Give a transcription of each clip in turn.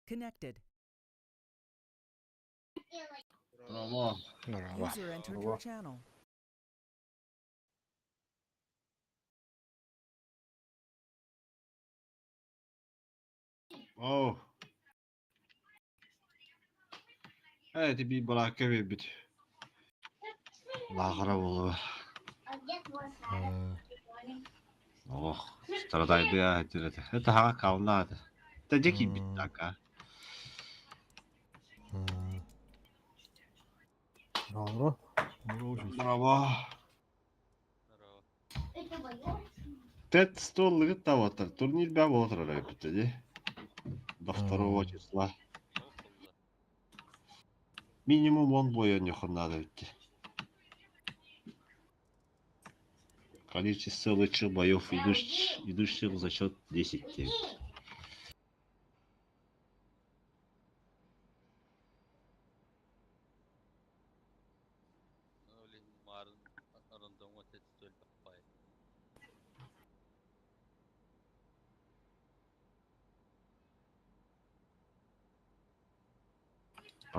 Connected. Bravo. Bravo. User entered your channel. Oh. Эти би баракка биэрбит. Лаахара буолуо. Ох, страдайдыа этир этэ. Это хаҕа калнааты. Та дьэ киирбит така. Браво. Браво. Тет столлыгыт таватар. Турнир бә болотор эбит ди. До второго числа. Минимум он бойон надо идти. Количество лучших боев, идущих, идущих за счет 10.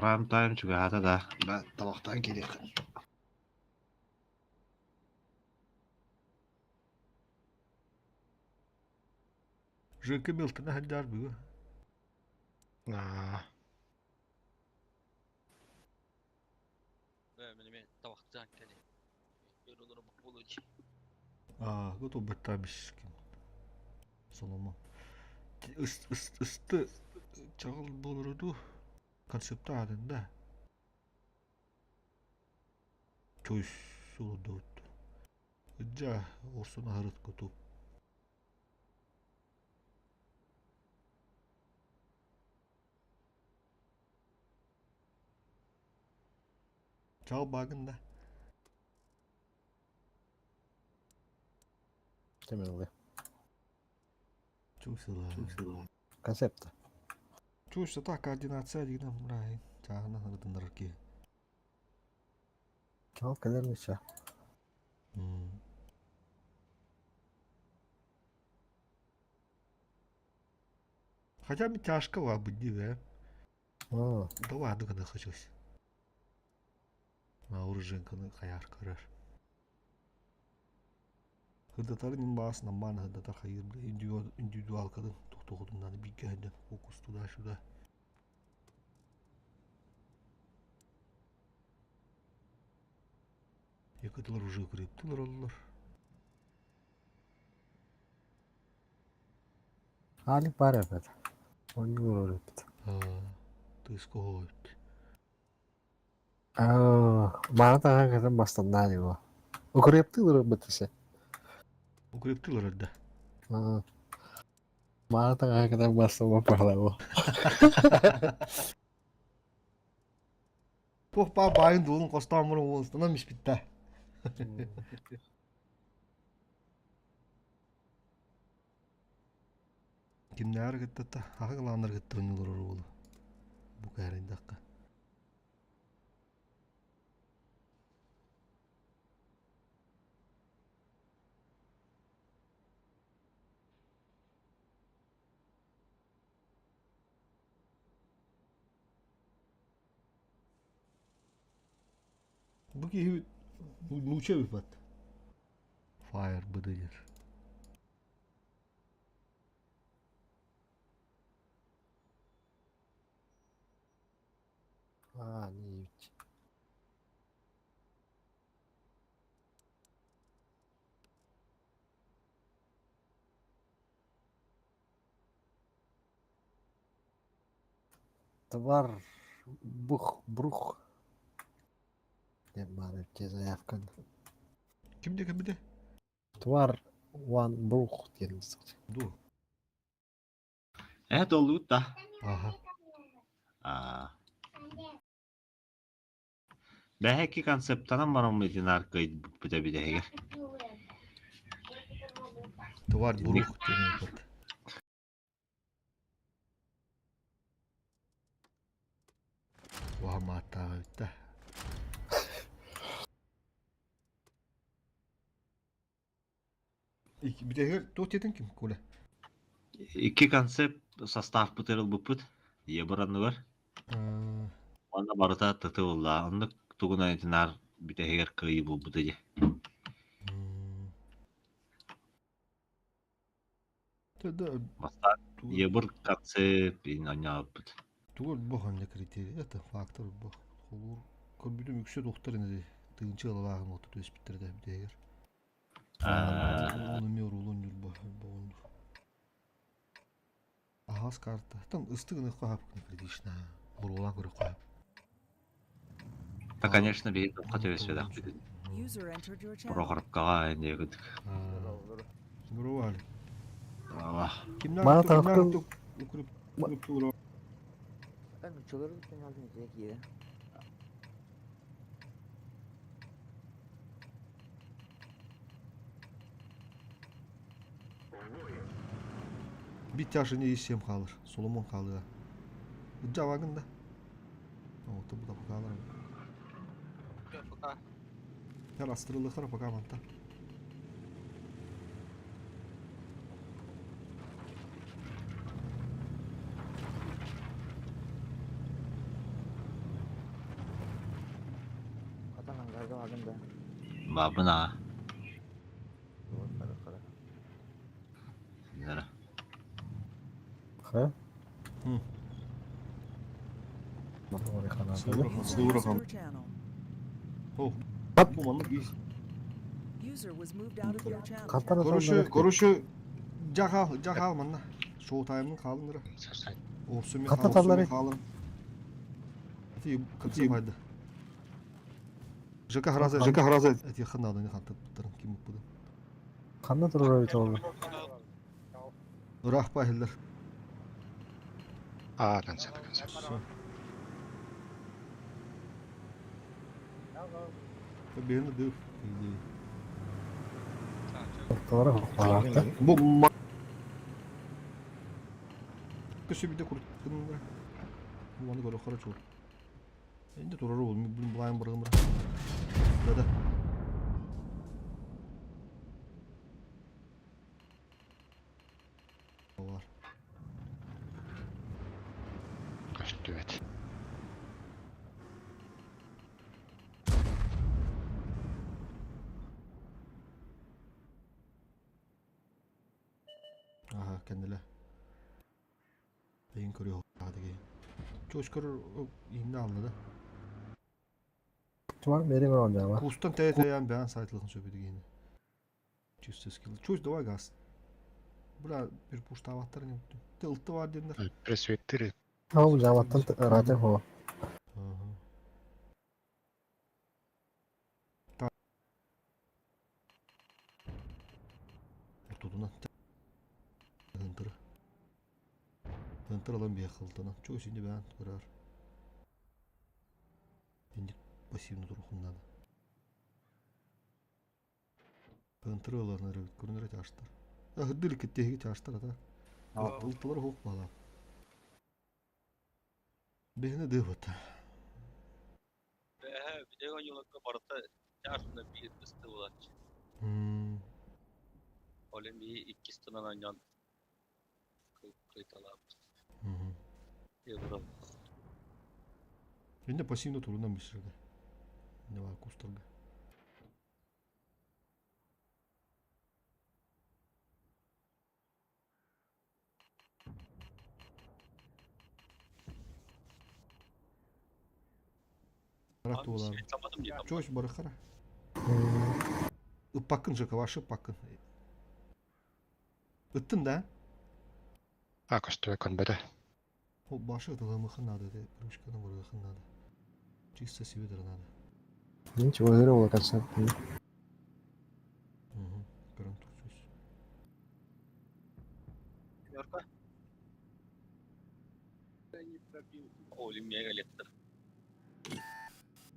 Прайм тайм чугаһаата да, табахтаан киириэххэ. Жека Милтона сылдьар бүгүн. Аа. Аа, готов бишкин. Соломо. Ысты чаҕыл буолара дуу? Концепта аатын да. Чуй сулудут. Ыдьа орсун аһарыт куту. Чаҕыл баагын да. Темелли. Чуй сыла. Концепта. Чуй та координация дигинен мурайын. Чааһынан ырытыннарар киһи. Чаҕыл кэлэр мича. Хотя бы тяжко быть, да? Аа. Давай гына хотелось. Оруженканы хайар көрөр. Хырдатарын баас наммаан хырдатар хайыр индивидуалкатын тохтоҕутуннаны бииргэ сылдьан фокус туда-сюда. Якытылар уже укрептылар оллор. Алик бар эбит. Ойуур эбит. Тыыс коһоот. Аа, маана таһа кэтэн бастаннаа его. Укрептылар бытысы. Укрептылар да. Аа. Маана таһа кэтэн бастанма пахлаво. Туох баа баайын дуолун хостоон мурун уолустанан испиттэ. Кимнээҕэр кыттата, аҕа кылааннар кытта ойуулар уолу. Бу кээрийдэххэ. Бу киһи нууча эбит Fire быдыйар. Аа, не Товар бух брух. Диэн баар эбит заявкан. Кимде кимде? Твар ван брух диэн Ду. Э, доллуут да. Аха. Аа. Бэһэки концептанан бараммытын аркай бүтэ бүтэһигэр. Твар брух диэн эбит. Уһамааттаах эбит да. Бүтэһигэр туох диэтин ким Коля? Икки концепт состав бытырылбыппыт. Ийэбэр анныгар уонна барыта тытылла оннук тугунан итинаар бүтэһигэр кыайыы буолбута дии. Бастаан ийэбэр концепт оонньообуппут. Тугу өлбөх онно критерий это фактор өлбөх. Холуур көрбүтүм үксэ туохтар ини тыынчы ылалааҕын уоту түспүттэр да бүтэһигэр. Ол эмиэ уруулун ньурба өлбөҕүн. Аһаҕас карта. Там ыстык ыныхха хапкын критично. Буруолаан көрөххө. Да, конечно, биһи туохха түбэспэтэхпит. Прохоровкаҕа диэбит. Здорово, Здорово. Мана таһыккын Битяж не исем хаалар, Соломон хаалыа. Ыдьабагын да. Ота бу да пока Пока. Хер астырылыхтар пока манта. Бабына. Ха? Короче, короче, жахал, жахал манна. Шоу таймын хаалыннара. Орсуми хаалын. Ти кайда. ЖК Храза, ЖК Храза эти ханнадыны хантыттарын ким укпуду. Ханна турар эбит ол? Ыраах баһыллар. Аа, концерт, концерт. Все. Бэйэни дыв, по идее. Бу Көсүбүдэ курткыннара. Уону көрө хорошо. Инде турар ол, блин, булайын баргымра. Да-да. Бар. Көстүбэт. Аха, кэннилэ. Эйин көрүө хаадыгы. Чош көрөр инне алны да. Чума бери бар онжама. Кустан тәйе тәйән бәян сайтлыгын сөбүдү Чисто скилл. Чусь, давай газ. Бля, bir пуштаваттар не Тылты бар дедилер. Пресветтери. Ау, жаматтан рате хо. Ортодунан. Hıntırı. Hıntır alan bir yakıltına. Çok şimdi ben kurar. Şimdi пассивно турухуннады. Hıntır alanları көрүнөр чаштар. Хыдыр кеттеги чаштар ата. Ылтылар хук бала. Бэһини дыбыта. Бэһэ видео юлакка барыта чаашына биир ыстыбылааччы. Ол эмиэ иккис тынан анньан кыйталаабыт. Инде пассивно турунан бисирде. Не бар кустарга. Чось барыхара. Ыппаккын жаковашы паккын. Ыттын да? А, көстүбэт конбөтө. О, башы ытылымыхын надо, де, ручканы барыхын надо. Чисто себе надо. Ничего, зря было концерт. Угу. Көрөн турчусь. Семерка. Оли мега лектор.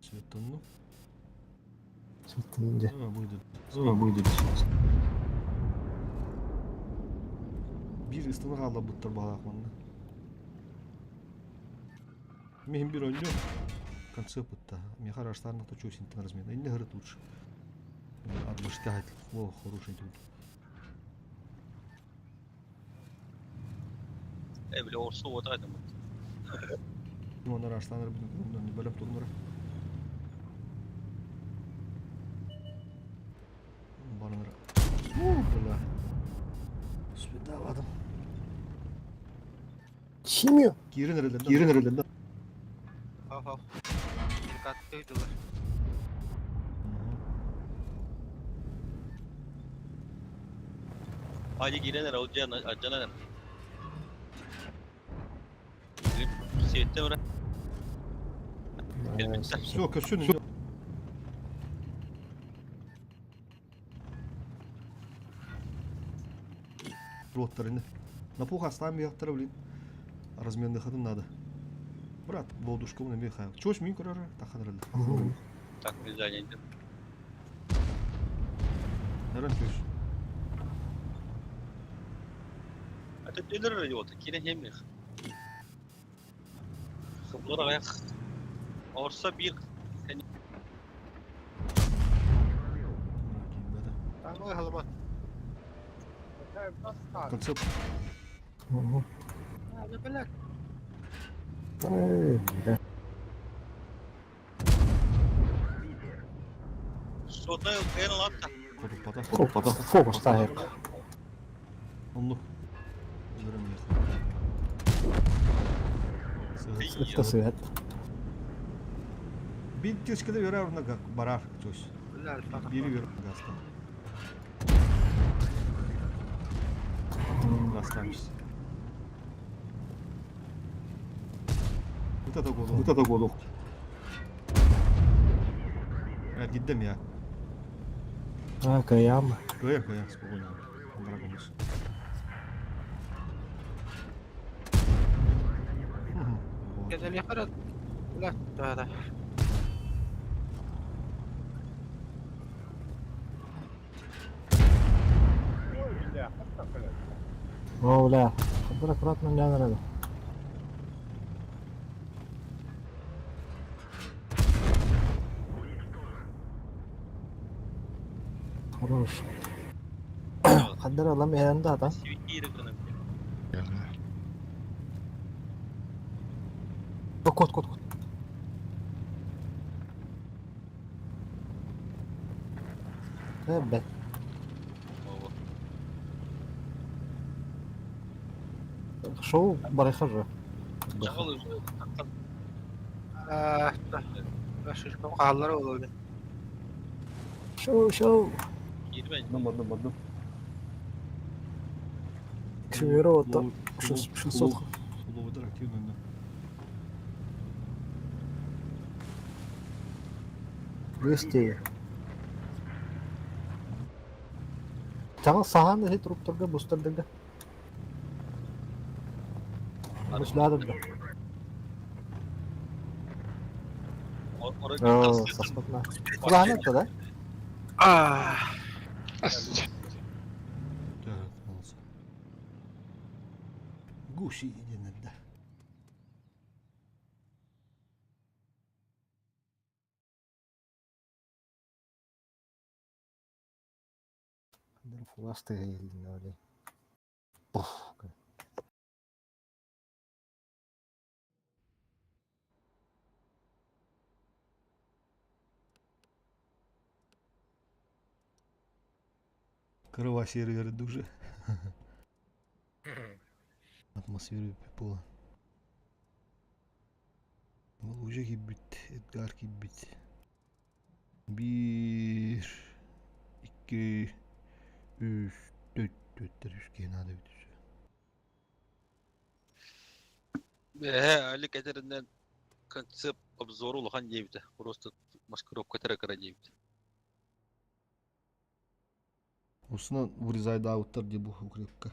Светонну. Светонну. А, будет. А, будет. Биир ыстана хаалларбыттар баҕалаах манна. Миһин бир онньу концепт бытта. Миэхэ араштаарнахта чуосинтан размена. Инне хырыт лучше. Арбаштаат. О, хороший тут. Э, бля, орсу вот это вот. Оннор арсланар бөлөм турнура. Барыныр. Бля. Успедавадым. Химия. Киирин эрэллэр. Киирин эрэллэр. Хо-хо. Каттыйдылар. Hadi giren herhalde acana. Siyette bırak. Elbette. Все, көссүн. Роттарыны. На пух оставим яхтара, блин. Разменных хатын надо. Брат, болдушка на михаил. Чё с мин көрөр? Таханрыл. Так, нельзя, не Нэрэн төс. Это дилер йота, кире хемих. Хыблар аяк. Орса bir Ой, голова. Концепт. Мгм. А, ну, блядь. Эй, бля. сота кен латта. Корупата. Фокус, фокус тахер. Онну. Өлөрөм Это свет. Бин тескеде верар на барар төс. Бля, альфа. Бири вер гаста. Гастамс. Вот это гол. Вот это гол. Гиддем я. А, каям. Кая, кая, спокойно. Драгонус. Кедели харат. Бля, да, да. О, бля. Хабар аккуратно не надо. Хорош. Хаддар алам эренде ата. Сивикире гына. Кот, кот, кот. Э, бля. Шоу барайхажа. Чагыл А, да. Шишком хааллара олуйду. Шоу, шоу. кирбен. Дым, дым. Кшеверо, то 600. Уловыдар активно. 200. Чагыл сахан десе труптарга бустардыга. Буслады. Оо, саспатна. Кулааны да? А, Да, молодцы. Гуси единый, да. Фуласты елдин. Пуф. Крыва сервер дуже. Атмосферу пипола. Уже кибит, Эдгар кибит. Bir, iki, üç, dört, dört, üç надо бит. Э, али кетеринен концепт обзору улахан диэбитэ. Просто маскировка тера диэбитэ. Усна вырезай да уттар ди бу укрепка.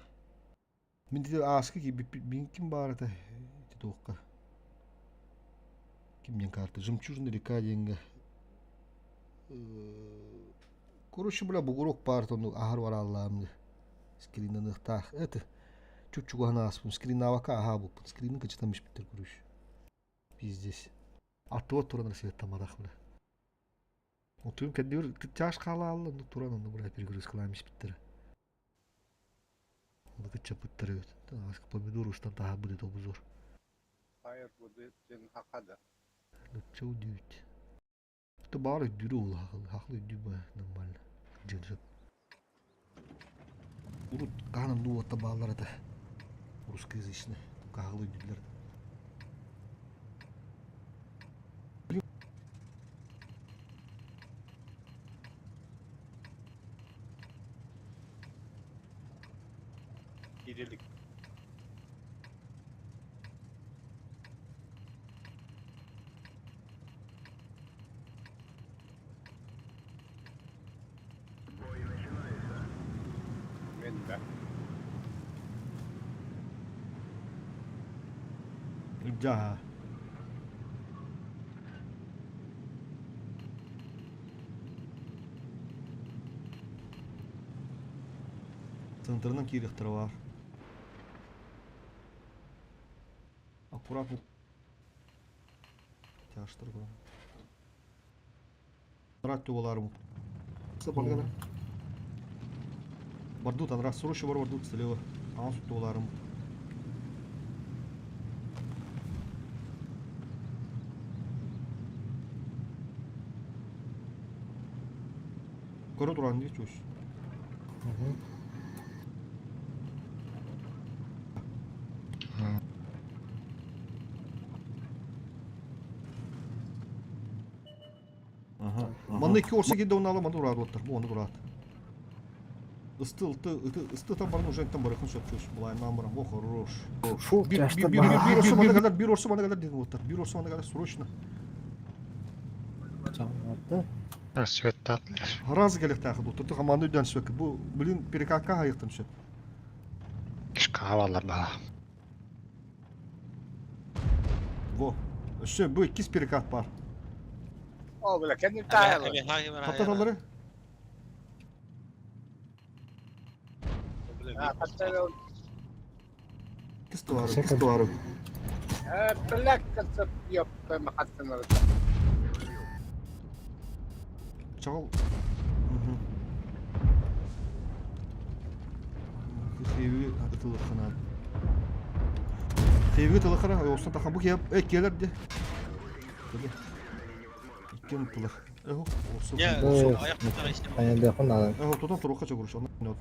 Мин диде аскы ки бин ким бар это титокка. Ким ден карта? Жемчужная река деньги. Короче, бля, бугурок парт он ахар варалламды. Скринаны тах. Это чуть-чуть аспын. Скрин авака аха бу. Скрин качтам ишпиттер короче. Пиздец. А то туран свет тамадах бля. Отуйм кәддер тяж кала алла, ну туран ну бля перегруз кылам ишпиттер. Оны кыча пыттыр өт. Аска помидор уштан таха будет обзор. Нучча үдүүт. Ты баар өйдүүр уол хахыл өйдүү ба нормально. Дьылжып. Урут хаһан уота бааллар этэ. Русскоязычный. Кахыл өйдүүллэр. Кирилик. Мен да. Дьаа. Центрынан киириэхтэрэ баар. Аккуратно. Тяжтар көрөн. Рад туоларым. Бардут, анра срочно бар бардут слева. Аас туоларым. Көрө туран дии чуш. Манна икки орса киирдэ унаала манна ураадуоттар. Бу ону ураат. Ысты ылты ыты ысты там баран уже там барыхын сөп чуш. Булайнаан баран бу хорош. Фу, Бир тяжто бир бир баар. бир орса манна кэлэр, бир орса манна кэлэр диэн уоттар. Бир орса манна кэлэр срочно. Чаҥнарда. Светтаатылар. Раз кэлэхтээх дуттар. Хамааны өйдөөн сөп. Бу блин перекакка хайыктан сөп. Кишка баллар баа. Во. Өссө бу иккис перекат бар. О, бля, кэннин таайалар. Таптаталлары. Иккис товары, иккис товары. Бля, кынсып, ёпта, махаттанар. Чаҕыл. Хейви ытылыххана. Хейви ытылыххана, оостан тахан бу киһи э келер де. Икки ытылых. Эхо, оосу. Айандыахпын наада. Эхо, тутан туруохха чогуруш, онно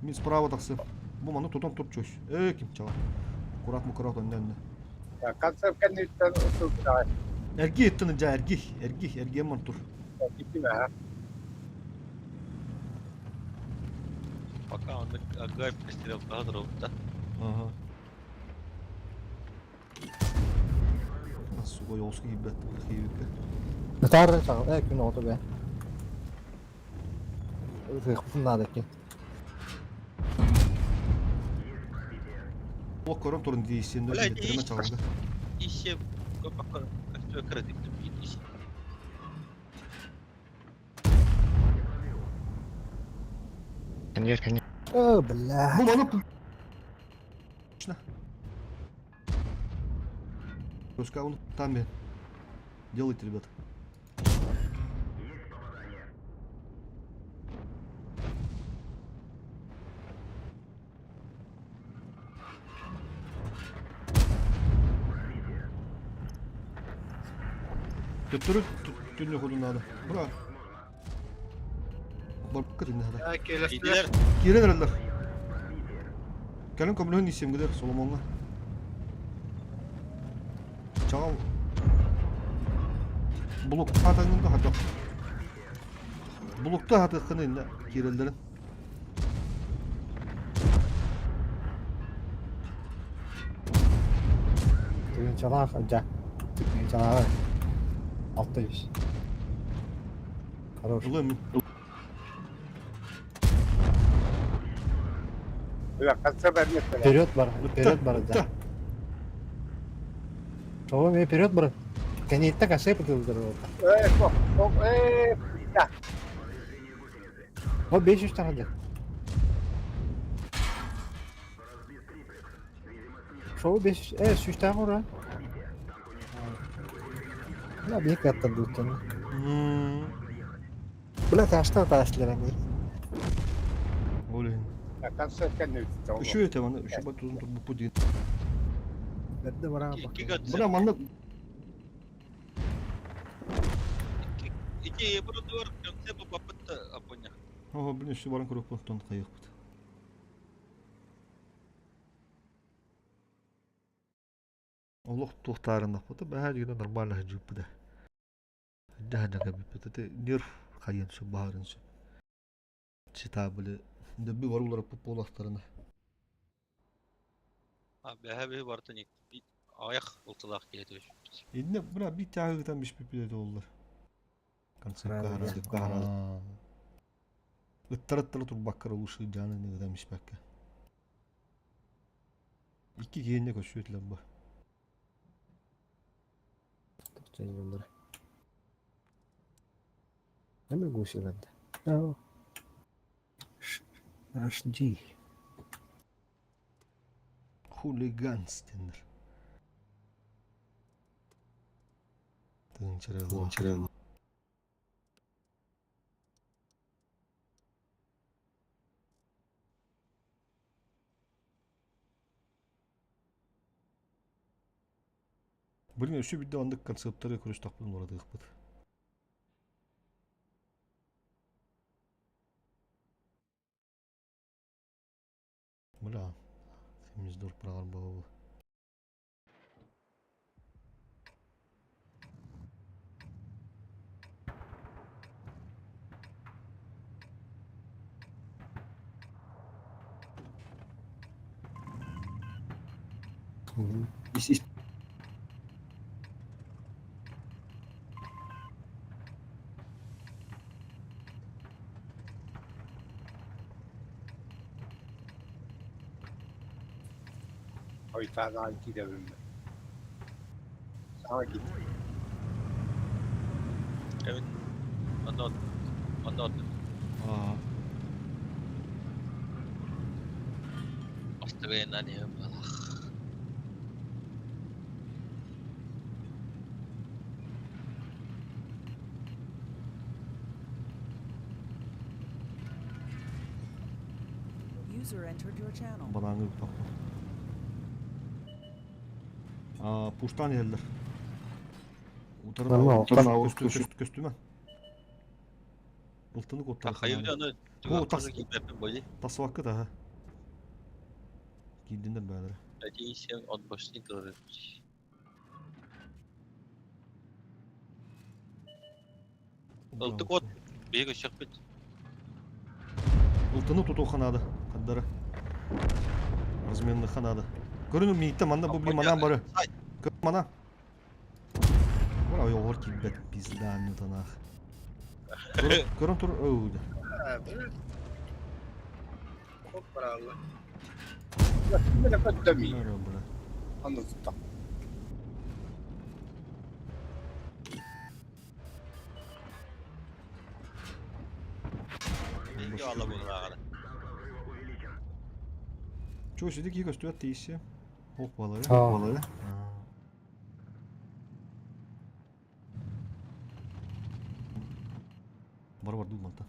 Мин справа тахсы. Бу маны тутан тур чөш. Э, ким чала. Аккурат мукурат онно онно. Концерт кэнниттэн ытылтаҕай. Эргий ыттын дьа эргий, эргий, эргиэн мантур. Итимэ, Пока он агай пристрел да. Ага. Суга йолску киирбэт киирбиккэ. Ытаар чаҕыл э күн оҕото бэ. Ытыахпытын наада эки. Ол көрөн турун диисин Блядь, билеттериме чалга. Ищи, пока ищи. Кэнниэр кэнниэр. Э, бля. Бу маны Точно. Пускай он там Делайте, ребята. Төттөрү түннү ходу надо. Бра. Барбакка түннү надо. Келестилер. Киирэн эрэллэр. Кэлин көмөлөһүн исиэмгилэр Соломоҥҥа. Чаҕал Булукта атаҥҥын да хатах. Булукта хатыаххын иннэ киирэллэрин. Тыгынчалаах дьа. Тыгынчалааҕы. 600. Хорош. Ылыам мин. Бля, концерт эмиэ Вперед бар, вперед бар, да. Того мне вперед бар. Кэнниттэн кассе пытылдыр ол. Э, э, да. О, 500 тахады. Шоу 500, э, 300 тахы ура. Бля, биир каттан дуттан. Бля, таштан таштылар ами. Ол иһин. Концерт кэнниттэн. Үчүгэй этэ маны, үчүгэй тузун турбуппут диэн. Бэрдэ бараа Икки бакка. Бына концепт. маннык Ити бурдугар концепт баппыт аппыня. О, блин, все баран көрөкпүн тон хайыахпыт. Олох туохтаарыннахпыта бэһээ дьигинэ нормально сылдьыыппыта. Дьаһана кэбиппит. Ити нерв хайыан сөп баһарын сөп. Читабили дөббү бар уларыппыт буолахтарына. А бэһээ биһи бартын аҕыйах ылтылаах киһи түбэспит. Инне бына биир тааһыгытан биспиппит этэ оллар. Концертка Правильно. Ыттар-ыттара турбаккар улуус дьааны ыытан испэккэ. Икки киһиннэ көрсүө этилэр бу. Тохтойнулар. Эме гусиланды. Ау. HD. Хулиганстеннер. Тыынчырылла. Блин, өссө биирдэ оннук концепторы көрүстэхпин уларытыахпыт. Бля, 74 прағар буолла. Ис ис Хойутаанаан киирэбин Саҥа киирдим. Эбин онно онно Аа, Бастыгыйынан иһэн буолах. User entered your channel. банааҥҥа ыыппаппын. Аа, пуштаан иһэллэр. Утары Нормально, көстү көстү көстүмэ. Ылтыны куоттара Хайы аны О, тас киирбэппин буолли. тасвакка да. Киирдиннэр бээлэрэ. Надеюсь, он больше не говорит. Ылтык от биһиги өссөхпүт. Ылтыны тутуохха наада, хардара. Разменныхха наада. Көрүн мииттэ манна бу блин манаан бары. Көр мана. Бара ойоҕор киирбэт пизда анньытанаах. Көрөн тур өйдө. Браво. Көттөмүй. Аны тутта. Ала буоллаҕына. Чуо сиди киһи көстүбэт тиийсэ. Ох балары. Балары. Бар бар дуу мантан.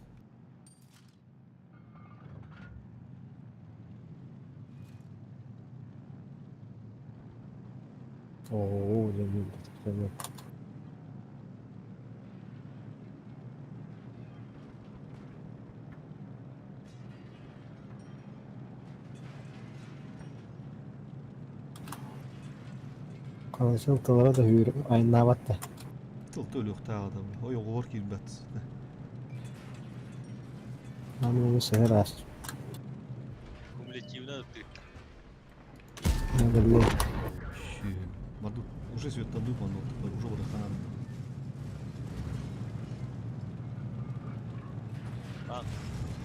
Оо, дьэ, дьэ. Короче, тыллара да hür айнаабат да. Тыл төлүөхтээх адам. Ой оҕолор киирбэт. Аны оны сыһыр аас. Кумулятивно тыкта. Надо Барду уже светтанды панно, уже бараханан.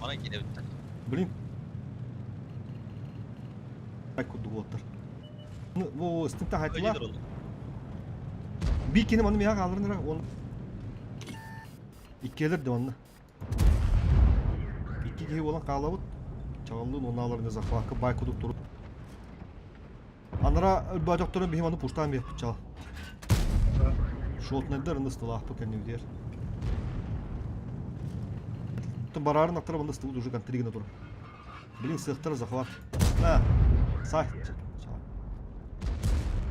Ана киирэ бүттэ. Блин. Ай курдук уоттар. Во, стынта хайтыла. Бикини маны миха хааларын эрэ он иккиэлэр да онно. Икки киһи буолан хаалабыт. Чаҕыллыын уоннааларына захвакка бай кудук турут. Анара өлбөөтөхтөрүн биһим аны пуштаан биэппит чал. Шотнайдар ынды ыстылаахпы кэннибитигэр. Бараарын аттара манна ыстыбыт уже контригина тур. Блин, сыахтара захват. На, сай.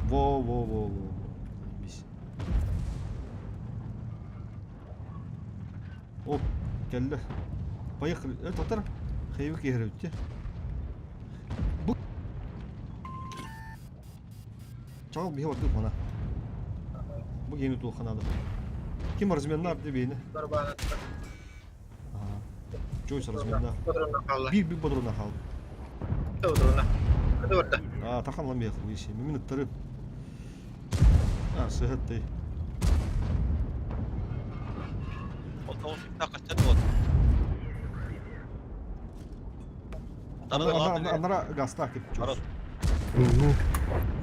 Во, во, во, во, во. Бис. Оп, кэллэ. Поехали. Э, татар. Хейви киһиребитти. Бу. Чаҕыл биһи ордук мана. Бу гени туохха надо. Ким разменнар де бейни? Чойс разменна. Бир бир бодруна хаалды. Бодруна. Кыды барда. А, тахан ламех виси. Мин ыттары. А, сыһытты. Отон качан вот. Анара гаста кип чос.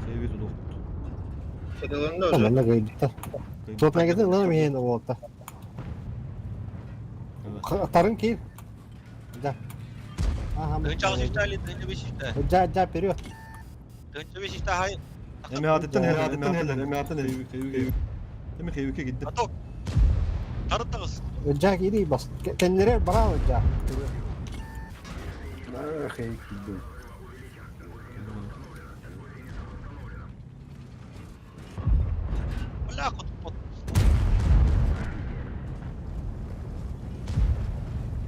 Хеви тудук. Манна гайдта. Тот магазин ылан миэн уолта. Тарын киир. Да. Ага. Тыынча işte тыынча беш işte. Да, да, вперед. Тыынча беш işte хай. Эми атыттан хеллер, эми хеллер, эми атын хеви. Эми хевике гиддим. Аток. Тарын тагыс. Жак иди бас. Кеннере браво, Жак. Хей киддим. Бля, кот кот.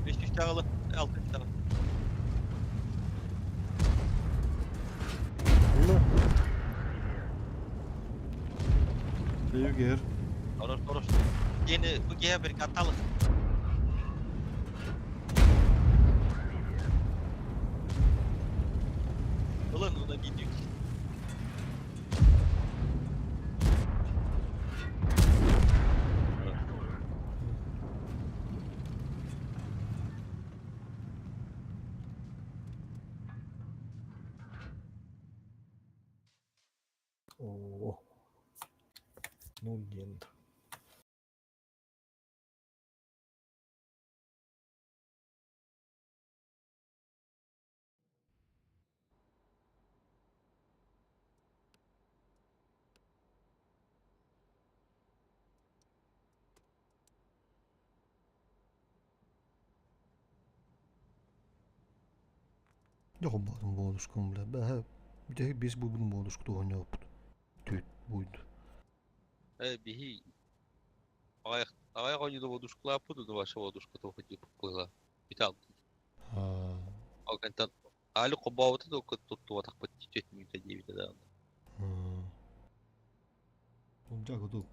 Беш işte alı. Altı işte. Хеви кер. Орор орор. Yeni bu гея bir katalık. Ulan ona gidiyor. О. Ну, дент. Дьэ баатын буолушкум бля. Бэһэ бүтэһик бес буйбун буолушку туһанньооппут. Түт буйду. Э, биһи. Ағай ағай ойнады водушкалаппыт, ваша водушка тоқы деп қойла. Битал. Аа. Ал кантан али қобауыты да тутту атақпыт чет минута дейбіті да. Жа куту.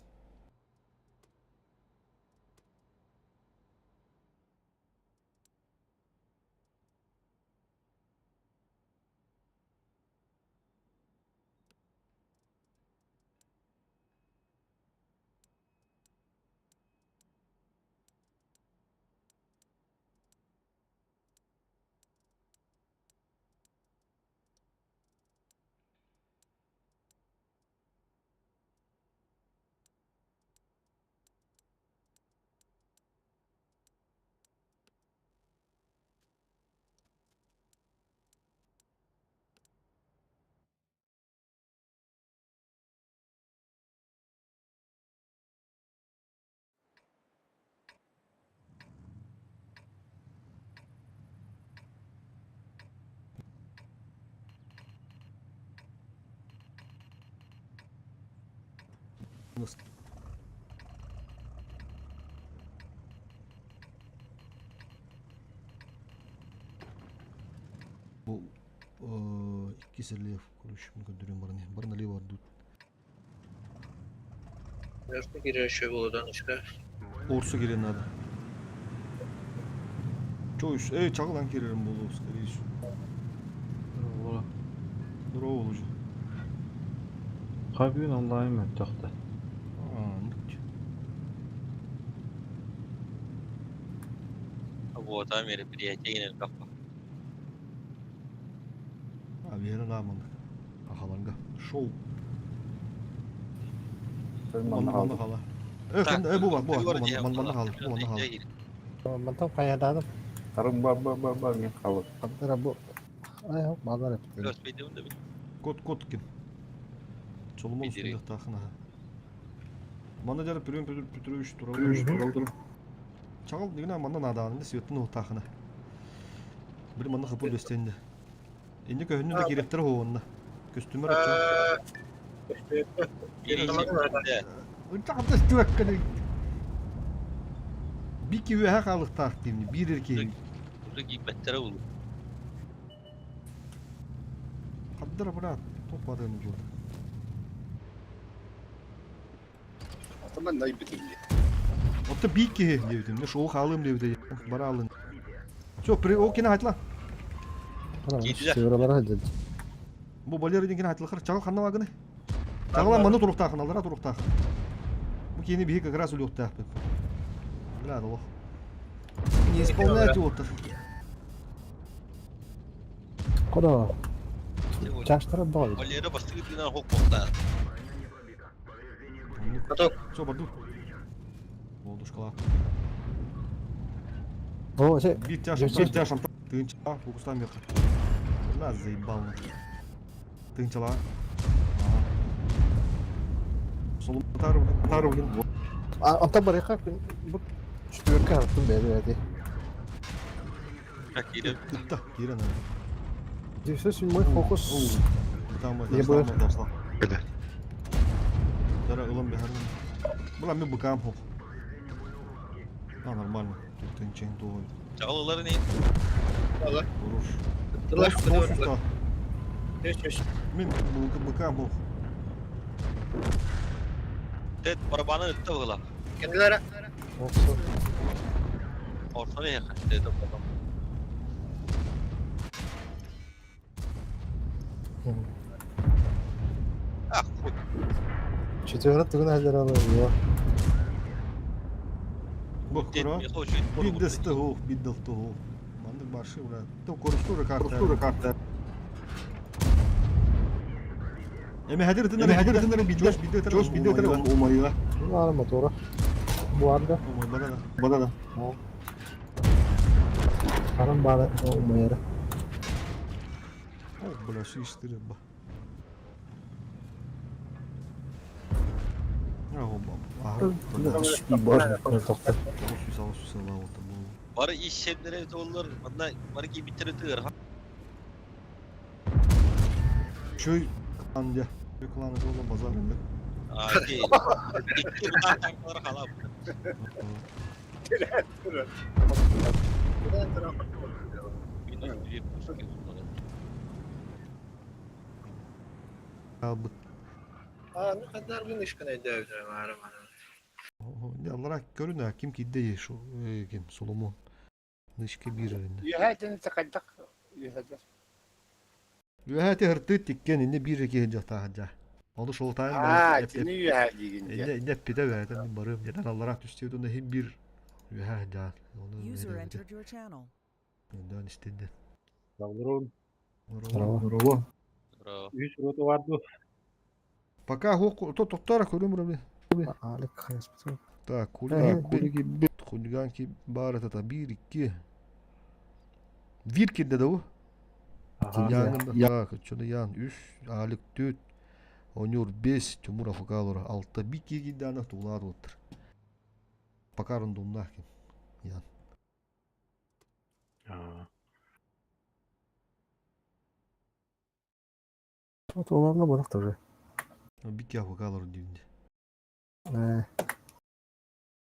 Бу икки серлев короче көрдөрүм барын. Барын али бар тут. Nerede giriyor şey buludan işte. Орсу келен надо. Чойш, эй, чагылан керерим болду, скорее всего. Здорово болужу. Хабюн онлайн мөттөхтө. Аа, нүк. Вот, а мероприятие каппа. А, вера наман. Ахаланга. Шоу. Манна хала. Э, э, бу бар, бу бар, манна хала, бу манна хала. Мантан қаядадым. Тарым бар бар бар бар мен қалып. Қандыра бу. Ай, балдар эпти. Кот кот кин. Чоломон үстүндө тахына. Манна жары Пүрөн Петрович туралы. Чагыл дигена манна надаанында светтин тахына. Бир манна хыпыр дөстенде. Инде көһүнү да керектер хоонна. Көстүмөр ача. Ынча Бики үөһэ хаалыктаах диибин, биир эрэ киһи. Киирбэттэрэ буолуо. Хабдара брат, топ барыан буолар. Атаман найбытым дии. Отто биир киһи диэбитим, ну шоу хаалыам диэбитэ, бара алын. Все, при ол кини хатла. Сыыралара сылдьар. Бу Валера диэн кини хатылахар чаҕыл ханна баагыны? Чаҕылан маны туруктаахын, аллара туруктаах. Бу киһини биһи как раз үлүөхтээхпит. Бля, олох. Не исполняйте отыр. Куда? Чаштара баар. Валера бастыгы тыынан хоккоктаа. Каток. Все, барду. Молодушкалаах. О, се. Биир тяж, биир тяж, тыынча, фокустаан миэхэ. Бля, заебал. Тыынчалаа. Солум тары блин. Онтон барыха бу четверка аттым бэйэ бэйэти. Киирэн. Тытта, киирэн. 907 фокус. Там Я бы- Кыда. Дара ылан бэһэрин. Була мен быкаам хох. А, нормально. Тут тынчен туой. Чаҕылылары не? Алла. Уруш. Тылаш Тоос Үс үс. Мен быкаам хох. Тет барабаны ытта быгыла. Кенделere. Olsun. Орсону яха. Тет барабан. Ах, хуй. Четверка тугун хәлләр алыр. Бу Тет кура. меха очень. Биддесте хох, биддалты хох. Мандык башы, бля. То корустура карта. Корустура карта. Эме хәдер тыннар, хәдер тыннар биддес, биддес, биддес, биддес, умайла. Бар мотора. Буарда. Умайла да. Бада да. Харам бары умайра. Ох, бля, шиштыры ба. Бар. Тохта. Бары ишеннere олар, манна бары кийбиттере тыгыр. Чөй клан Чөй кланы жолы базар енді. А, ки. Икки бутаа танкалар халап. Минус две пушки. Албыт. А, ну kadar gün işkene edevdim arama. Аллара көрүнө ким кидде шу ким Соломон. Нышке бир енді. Үһәтин сакайдак. Үһәтин. Үһәте хырты тиккен инне бир эки жакта хаджа. Оны шол тайм Аа, тини үһә дигин. Инне инне пиде үһәтен мин барым. Жадан аллара түстү онда хим бир үһә жан. Оны User entered your channel. Ондан истенде. Браво. Браво. Браво. Үс рота барды. Пока хок то токтара көрөм рабы. Алек хайспытын. Так, кулиги хулиганки бар это бир икки. Бир кирде да у. Яңында так, чоны ян 3, Алик 4, Онюр 5, Тимур Афакалура 6. Бики гидана тулар отыр. Пока рандомнах ким. Ян. Оларга барак тоже. Бики Афакалура деймде.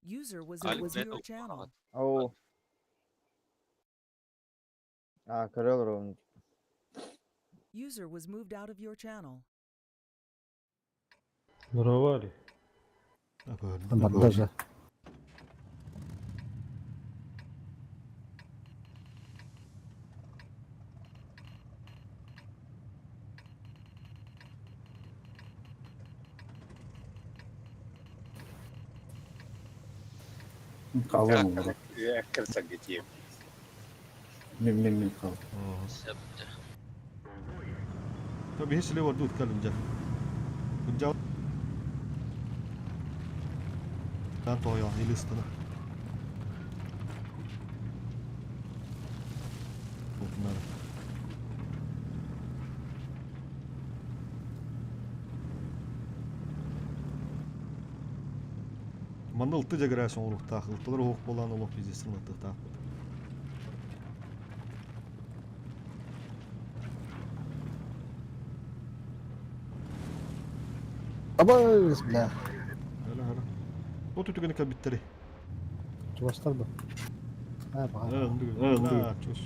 User was Алик in бет your channel. Ау. А, көрөл ровно. User was moved out of your channel. Здорово. Даже. Kalın olur. Кырса кетием. Мен мен мен kalın. Tabii hiç levar dut kalınca. Kunca. Ben toya ilistana. Bunlar. Манна ылты жагырайсон олуктаах, ылтылар оох болан олох бизнесин ылтыктаах. Табыс, бля. Hala hala. O түтүгүнү кэлбиттери. Чугастар да. А, баҕар. Э, чус.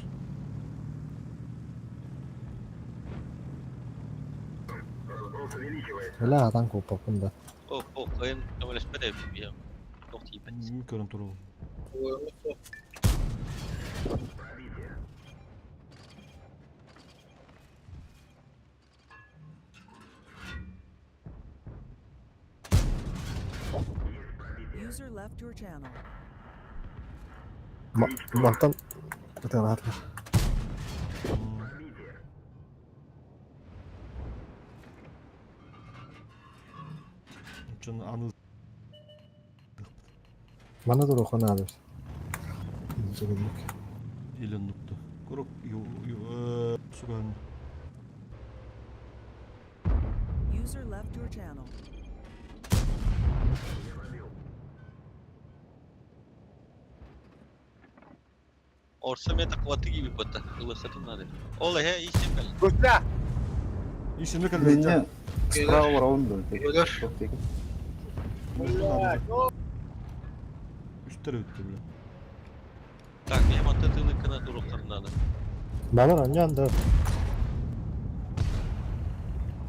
Бля, атан куоппаппын да. О, о, кыайан көмөлөспөт эбит биһиэхэ. Туох тиийбэт. Көрөн турабын. User left your channel. Мантан ытыалаатылар. Дьон аны Манна туруохха наада. Дьигинник. Илен нукту. Курук суган. User left your channel. Orsa meta kuvveti gibi botta. Ылысатын надо. Ол эһэ исем кэл. Гусля! Исемне кэлбит. Справа раунд. Өлөр. Үстер өттү бile. Так, я манта тылыкына туруктар надо. Балар анньан да.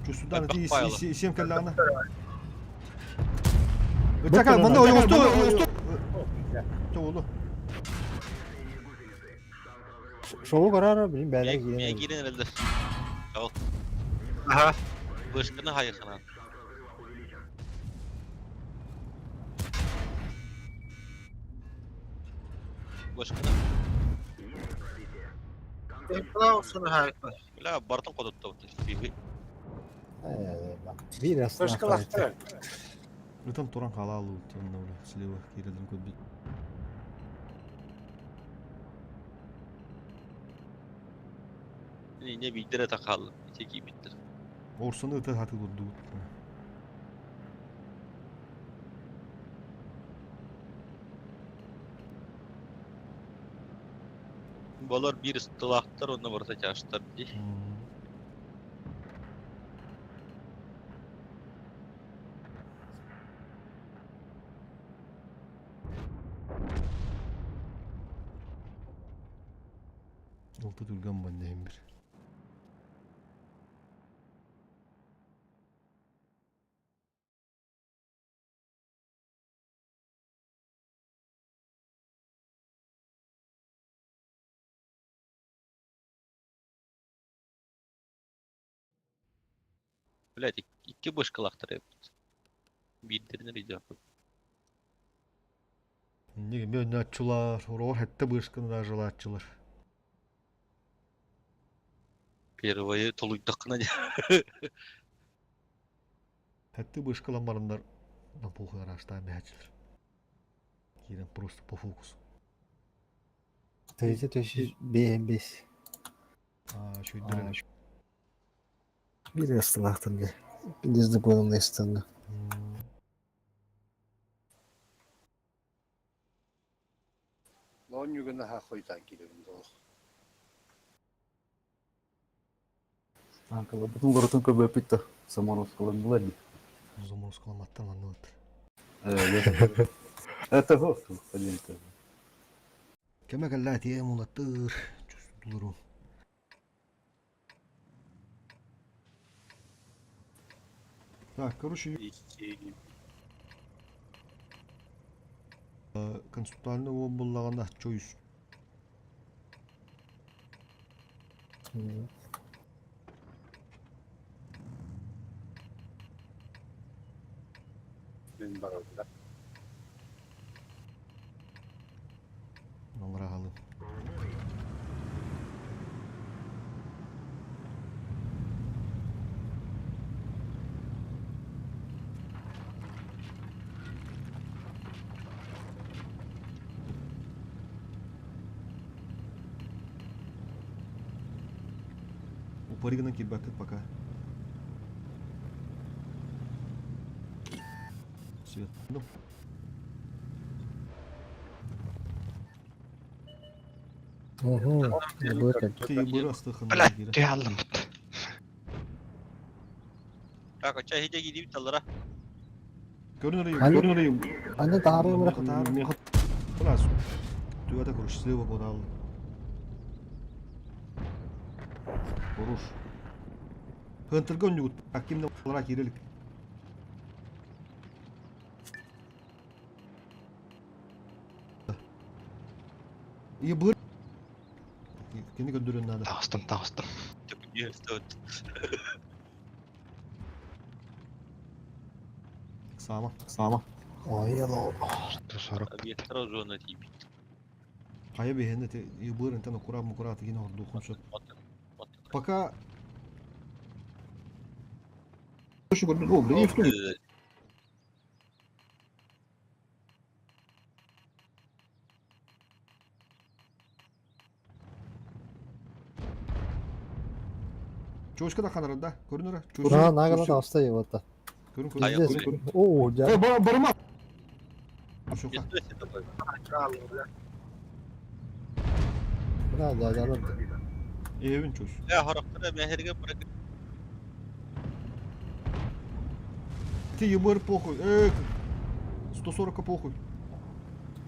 Чусудан Бак ити пайла. исем кэллаана. Өтәкә монда ойосту ойосту. Тоолу. Шоу карара билин бәле Мен киирэн. киирэн эрэллэр. Чал. Аха. Бышканы хайыхынан. Бышканы. Клаусunu harika. Бля, бартын кодотто. Фиги. Биир астына. Бышкалахтар. Ытан туран халалу тонна бля слева кирелин көбүт. Не бидере такал. Ити биттер. Орсуну ыты хаты дурду. Балар бир стылахтар, онно барыта чаштар ди. Алты түргөн бандайым бир. Блять, икки бышкалахтар эбит. Биддерин ридя. Неге мен ачылар, орор хәтта бышкын да жылатчылар. Первое толуйдакына Хәтта бышкалан барындар на похуй араштан бәчилер. Кирен просто по фокусу. Третий төшү бес. А, шүйдүрен. Биир астылаахтар ди. Билизди көйүм астынга. Лон югына ха хойтан килебин дол. Бутун горотун көбө питта. Заморозкалар булар. Заморозкаламаттар маннылыт. Это вот, один это. Кеме кэллэ тиэм улаттыр. Чустулуру. Так, короче, концептуальный он буллаганда чойс. Мен барабын. Алрагалы. Упаригана кибакыт пока. Свет. Ну. Угу. Ты бырастыхын. Блядь, ты аллам. Так, ача хите кидип талара. Көрүн Аны- көрүн эрэ. Аны таһаарыы быра. Меха Нас. Түгата короче, слева кодал. Хорош. Хантырга өннүгүт. Акимда болара кирелик. И быр. Кини көндөрөн надо. Таҕыстым, таҕыстым. Сама, сама. Ой, алло. 140. Объекттара зона тиийбит. Хайа биһиэнэ ти ыбыр интен окура мукура тигин ордуохун сөп. Пока О, блин, Чуочка да ханарар да, көрүнөрө. Ура, нагала таста ебата. Көрүн көрүн. Пиздец. О, Э, дьэ. барыма. Шуха. Бра, да, да, да. Эвин чуш. Я характера мэһэргэ бырак Ти ебыр похуй. Э, 140 похуй.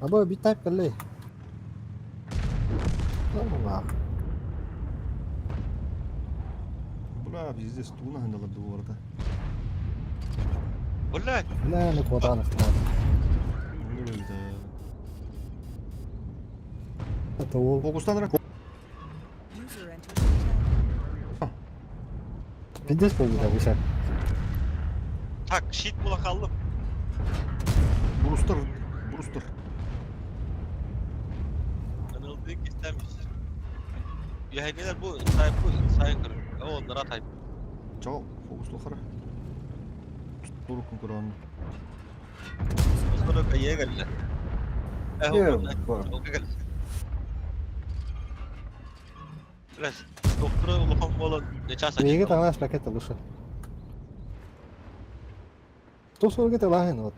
Аба бит тайп кэллэй. Ама. Бля, пиздец, тугуна хандалар бу арада. Блядь, Бля, ну квадрат. Это ол. Фокустанра. User entered your channel. Пиздец болду выше. так, щит була халлым. Брустер, Брустер. Anıldığı istenmiş. Яһинилер бу сайып сайын кырып. О, нара тайп. Чао, фокус лохара. Турукун көрөн. Осторо кайе гэлле. Э, Е, Блядь, доктора улахан болон не часа. Миги таңас пакет лучше. 140 это лагин вот.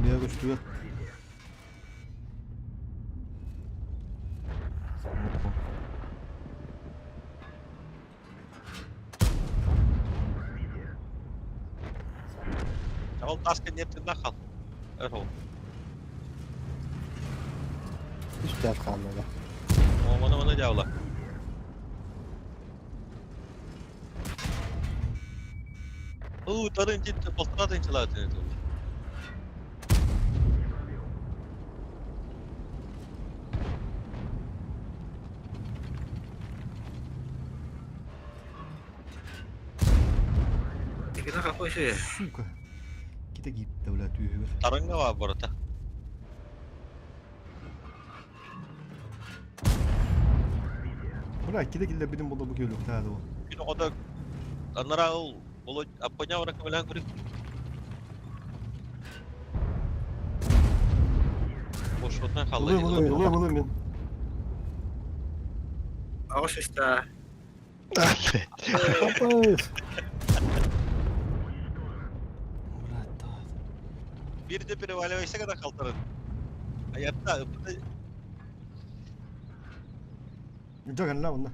Бия көстүгө. Ол таска нет нахал. Эрхол. Үч қалды да. О, мана мана жаула. Уу, тарын жит полтора тынчалатын. Тигина какой же? Сука. Ките гипте, бля, түйүгөр. Тарыңга бар барата. Бля, ките килде бидин болду бу көлүк таады бу. Күн ода анара ол боло аппаня ора кемелен көрүк. Бошотна халлы. Ылы, ылы, ылы, мен. Ағыш işte. Апай. Бля, таады. Bir de переваливайся когда халтырын. Аятта ыпты Жаган ла онна.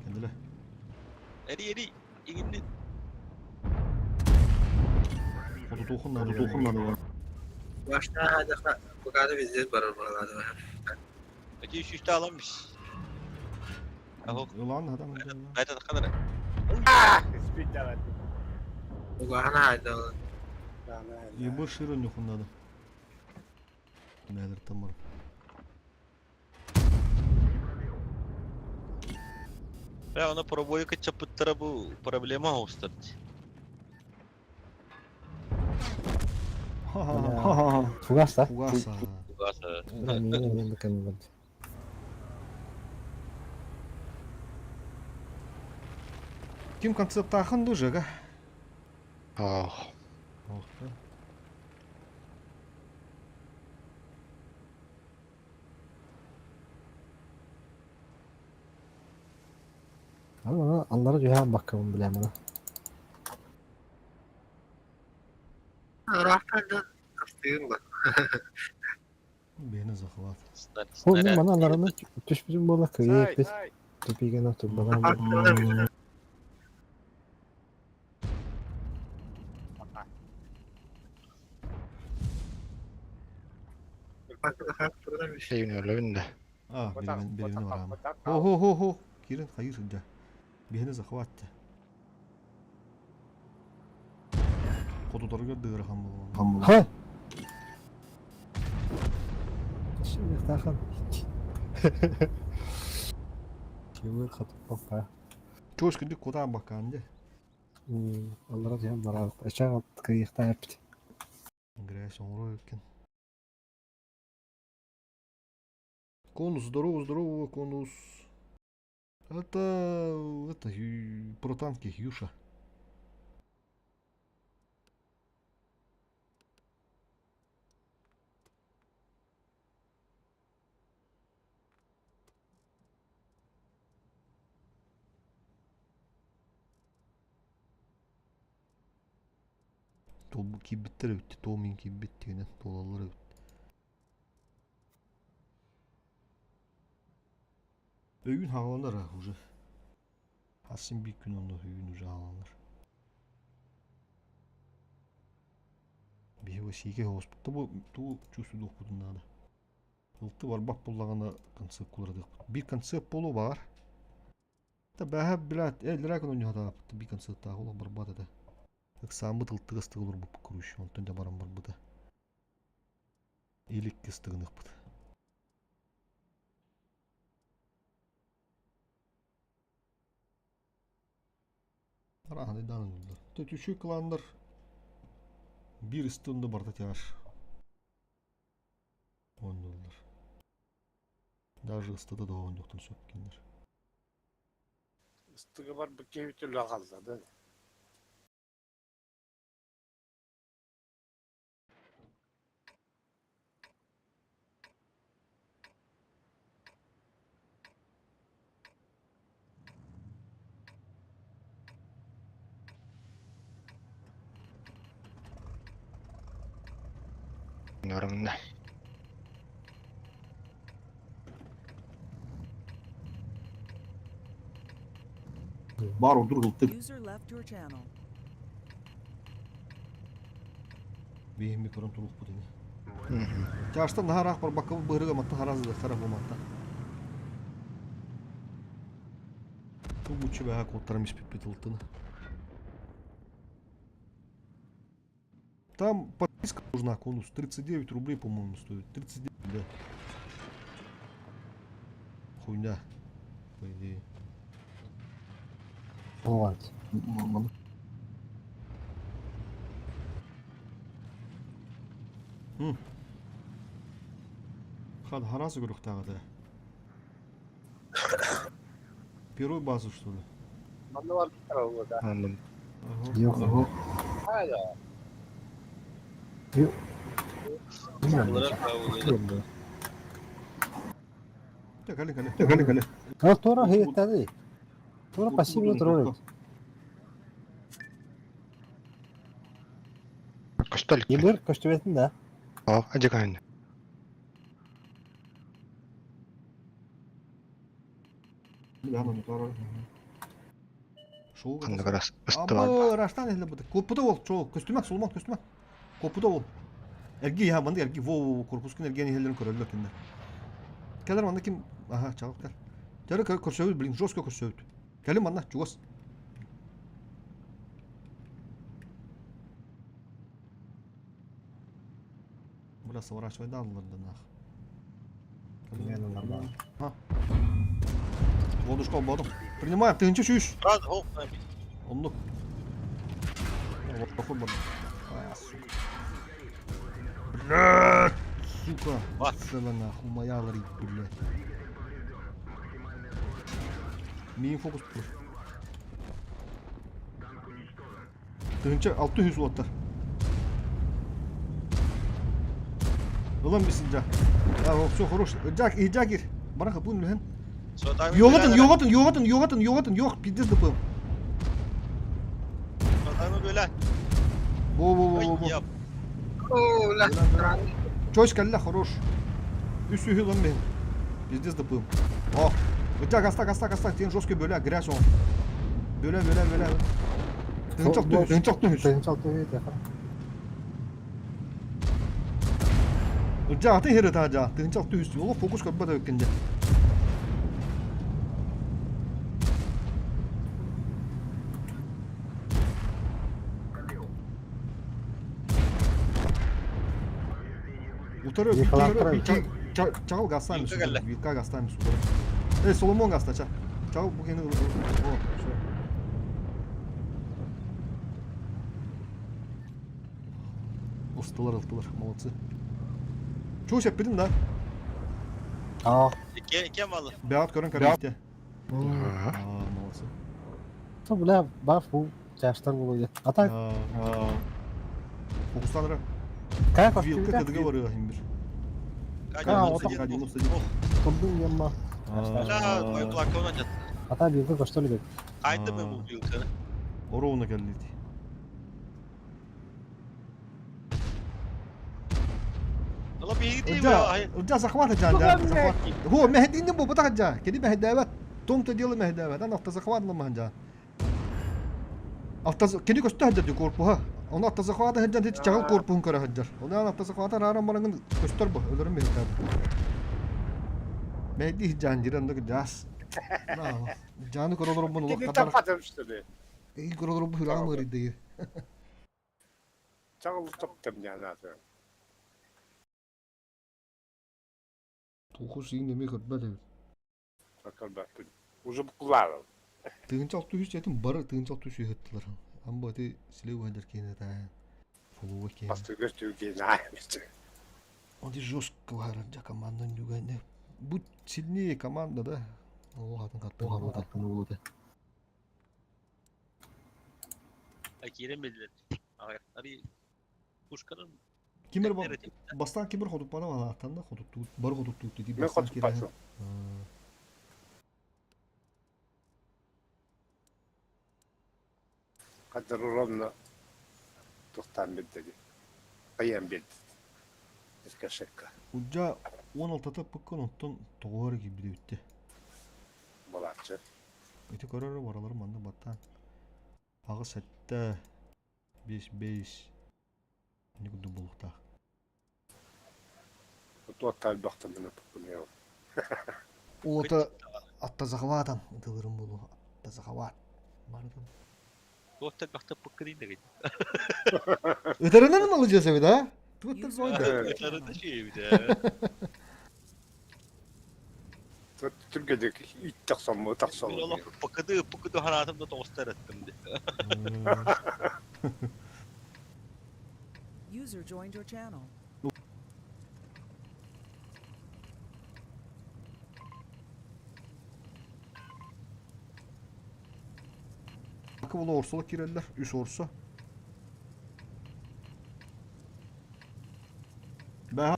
Кендиле. эри эри игинди Хоту тухун надо, тухун надо. Başta hadi bu kadar bizde barır buralarda. Эти үч аламыз. Ахо, Улан адам. кайта кадыр. Угана hadi. Ебы шырын юхун надо. Мәдер тамыр. Бля, она пробойка чапыттара бу проблема остарт. Ха-ха-ха. Фугас да? Фугаса. Угаса. Бля, мени мен бекем. Ким концепт ахын дужега? Ох. Ох, да. Ama anlara dünya bakımı bilemem. Rahmetden kastıyım bak. Бени захват. Ол мен мана аларына түшпүтүм бола кыйып тупиген отур бала. Эйүнөлөбүн да. А, беревне барамы. Хо-хо-хо-хо. Кирин хайыр сылдьа. Биһини захватте. Хотутарыгар дыырахан буолуо. Хай! Тахан. Кимир хатыппаппа. Чуос күндүк кутаан баккаан де. Аллара түһэн бараабыт. Ачаҕа кыйыахтаах эппит. Грязь оҥоро эбиккин. Конус, здорово, здорово, конус. Это, это, про танки, Юша. Киирбиттэр эбит, то мин киирбит дигинэн туолаллар эбит. Өйүн хааланар а уже. Хассын биир күн онно өйүн уже хааланар. Биһи сиикэ оҕуспут бу туу чувствуйдуохпутун наада. Ылты барбах буллаҕына концепт куларадыахпыт. Биир концепт буолуо баҕар. Та бэһэ билээт эллэрээ күн оонньоһотааппыт биир концерттаах олох барбат этэ. Ыксааммыт ылтык ыстык олорбуппут короче онтон дьэ баран барбыта. Илик ыстыгыныахпыт. Арааһынай даҕаны буллар. Төтүчү кланнар биир ыстыында барыта тяж оонньууллар. Даже ыстыда да оонньуохтун сөп кинилэр. Ыстыгы барбыт киһи үтүлү хаалла да. Нөрүҥнэ. Бар ордук ылтык. User left your channel. Биһимми көрөн туруохпут ини. Чаштан наһаа ыраах барбакка быһырыга мантан хараазыдахтара бу мантан. Тубуччу бэһэ куоттаран испиппит ылтыны. Там подписка нужна, конус. 39 рублей, по-моему, стоит. 39, да. Хуйня, по идее. Вот. Хад хараас көрүөхтээҕэ Первую базу, что ли? Манна барбыттар ол да. Оннун Yok. Hala. Olarak kavga Кали, кали. Кали, кали. А Тора хейтади. Тора пассивно троллит. көстө иликпин. Емир көстүбэтин да. Оо, адьыкаан. Шоу. Ханнык ырас ыстыбар ба. Абы, раштан эле бу. Коппута бол, чоо, көстүмәк, сулман көстүмәк. Коппута бол. Эрги я манды эрги во во корпускун эргени хеллерин көрөллөр киндер. Келер манна ким аха чалып кел. Жары көрсөбүт, блин, жестко көрсөбүт. Кели манна чугас. Бля, сворачивай да алларды нах. Ха. Водушка болдум. Принимаем, тыгынчы сүүс. Раз, хоп, Оннук. Похуй бар. А, сука. Блядь, сука. Села нахуй, моя ларит, блядь. Миин фокус тур. Тыгынча 600 уоттар. Ылан бисин жа. А, все, хорош. Жак, и жакир. Бараха, бун лүһен. Йоҕатын, йоҕатын, йоҕатын, йоҕатын, йоҕатын, йох, пиздец дпм. Бөлә. Во, во, во, во, во. Оо, ла. Чось кэллэ, хорош. Үс үһү ылан бэһин. Пиздец дпм. О, Жак, аста, аста, аста, тен жесткий бөлә, грязь он. Бөлә, бөлә, бөлә. Тыгынчак түһүс, тыгынчак түһүс. Тыгынчак түһүс, Ылдьаа атын иһэр ытаа дьаа, тыһыынча алта үс, олох фокус көрбөт эбиккин дьэ. Утары, чаҕыл газтаан вилка газтаан утары. Эй, Соломон газта, ча. Чаҕыл бу кини О, все. Устулар, ылтылар, молодцы. Чуус эппитин да? Аа. Кем алла? Бэҕэт көрөн көрүстэ. Аа, молодцы. То бля, баф бу чаштар буолуо. А так Фокустанра. Как Вилка кыдыга барыа химбир. Турдун ямма. Бля, плакона нет. А та вилка кошто ли? Қайда мен бұл вилканы? Оровна келди. Ылдьаа захват жаа захват. Хо мэһэдиинни буолбатах жаа. Кини мэһэдээбэт. Том-то дело мэһэдээбэт. Ан автозахват ылымаһын жаа. Автоз кини көстө сылдьар дии корпуһа. Ону автозахвата сылдьан ити чаҕыл корпуһун көрө сылдьар. Ону ан автозахвата арааран бараҥын көстөр бу. Өлөрүн мэһэдээбэт. Мэһэдии сылдьаан дьир оннук дьаас. Дьааны көрө олороммун олох хатар. Көрө олороммун сүрэҕим ыарыйда. Чаҕыл топтом диэн ааты. Туоху сиин эмиэ көрбөт эбит. Көрбөппүн. Уже букулаарым. Тыһыынча алты үс этим бары тыһыынча алты үс ыһыттылар. Амба ити силе уһандар киэнэ таайан. Фулуга киэнэ. Бастыгыр түүгeen аайымчы. Он жестко уһарар жа команда нүгэнэ. Будь сильнее команда, да? Ол хатын каттан улута. Киирэн билдилэр. Ари пушканын Кимер бастаан кимер хотуппана балааттан да хотуттуут бары хотуттуут дии Мен бастаан хотуппатым. Хаддар ровно тухтаан билдеги. Кайан билди. Искашекка. Удьа 16-та пыккын оттон тоҕуһар киирбит эбитти. Балааччы. Ити көрөр баралар манна баттаан. Аҕыс сэттэ биэс бэс ини курдук буолуохтаах. Туоттаал бахтамына пуккунео. Уота атта захватан ытылырым буолуо атта захват барытын. Туоттар бахта пыккырын дэгит. Ытарынан маладьыас эбит а? Туоттар сойда. Ытарына шиэбит ээ. Түргедик ит тахсаммы тахсам. Пыкыды пыкыды хараатым да тоҕустар эттим ди. User joined your channel. Акы була орсолор киирэллэр, үс орсо. Бэһэ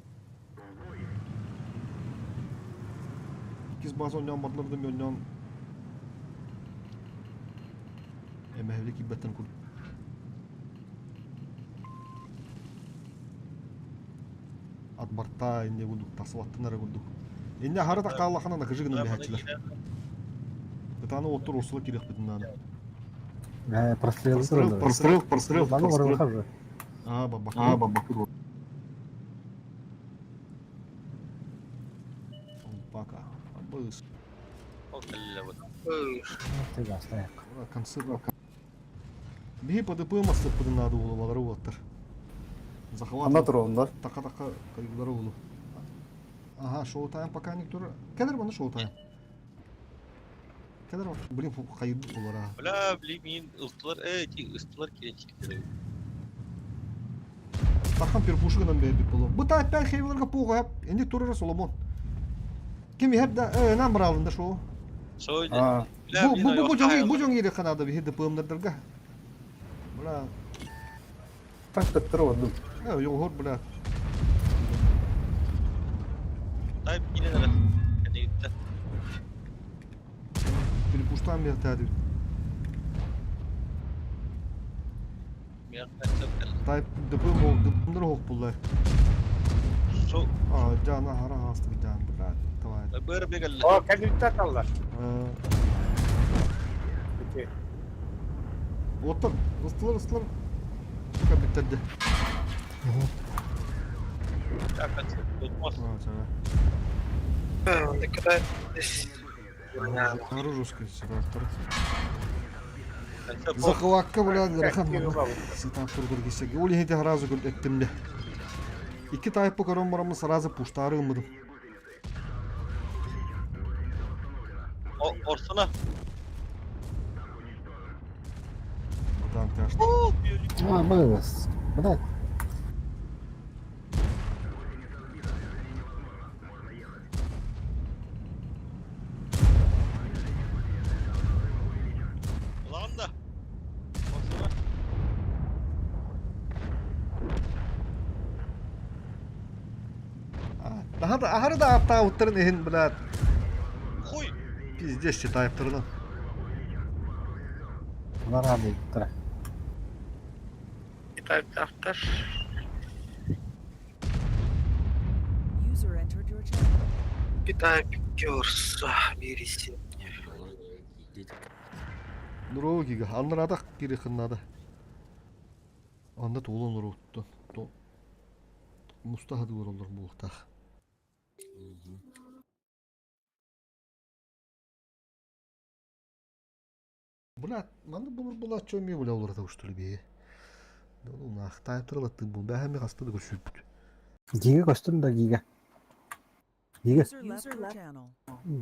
иккис база онньоон бардылар да онньоон эмэһэли киирбэттэн кур атбартаа инне курдук тахсыбаттын эрэ курдук. Инне аһара таххааллаххына накыжы гынан биһээччилэр. Ытааны оттор орсула киириэхпитин наада. Прострел, Прострел, прострел, прострел, прострел. Аа, бабак. Аа, бабакыр. Пока. Абыс. Концы. Биһи ПДП мастыппытын наада буолалары уоттар. Захват. Ана туруондар. Така-така кайгылары улу. Ага, шоу-тайм пока не тур. Кэлэр маны шоу-тайм. Кэлэр блин хайырбыт буолар. Бля, блин, мин ылтылар, э, ыстылар киречиктер. Тахан перпушу гынан бэйбит болу. Бу та опять хейвлерга пуга, энди турара Соломон. Ким иһэр да, э, нам браалында шоу. Шоу. Бу бу бу бу жоңи бу жоңи канада биһи ДПМнардарга. Бля. Так төттөр ордум. Э, йоҕор бля. Тай кирен эрэ. Перепуштан бертәди. Тай ДПМ ол ДПМнар хоқ булла. Шоу. А, жана хара хастык жан, бля. Давай. Быр бегелле. О, кәлүттә таллар. Оттар, ыстылар, ыстылар. Кабиттерде. Оружие сетаптар. Захватка, бля, ыарахан манна сетап турдур киссеге. Ол иһин сразу эттим де. Икки тайпы көрөн бараммын сразу пуштаары ыммыдым. Орсуна. Бутан тяжко. А, мылас. Блядь. Улаҕын да. Орсуна. Daha da ahırı da аптаабыттарын иһин, блядь, Хуй. пиздец тайптарынан. Bunlar abi bitti. Type User entered your channel. Type Curse birisi. Нуроо гига. Аннарада кирихыннада. Анда туолан урутту. Мустаха дуор олор буолуохтаах. Бля, манна булur була чөмүй бля олор да уштулы бие. Ну нах, тайптырылатты бу. Бәһәме хаста да көрсүппүт. Гига көстүм да гига. Гига. User left your channel.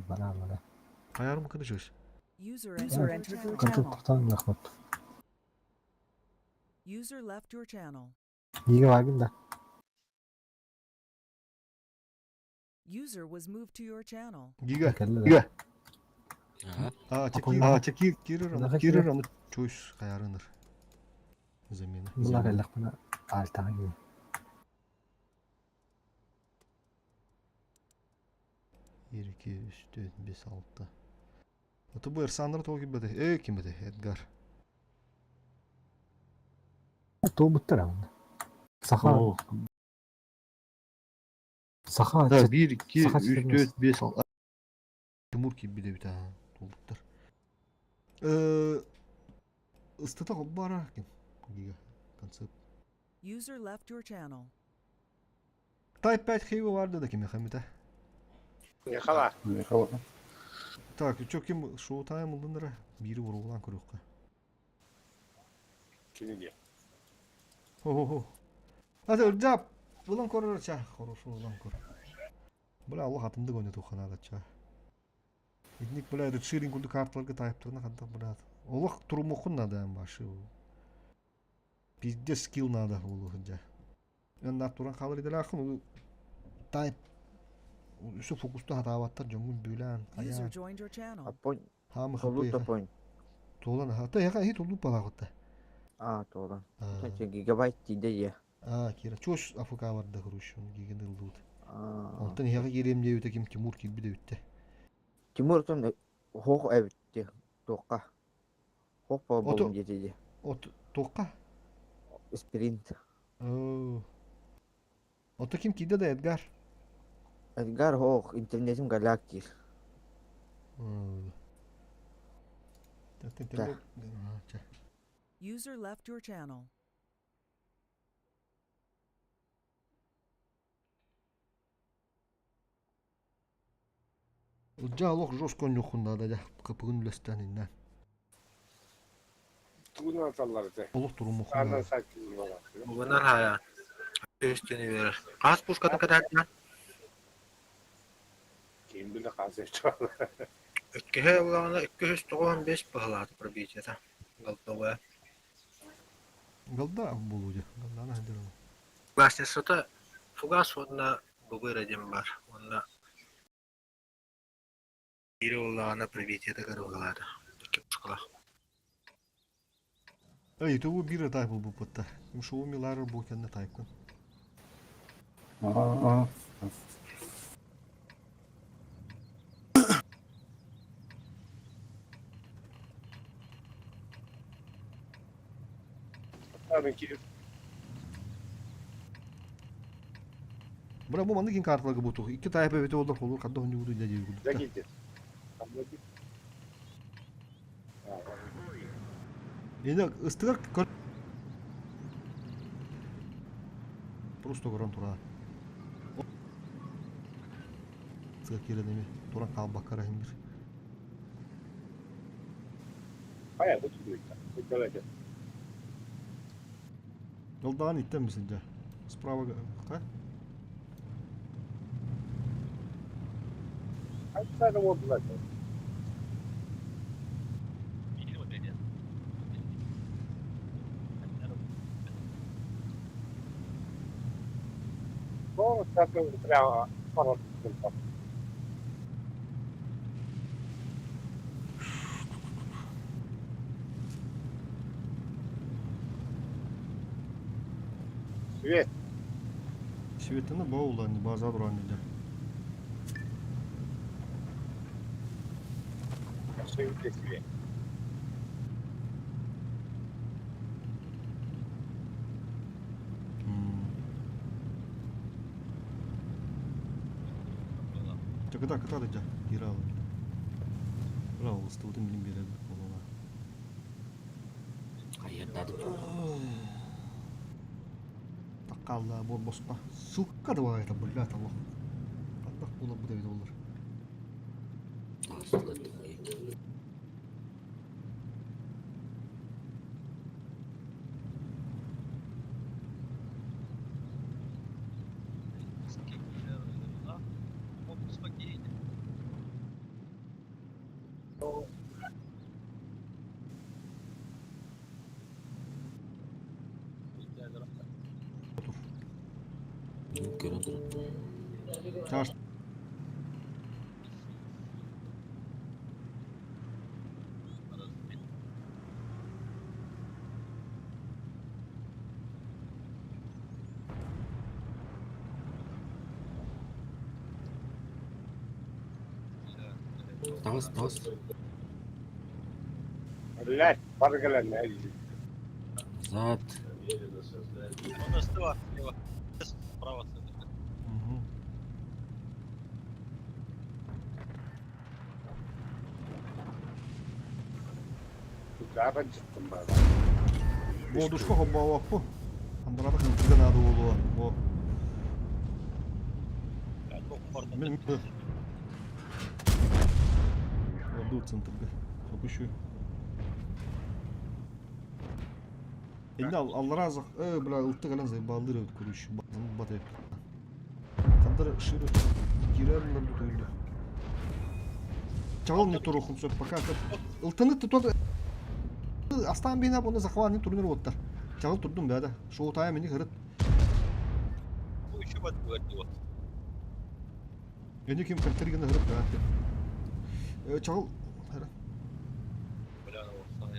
Бана бана. Хаярым кыны чөс. User entered your Контур channel. тоқтан рахмат. User left your channel. Гига багын да. User was moved to your channel. Гига. Кэллэ. Гига. А, чеки, А, чеки, кирер, Даха кирер, аны чөс хаярыныр. Замена. Була кэллэх бана. Алтаға гига. 1, 2, 3, 4, 5, 6. Ото бу Эрсандр тоғы кибеде. Э, ким беде? Эдгар. Туу буттар анда. Саха. Саха. Да, 1, 2, Саха 3, 4, 5, 6. Тимур кибеде бит, а, толуктар. Ыстыта бара ким? Гига. Концепт. User left your channel. Type 5 хейве барды да ким хамита. Михала. Так, чо ким шоу тайм улдындыра? Бири уругулан көрөккө. Киниге. Хо-хо-хо. А жап, булан көрөр ча, хорошо улан көр. Бля, Аллах атымды көне туханада ча. Итник, бля, редширинг кулду карталарга тайптырына хантак, бля. Олох турумукун надо башы. Пиздец скилл надо болу хыджа. Мен на туран халыр иделахын, тайп Үсө фокусту хатаабаттар жоңгун бүлән, User каян. joined your channel. Апонь. Хамы Толу хапы. топонь. Толан хата яка хи толу палагытта. А, толан. Гигабайт тиде е. А, кира. Чош АФК бар да короче, он гиген ылдыбыт. А. Онтон яга кирем диэбитэ ким Тимур кирбит эбитте. Тимур тон хох эбитти. Тоққа. Хох Ото- болум жетеди. От тоққа. Спринт. Оо. Ото ким киде да Эдгар. Эдгар хох интернетим галактик. Та. User left your channel. Жа олох жестко нюхунда да кыпыгын үлестен иннен. Тугунан аталлар те. Олох Анан турумухунда. сакин бала. Bunlar hala. Üstünü verir. Gaz puşkatın kadar lan. Ким биле казы чала. Өткеһе улағына 295 баһалааты пробитиета. Голдовая. Галда болуде. Галдана хадыр. Классницата фугас онна бугыр один бар. Онна бири улағына пробитиета каругалааты. Икки пушкала. Эй, ту бир тайп бу пытта. Ким шоу милар бу кенне тайпкын. Аа. Аны кирип Бра бу манны кин карталарга буту. Икки тайп бите олдар холур кадда хоню буду дия да дии. кийди. Эне ыстыгар көр. Просто көрөн тура. Сыа киирэн эми туран хаалбакка эрэ иһин бир. Хайа бу түгүйдэ. Сылдьар Жолдаҕын иттэн сылдьар. Справа ха? Хайдах буолдулар? Прямо Свет. Светаны баулани база дуранидя. Свет. Кыта кыта да кира Браво, ыстыбытын билин биэрэр буолуола. Айырдадым. Таккалла буолбосто. Сука давай это, блядь, аллах. Хандах буолар бу эбит олар. Көрөн туран. Чаш. Таҕыс, таҕыс. Блядь, баргала Назад. Он слева, слева. Справа. Угу. Бодушка хоббаабаппу. Андарата кынтыга наада буолуо. Бо. Мен Орду центрга. Хопущу. Инде аллара азак, э, бля, ылтык элен заебалдыр эбит күрүш. Бат эбит. Хандар шире кирерлер бүтүлдү. Чагыл не турухум сөп пока. Ылтыны тутат Астан бина бұны захватный турнир оттар. Чагыл турдум бәді. Шоу тая мені хырыт. Еще бат его. Эни ким картергені хырыт бәді. Чагыл хырыт. Бля, ну,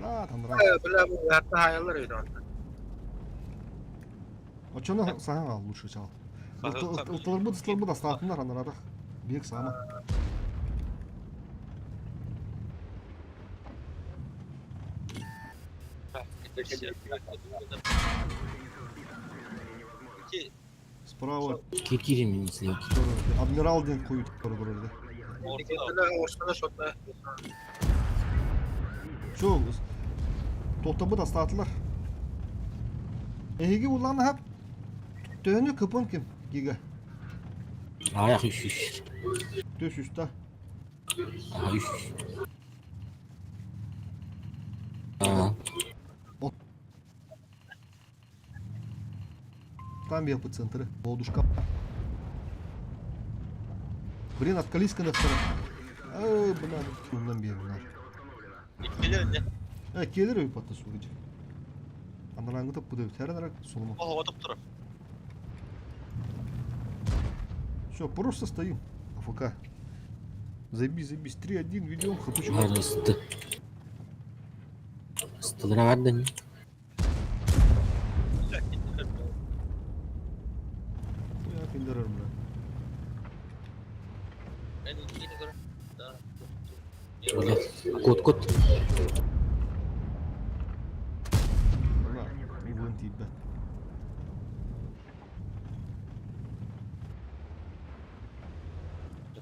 Бля, там раз. Бля, бу hatta hayallar öyle onda. Очону саң ал лучше чал. Ылтылар бу дыслар бу дастаатындар анарадах. Биек сама. Справа. Киркирим слева. Адмирал ден куют көрді. Ортада шотта. Все, тоқтабы дастаатылар. Эһиги улан хап төөнү кыпын ким гига. Аяқ үш үш. Төс үстә. Ага, үш үш. А, Там я по центры. Бодушка. Блин, от Калиска на втором. Ай, бля, уннан биэр Келер не? Э, келер өй патта сугыжы. Анараңы тап бұда Тэрен соломо. О, отып турар. Все, просто стоим. АФК. Забись, забись. 3-1, ведем, хапучу. Ладно, ысытты. Ыстылыра барды не? Я киндерер, бля. Блядь, кот, кот. Бля, угон тиибет.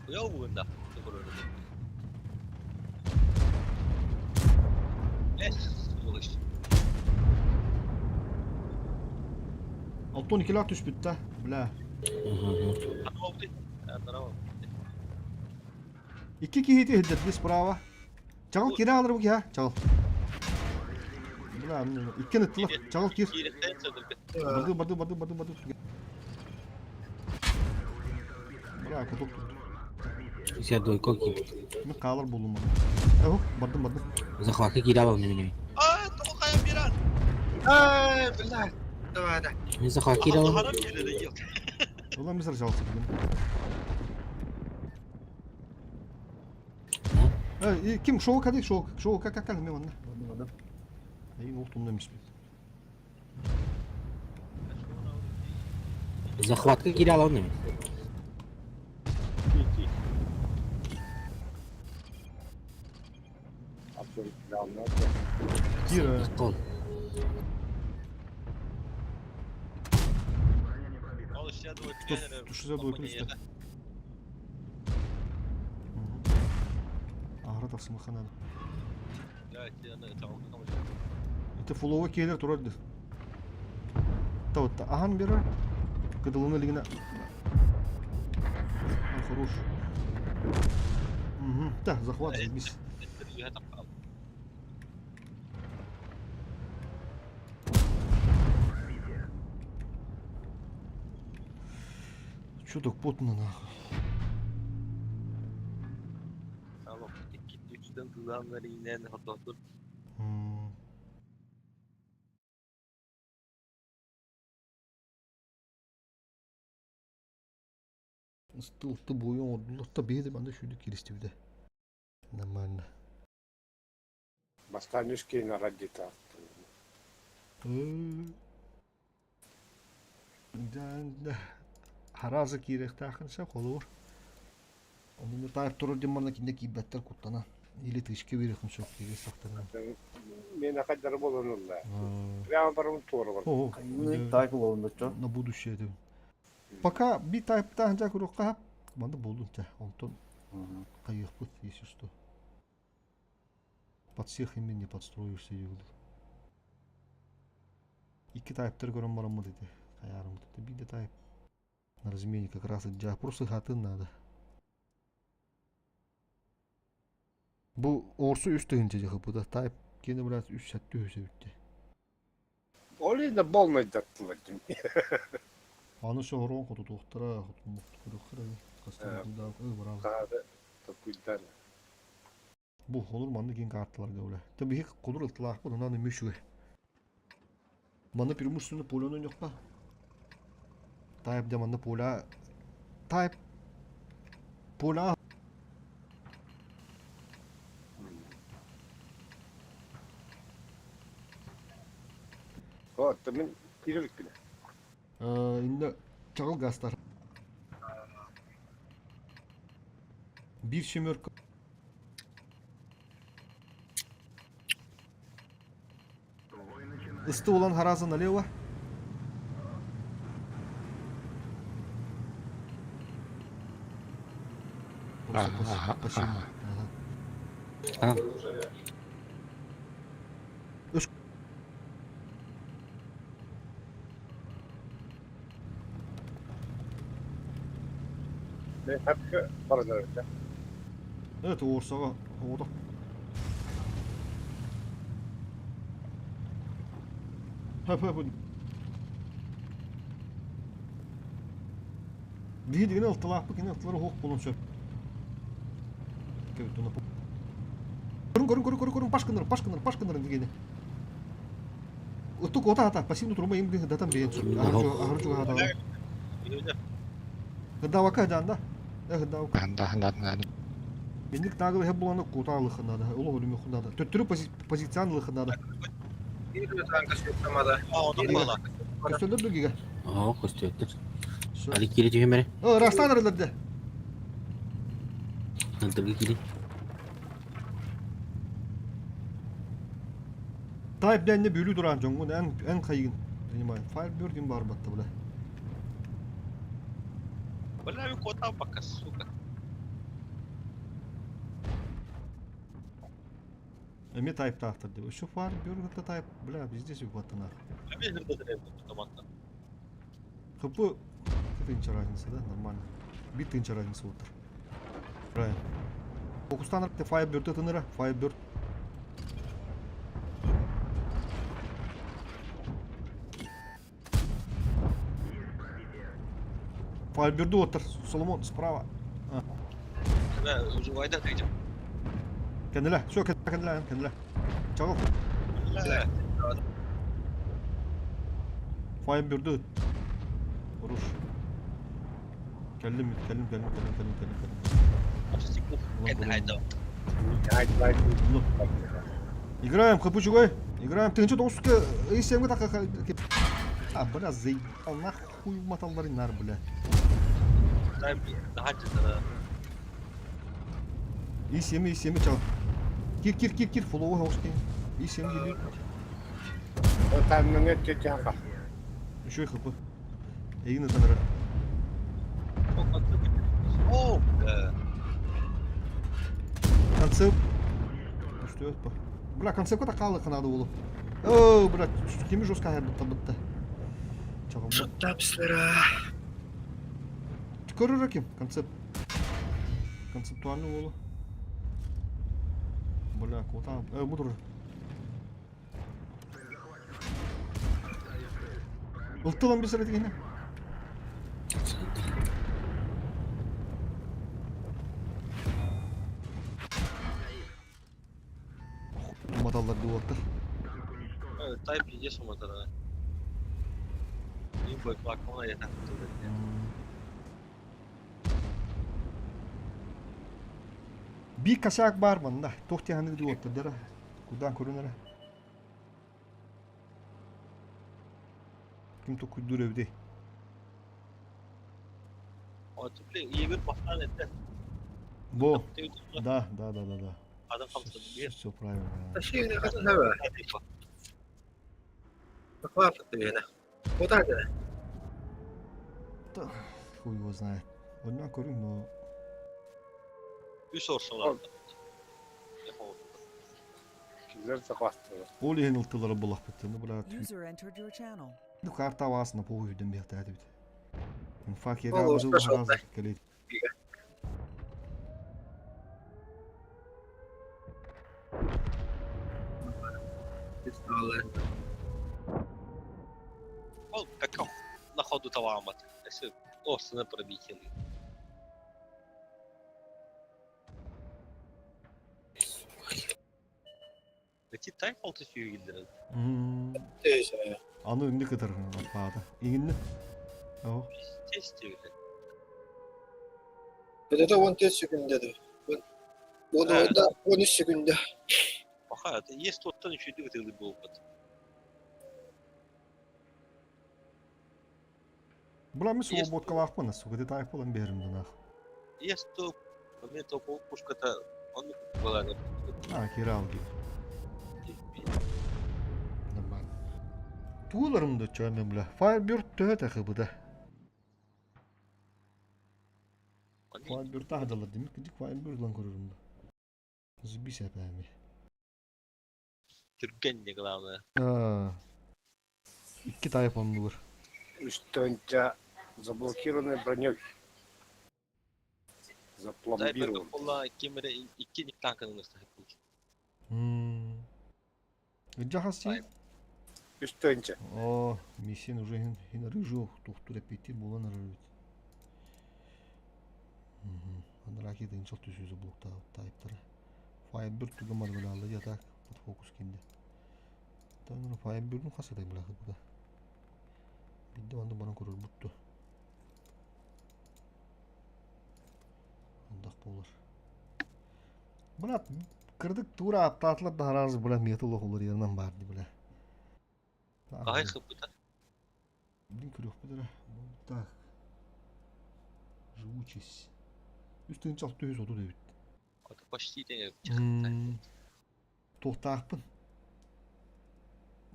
Хуя угунда. Эс, сволочь. Оттон икилээх түспүт да, бля. Икки киһити иһирдэрди справа. Чаҕыл киирэ хаалар бу киһи, чаҕыл. Бля, иккиэн ыттылар. Чаҕыл киир. Барды, барды, барды, барды, барды. Бля, кутук тут. Седойко киирбит. Мин хаалар буоллум. Эһу, бардым, бардым. Захватка киирэ алабын мин. Ай, тоҕо хайан биэрэн? Ай, бля. Давай, да. Мин захватка киирэ алабын. Улам мисар жалсы бүгүн. Э, ким шоу кади шоу шоу как как мен онна. Эй, ол тумна эмеспин. Захватка киирэ алабын мин. Кира. Кол. Что плюс Аһара тахсымаха надо. Это фулова келер турар ди. Та вот ахан берер. Кыдылына лигина. Хорош. Угу. Да, захват заебись. Чё так потно нахуй? Ысты буйун ордулар та биһиги манна сүүрдүк кииристибитэ. Нормально. Бастаан үс киһини радита. Хараза киириэхтээххин сөп холобур. Онно таайып турар дьон манна кинде киирбэттэр куттана. Или тышка биэриэххин сөп киириэ сахтарынан. Мен акадары болан ылла. Прямо барым туора бар. На будущее это. Пока би тайптаан жа көрүөххэ манна буоллун чэ. Онтон хайыахпыт если что. Под всех ими не подстроишься диир. Икки тайптар көрөн бараммыт ити. Хайаарыммыт ити. Биир тайп на размене как раз дьа просто хатын надо. Бу орсу үс тыһыынча дьахыппыта. Тайп киэнэ блядь үс сэттэ үһүсэ бүттэ. Ол инде болмайдаттылар. Аны соһороон хотутуохтара, хотуммут барал. Токуйдар. Бу холур манны киин карталарга бля. Та биһи холур ылтылаахпыт, онон эмиэ үчүгэй. Манна преимущественно поляны ойнуохха. Тайп дьэ манна поля тайп поля О, мен кириликпин. Инна чаҕыл гастар. Биир семерка. Ысты улан хараза налево. Спасибо. Ага. Мен хапка бардар. Это орсаға ода. Хөп хөп. Биһи дигэн ылтылаахпыт кини ылтылары хуох буолуон сөп. Көрүн көрүн көрүн көрүн көрүн паш гыннарын паш гыннарын паш гыннарын дигени. Ыттык ота ата пассивный турума им дигэн датан бэйэн сөп. Аһары чугаһаатаҕына. Кыдаабакка дьаанда. Э кыдаабакка. Да, да, да. Инник таагыл эһэ буланы кута алыхын надо. Олох өлүмүөххүн надо. Төттөрү позицияны ылыхын надо. Көстөлдөр дүгигэ. Оо, көстүөттөр. Али киири түһүм эрэ. О, растан арыларды. Нантыргы киири. Тайп дэнне бүлүү туран жоңгун эн эн хайыгын принимаем. Firebird им бар батта бля. Бля, мен кота пока, сука. Эми тайп таахтар деп. Еще Firebird это тайп, бля, везде сүк баттана. Мен хырдатыр автоматтан. ХП тысяча разница, да? Нормально. Бит тысяча разница утр. Правильно. Фокустан ты Firebird это ныра. Firebird. Firebird отыр. Соломон справа. Да, уже вайда тыйдым. Кенделе. Все, кенделе, кенделе. Чагыл. Firebird'ü. Vuruş. Келдим, келдим, келдим, келдим, келдим, келдим, келдим. Играем, хп чугай. Играем. Ты что, сука, и так А, бля, заебал, нахуй моталлар нар, бля. И 7, и 7, чал. Кир, кир, кир, кир, фоллоу хауски. И 7 или. Там нет тетяга. Еще и хп. Игна танра. О, бля. Концепт. Что это? Бля, концепт это калы канады болу. О, бля, кими жестко бытта бытта. Шоттапсыра. Көрөр ким? Концепт. Концептуальный болу. Бля, куда? Буду. Ылтылан бисер этигине. Маталлар дуоттар. Тайп пиздец умотара. Не бой плакала, я так Би косяк бар манна. Тохти ханы дуоттар дара. Кудан көрүнөрө. Ким то куйдур эвде. Бо. Да, да, да, да, да. Адам хамсады. Все правильно. Таши хатын хаба. Куда да? Хуй его знает. Одна көрүң, но Үс орсалар. Килер захватывал. Ол ең ылтылары булах битти. Ну, бля, User entered your channel. Ну, карта вас на похуй дем бихта бит. Инфак Ол я орташа разы келет. Ол как на ходу тавамат. Если орсыны пробители. Эти тайфалты сүйгілдері. Аны үнді кытыр аппаата. Иңинни. О, Пиздец тебе. Это 14 секунд да. 13 секунд. Паха, это есть тот, кто еще идет был. Була ми свободкалаах сука, ты тайфалан берим дунах. Есть то, мне то пушка-то, он была. А, киралги. Нормально. Тууларым да чөмем бля. Firebird төһө тахы буда. Firebird тахадалар демек, кидик Firebird лан көрөрүм да. Зубись опять. Түрген не главное. А. Икки тайфан булur. Үстөнчә заблокированный броней. Запломбирован. Була кемере икки ник танкының өстө. Жахасы. Үстөнчә. О, миссин уже хин рыжу тухтур эпити булан рыжу. Андраки ден чол түсүзү блокта тайптары. Firebird туга маргала я так под фокус кинде. Таңры Firebird'ün хасадай булахы буда. Бидде онда бана көрөр бутту. Андак болар. Брат, кырдык тура аптатлар да харазы була метал олар yerинен барды була. Кай хыпыта. Блин, күрөх бідірі. Так. Живучесть. Үстін чал төз оту дебит. Это почти ден. Тоқтақпын.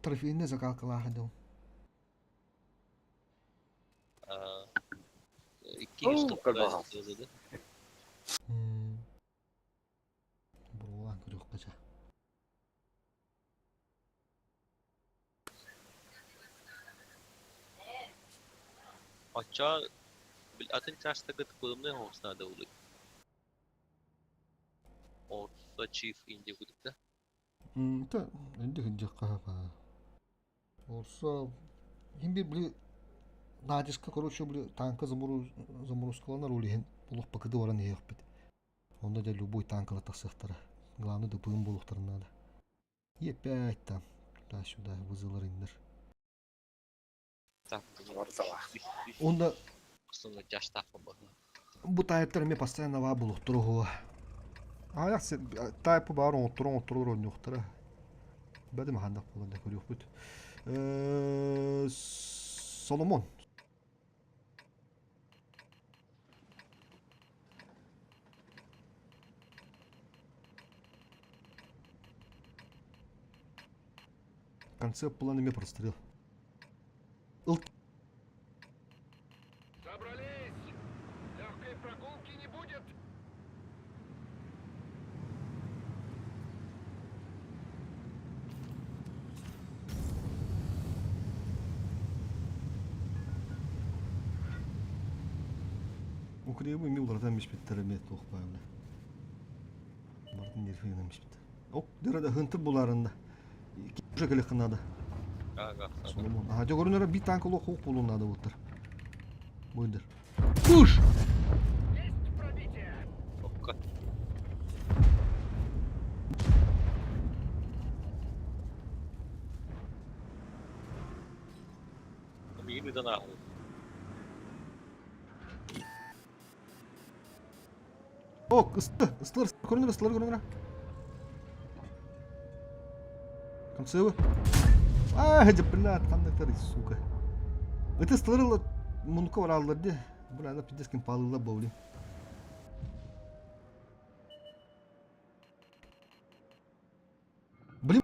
Трофейне закалкалаха дем. Икки калбаха. Бурулан күрөх кача. Оччоо бил атын чаастарга туппутумнай оһоҕос наада буолуой. Орто Chief инди кудукта. Та инди хинжакка хафа. Орса хин бир били Надежка короче били танка замору заморозкаланар ол иһин олох бакыды баран иһиэхпит. Онно дьэ любой танкалар тахсыахтара. Главное дыпыын буолуохтарын наада. И опять там туда-сюда вызылар иннер. Онда бу тайптар эмиэ постоянно баар буолуохтара уһуга. Аҕыйах тайпы баар оҥотторо оҥотторо оонньуохтара. Бэдим ханнык буолан да көрүөхпүт. Соломон. Концепт план эмиэ прострел. Ыл Собрались! Легкой прогулки не будет! Укребы ми уларытан биспиттэр эмиэ туох баайбына. Бардын нерфигынан биспиттэр. Ок, дөрөдө хынтыр буларында. Уже келеххин надо. Соломон. Ага, дьогорун бит танк олох хук булун надо буттар. Буйдыр. Пуш! Ок, ысты, ыстылар, көрүнөр, ыстылар көрүнөр. Концевы. А, блядь, ханныктар, сука. Это ыстылар мунука бараллар ди. Бля, ана пиздец ким палыла боули. Блин.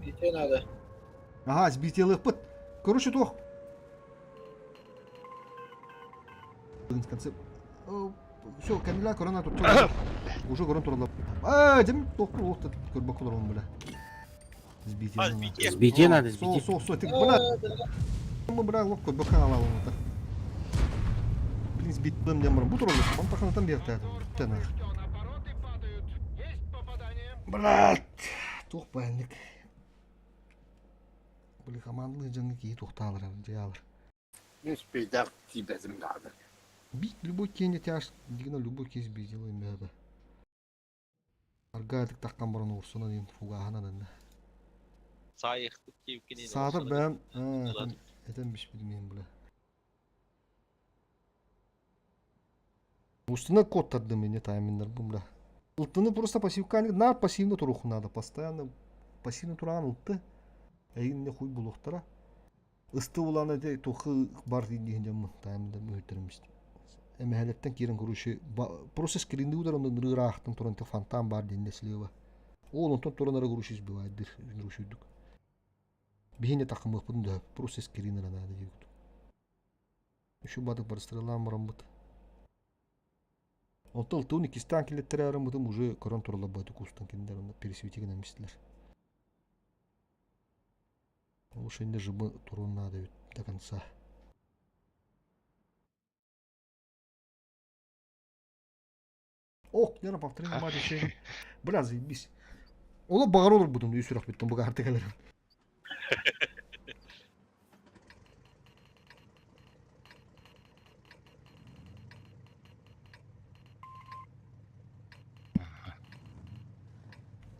Сбитие надо. Ага, сбитие лыппыт. Короче, туох. В конце. Все, Камила корона тут. Уже корон турала. А, дем тохку лохта көрбөк олорон бля. Сбитие. Сбитие надо, сбитие. Со, со, со, ты, бля. Мы, бля, лох көрбөк алалым. Блин, сбитым дем бар. Бу туралы. Он таханатан берді. Тенах. Брат, туох бааннык. Били командалыы дьоҥҥо киһи туохтаалар дьаалар. Мин спейдах тиийбэтим даҕаны. Бить любой киэнэ тяж дигина любой киһи сбитила имеда. Аргаатык таххан баран уурсунан ин фугаһынан анна. Саайыхтык киэбиккин Саатар бэйэм этэн биспитим иһин бля. Устина код тардым мне тайминнар бу бля. Ылтыны просто пассивка на пассивно турух надо постоянно пассивно туран ылты. Эйин не хуй булуохтара. Ысты улана де тухы бар диин дьоммун тайминдар мүһүттеримис. Эмэһэлэттэн киирэн короче просто скринди удар онно нырыыраахтан туран те фонтан бар диэн слева. Ол онтон туран ара короче избивайдыр рушуйдук. Биһине такымыахпытын да просто скринера надо диэбит. Үчү батык барыстыралаан бараммыт. Онтон ылтуун иккистээн киллэттэрэ бараммытым уже көрөн тураллар бааты кустан кинилэр онно пересвети гынан истилэр. Ол шинде жыбы туруон наада эбит до конца. Ок, яна повторение мать еще. Бля, заебись. Оло баҕар олорбутум үс сүрэхпиттэн бу каарта кэлэрим.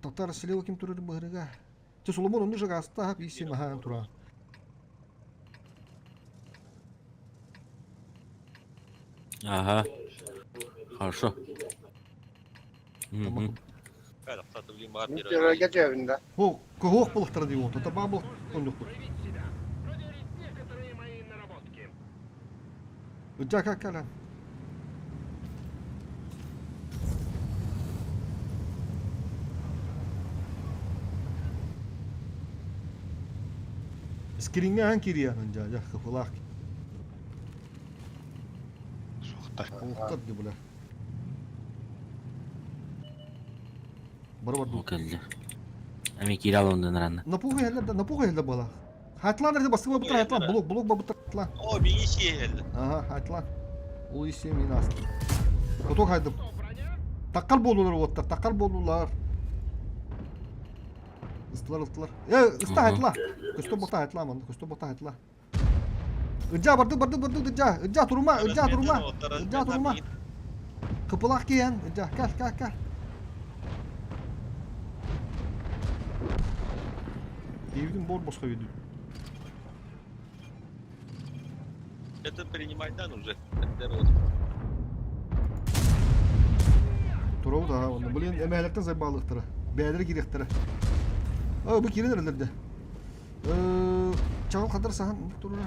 Татар слева ким турар быһырыга. Те Соломон онну жагаста биси махан тура. Ага. Хорошо. Мгм. Мин дьэбинда. Хо, кохох булахтара дии уонта табаа был оннук. Жака кала. Скринге хан кириянын жа жа кыфылах. Суохтар. Олохтар ди була. Бар бар Ол кэллэ. Эми киирэ алындан аранна. Напуга хелле да напуга хелле була. Хатлан эрде басты бабыттар хатлан. Блок, блок бабыттар хатлан. О, миги сиэһэллэр. Ага, хатлан. Ол иссе мин астым. Коток хайдым. Таккар болулар уоттар, таккар болулар. Ыстылар, ыстылар. Э, ыста хайтла. Көстө бота хайтла манна, көстө бота хайтла. Ыдьа барды, барды, барды, ыдьа. Ыдьа турума, ыдьа турума. Ыдьа турума. Кыпылах киэн, ыдьа, кэл, кэл, кэл. Диэбитин бор босхо виду. Это принимай дан уже. Турабыт аха онно. Блин, эмээлэртэн сайбаалыахтара. Бэйэлэрэ киириэхтэрэ. Оо, бу киирэн эрэллэр дэ. Чаҕыл хадыр саһан турура.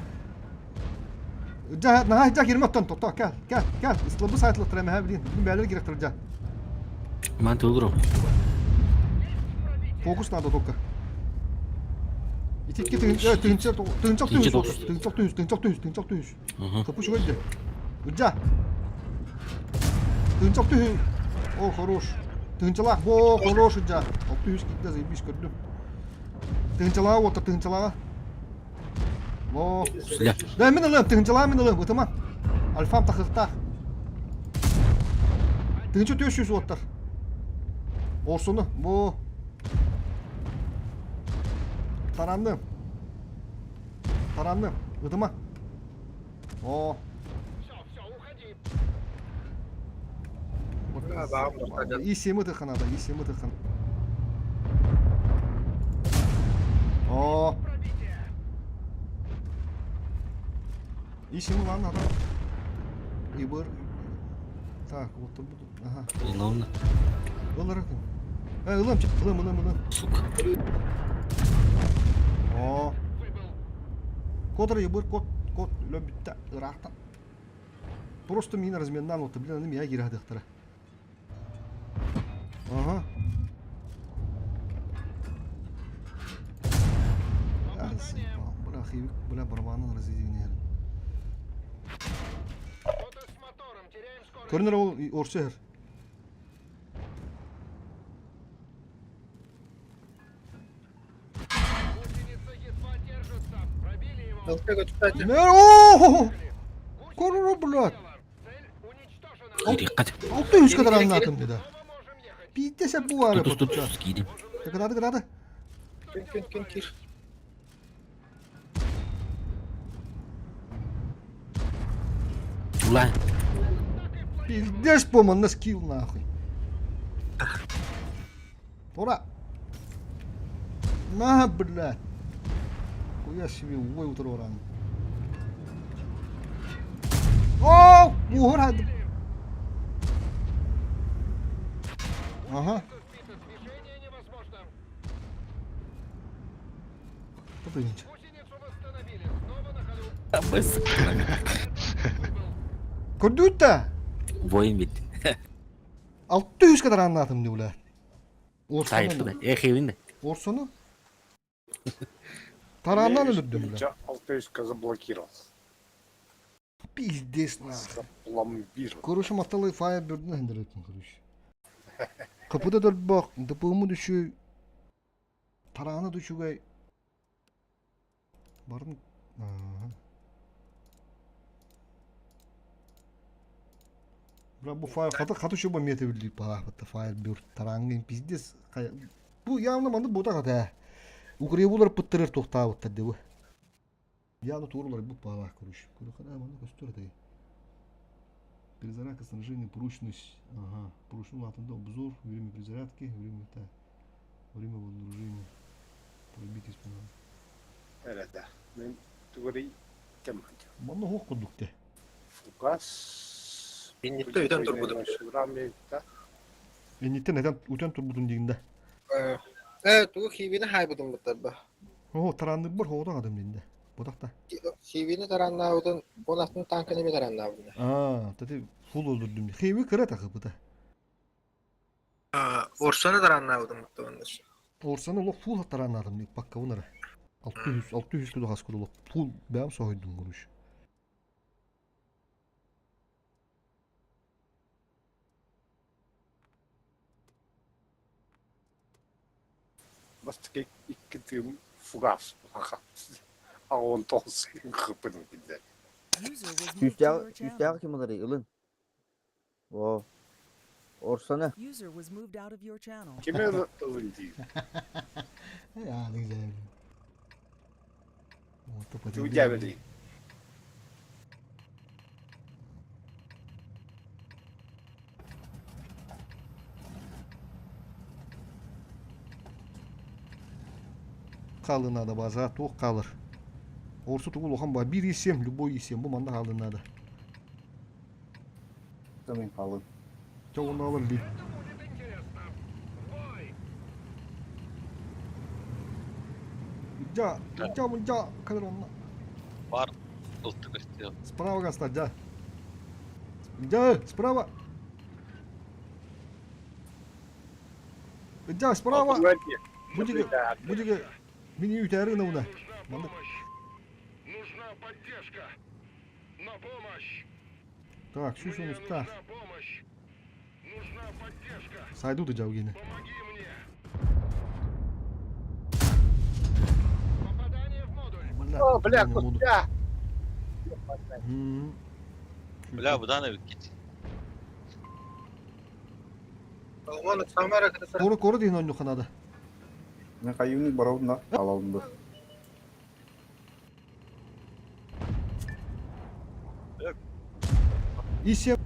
Дьа, наһаа дьа киирмэ оттон тохтоо, кэл, кэл, кэл. Ыстылабы сайтылыктара эмэһэ блин. Бүгүн бэйэлэрэ киириэхтэрэ дьа. Ман толору. Фокус надо только. Ити икки тыһыынча, тыһыынча, тыһыынча Тыһыынча тыһыынча, тоҕус. тыһыынча тыһыынча, тыһыынча тыһыынча, тыһыынча тыһыынча. Капуч выйди. Ыдьа. Тыһыынча тыһы. О, хорош. Тыһыынчалаах. Во, хорош ыдьа. Алты үс киирдэ, заебись, көрдүм. Тыһыынчалааҕа уота, тыһыынчалааҕа. Во. Да, мин ылыам, тыһыынчалааҕы мин ылыам, ытыма. Альфам тахыахтаах. Тыһыынча 400 уоттар. Орсуну, во. Таранным. Таранным. Ытыма. О. И семы тыханада, и семы тыхан. О. И семы ладно, да. И быр. Так, вот тут буду. Ага. Ылымна. Ылыр. Э, ылым, ылым, ылым, ылым. Сука. О. Кодр ебыр кот, кот лөбүттэ ыраахтан. Просто мин разменнан вот, блин, аны мия киирэ Ага. Бля, хивик, бля, барабанын разъединили. Көрүнэр ол орсу иһэр. О! Корро, блядь! Киириэххэ. Алты үскэ тараннаатым деді. Биитте сеп бу Тутус тутус киирим. Кыдады кыдады. Күн күн күн кир. Улаан. Пиздец по манна скилл нахуй. Ура! На, блядь! Хуя себе, ой, утро рано. О, угора. Ага. Попрыгните. Көрдүүт да? Воин бит. Алты үс kadar anlattım diyor ulan. Сайыпты Орсону. Эхивин. Орсону. Тарааннан өлөрдүм ulan. Алты үскэ заблокировал. Пиздец нахуй. Запломбировал. Короче, маталы Firebird'ün хендереттин, короче. Капыда дөлбөх, дыпымы düşü, тарааны düşүгэй. Барын... Бля, бу файл хаты хаты шуба мете билди паахпатта Firebird тараангын пиздец. Бу явно манды бута хата. Укребулар пыттырыр тохтаабыттар дебу. Явно туурулар бу паалаах короче. Көрөхана манны көстөр этэй. Перезарядка, снижение, прочность. Ага, прочность латында обзор, время перезарядки, время это, время вооружения. Пробитие спина. Эрэ Мен тугары кем Манна хоқ курдук те. Фугас. Инниттэ үтэн турбутум. Инниттен этен үтэн турбутун дигинде. Э, тугу хивини хайбытым быттарба. О, таранны бар хоғда адам дигинде. Бодақта. Хивини тараннаабытын, он атын танканы ме тараннаабытын. Аа, тати фул öldürdüm. Хиви кыра тахы быта. Орсаны тараннаабытым быттабын. Орсаны олох фул тараннаатым пакка унара. 600 600 кило хас курулук. Фул бәм сохойдум куруш. Бастык икки тыым фугас. 89 кыппытын киллэр. User was moved to Сүүстээх your channel. сүүстээх ким ыларый ылын. О. Орсону. User was moved out of your channel. Kime ılın değil. Ya ne güzel. Orta Tuğ gelmedi. Kalın надо база, туох kalır. Орсу тугул охан ба 1 исем, любой исем бу манда kalın надо. Мен қалын. Чо оны алыр ли. Ja, ja, ja, kadar onunla. Бар ылтык өстө. Справа гаста, ja. Ja, справа. Ja, справа. Будиге, будиге. Мини үтәрі на уна. Манда. Так, şu sonuçta. Сайду да жаугене. О, бля, кустя. Бля, будан эбит. Оған Самара кытса. Кору кору дейін ойын қанады. Мен қайюник барауын да алалымды. İse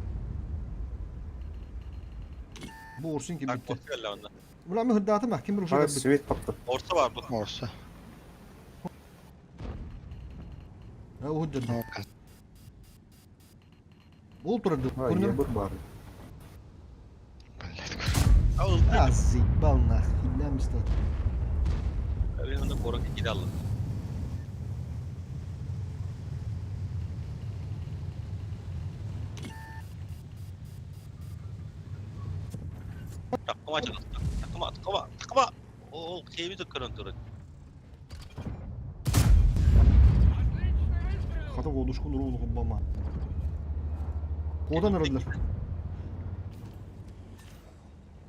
Bu orsun ki Так, bitti. орса келле онда. Ulan мен hırdatı mı? Kim bir Ha, uşak свет тапты. Орса бар бу. Орса. Ha o hırdatı. Ол тұрады. Ha, Көрінер ебір бар. Блядь. А ылтык. А, заебал нахуй. Хилямista. Мен онда корок кире алдым. Такыма чыгыс. Такыма, такыма, такыма. Ол кеби төккөрөн турат. Хата одушкун руун хуббама. Кодан аралар.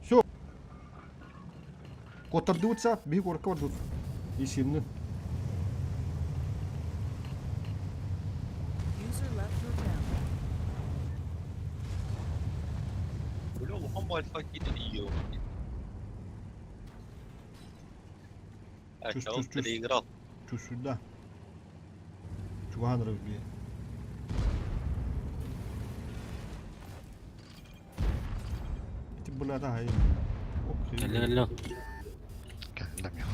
Все. Коттардуутса, бии корка бардут. Исимнин. User left your channel. Бля, улахан баалфа киде ийо. Чүс, А, чүс, он чүс. переиграл. Чүс сюда. Чуган рыбби. Ити булата хай. Келле келле. Келлем я.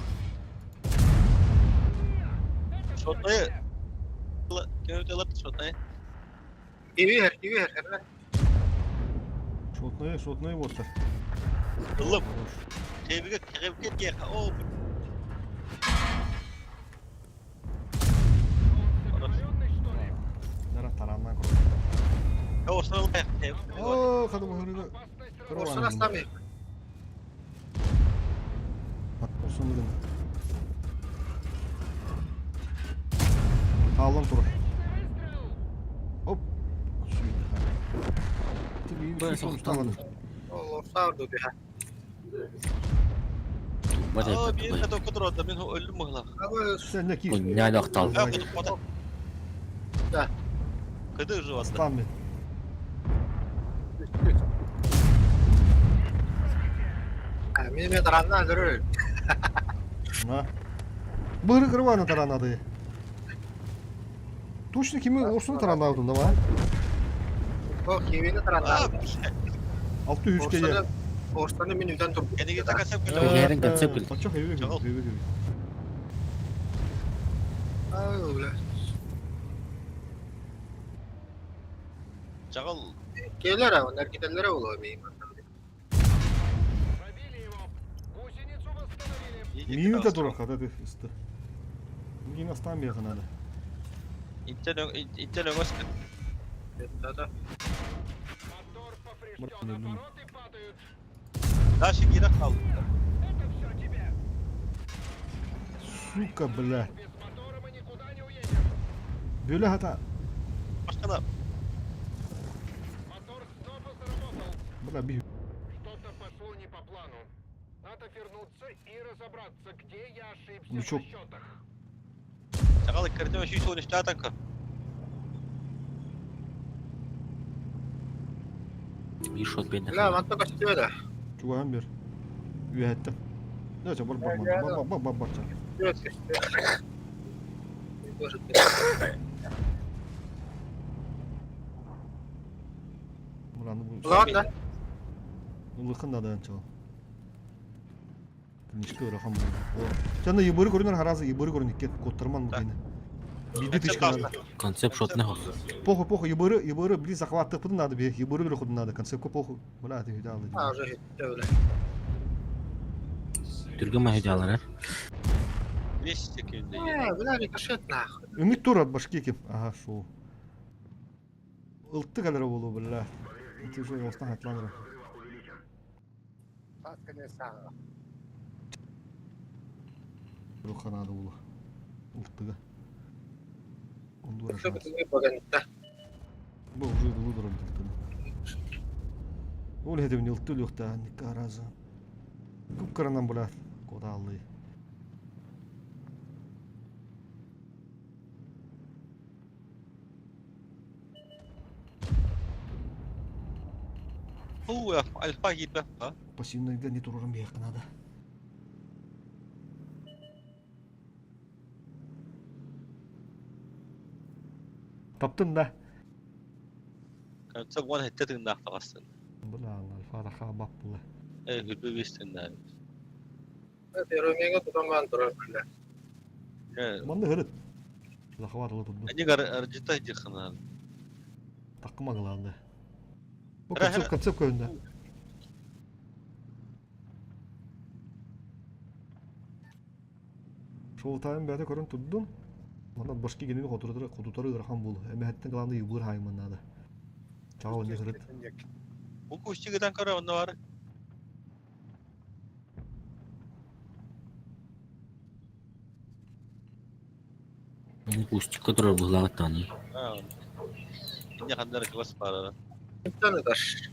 Шотны. Кем шотны. Киви киви хер. Шотны, шотны вот. Ылып. Кебиге кебиге ке. О. Нара тараннан кор. Орса О, хады бу. Орсона стами. Орсондугун. Хаалан тур. Оп. Бля, Сүйді. Ол Орса орду диха. Тубат О, эбит. мен хата кудро да мен өлүм мыгла. Абы Сен не ки? Кунья лохтал. А, куду куда. Да. Кыды жуаста. Там мен. Мен мен таранна жүрөр. На. Быры кырваны таранады. Точно кими орсуну таранадым да ба? О, кивини таранна. А, бля. Алты үч кеге. Орсону Орсону мен үйдөн туруп. Кенеге такасып Ой. келе. Ярын концепт бил. Пачок эбе Чагыл. эбе эбе. Ай, бля. Чагыл Келер, ондар кетелер боло мен. Минута тура хата ты исты. Мин астан бия ханады. Интен интен өңөс. Да, да. Дальше кире калды. Сука, бля. Бөлө хата. Башкана Бля, би. Лючок. Чаҕал иккэритэ 113 танка. Биир шот биэрдэ. Бля, мантан көстүө да. Чугаһан бер. Үөһэттэн. Да, ча бар бар бар бар бар бар бар ча. Көстүө, көстүө. Мураны бу. Ладно. Улахан да дан чал. Клиничка ырахан бу. Чаны ебыры көрүнөр харазы ебыры көрүн иккен коттарман бу кини. Биди тычка надо. Концепт шот не хос. Похуй, похуй, ебыры, ебыры, блин, захваттык надо, бе, ебыры бир худу надо, концепт похуй. Бля, ты видал. А, уже хитте бля. Түргэн маһы дьаалар, 200 секунда. Э, бля, рикошет нахуй. Үміт тур от башки кем. Ага, шоу. Ылтты калера болу, бля. Ты уже остан хатланра. Руханады болу. Ылттыга. Ондура Все шанс. бутылы баганта. Бу уже дулу дурам тылтыны. Ол хедебин ылтты люхта, никка раза. Күп каранан бля. Кода алды. Фу, альфа гибе. А? Пассивныйда не турурам бияқынады. Таптым да. Концепт one хетте тыңнах тагастын. Бля, альфа раха бап була. Э, хүлбе бестен. Первый тутан турар бля. Э, Манды хырыт. Захват алып турду. они гар аржита дихана. Такыма кыланды. Бу концепт концепт көндө. Шоу тайм бәте көрөн турдум. Мана башки генени хотуртары хотутары ырахан бул. Эме хеттен кыланды юбыр хайманнады. Чао не хырыт. Бу кустигыдан кара онда бар. Кустикка турар быһылаҕыттаҕына. А. Инне хандар кыбас бара. Таны даш.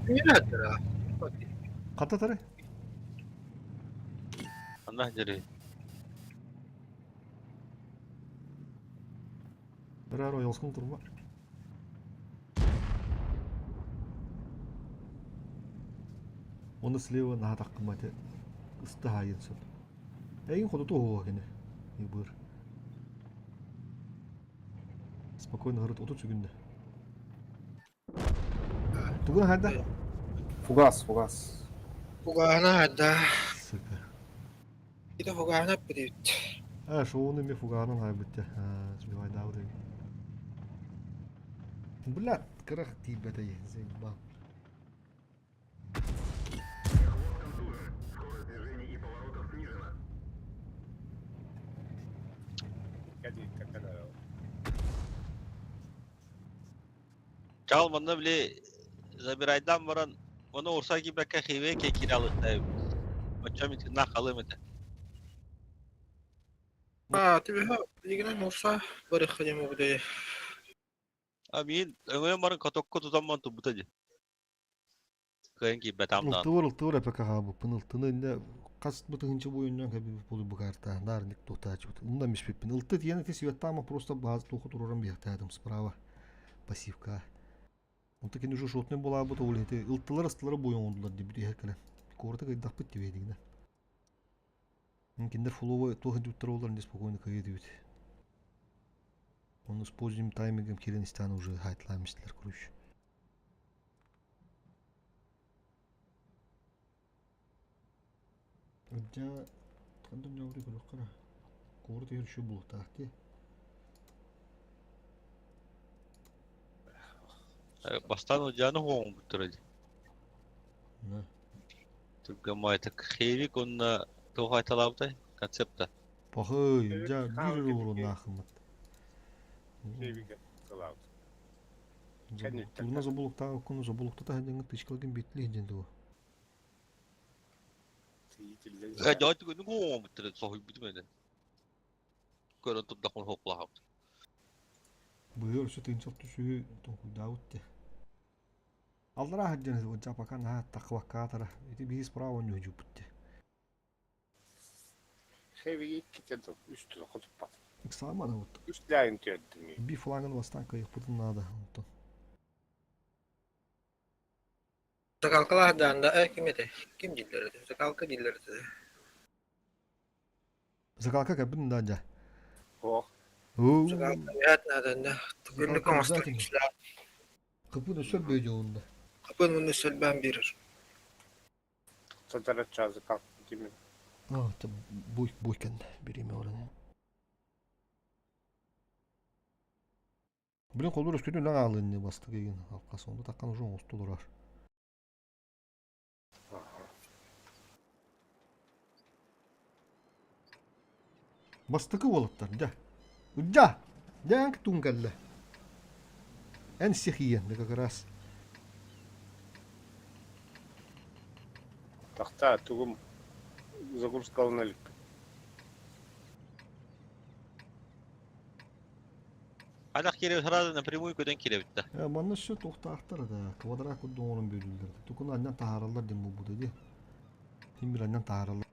Не надо. Ката тары. Анна жери. Бир ар оялскын турма. Оны слева на таккыматы. Ысты хайын сөп. Эйин ходуту хуа кене. Ибыр. Спокойно хырыт оту сүгүндө. Тугун хайда? Фугас, фугас. Фугана, да. Сука. Это фугана будет. А, шоуны ме фуганын хайбытта. А, сбивай дауды. Бля, крах тибета заебал. Чал манна биле забирайдан баран оны орса кибекке хиве ке киралы. Очам ит на калым это. А, ты беха, игра мурса, барыхадим угды. А мин өңөм баран катокко тутамман тубута ди. Кыйын кибе тамдан. Ылтыбыр ылтыбыр эпекаха бу пын ылтыны инде кас бытыгынчы буйуннан кеби бу бугарта нарник тухтаачыбыт. Унда мишпиппин. Ылты тиен ти светтама просто баз туху турурам бияктаадым справа. Пассивка. Онта кен уже шотны була бу тол эти ылтылар ыстылар буйун ондулар дип дихекеле. Корты кайдак бит дибедигне. Киндер фуловы тухын туттар олар не спокойно кайды бит. Оны с поздним таймингом кирен истан уже хайтламистер короче. Жа қандай жаури көрөк кара. Корты ерші булуктаахти. Бастан жаны хоң буттура ди. На. Түргө майтык хевик онна тухай талабытай концепта. Пахы, жа бир урун ахымат. Турна забулукта окуну забулукта та хәдәңе тычкалгын битли хәдән ду. Э, жайты күнү хоң буттура сохуй битмеди. Көрөн тутда хон хоклахап. Быйыр өсө тыынчал түсү тонкуйда утте. Алдара хәдән жа пока на тақвакка тара. Ити бис право не жупутте. Хэви иккитэ үс тыл хотуппат. Ыксаама да вот. Үс лайын түөрдүм. Би флангын бастаан кыайыахпытын наада онтон. Закалкалаах даанда э ким этэй? Ким дииллэр этэ? Закалка дииллэр этэ. Закалка кэлбитин да дьэ. Ох. Закалка эт нааданда. Күннүк оҥостор киһилээх. Кыпын өссө бөдьөунда. Кыпын мунну сөлбөөн биэрэр. Сатарачча закалка димин. А, это буй буй кэннэ бириэмэ оран. Блин, холбор өскөтүн үлэҥ аалыынньы бастык игин алкас онно таккан уже оҥосту олорор. Бастакы уолаттар, дьэ. Дьэ! Дьэ, туун кэллэ. Эн стихия, да как раз. Тахта тугум загрузкалана илик. Хайдах киирэ сразу напрямую көтөн киирэбит да. Э, манна все туохтаахтар да квадрат курдук оҥорон биэрдилэр. Тукуну анньан таһаараллар диэн буолбута дии. Ким бир анньан таһаараллар.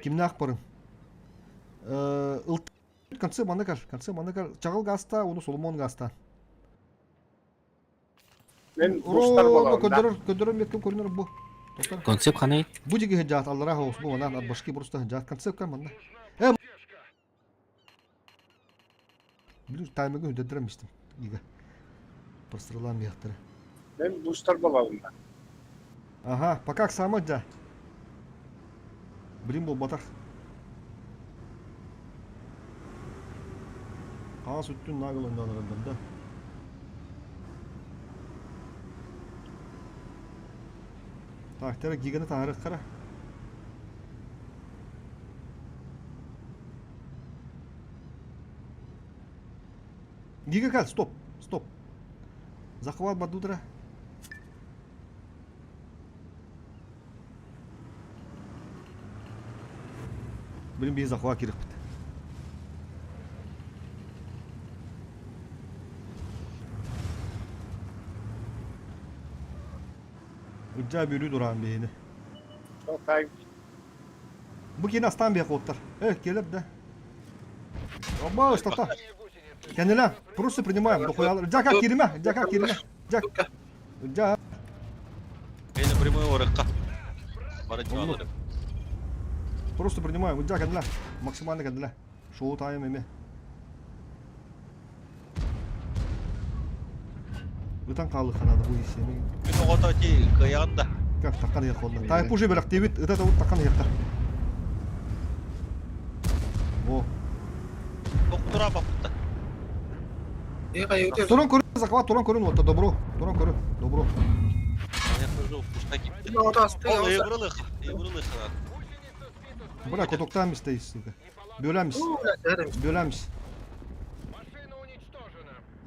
Кимнээх барын? Э, ылт конце манна кар, конце манна кар. Чаҕыл гаста, уну Соломон гаста. Мен бустар Уро, көдөрөр, көдөрөр меткем көрүнөр бу. Концепт ханай? Бу диги жаат аллара хаус бу манан от башки просто жаат концепт кар манна. Э, Билир таймыгы үдеддерем истим. Ига. Прострелам яхтары. Мен бустар балабын. Ага, пока сама да. Блин был батах. Хаас үттүн нагыл оннан да. Так, тера гиганы таарык кара. Гига кал, стоп, стоп. Захват Бадудра. Блин, биир захват кириэхпит. Ыдьаа бүлүү дураан биһини. Бу кини астаан биэх уоттар. Э, келер да. Оба, что-то. Кенеле, просто принимаем. Дохуялар. Жака кириме, жака кириме. Жак. Жа. Мен напрямую орыққа. Барачы алырым. Просто принимаем. Жа кенеле. Максимально кенеле. Шоу тайм эме. Ытан хаалыхханаада бу иссиэми. Мин оҕото ти кыайаҕын да. Как таккан иһэр холла. Тайпу уже бэлэхтиибит, ыта да таккан иһэртэр. О. Тохтура баппыта. Туран көрүн, захват туран көрүн вот добро. Туран көрүн, добро. Бля, котоктан мистейс, сука. Бөлеміз. Бөлеміз.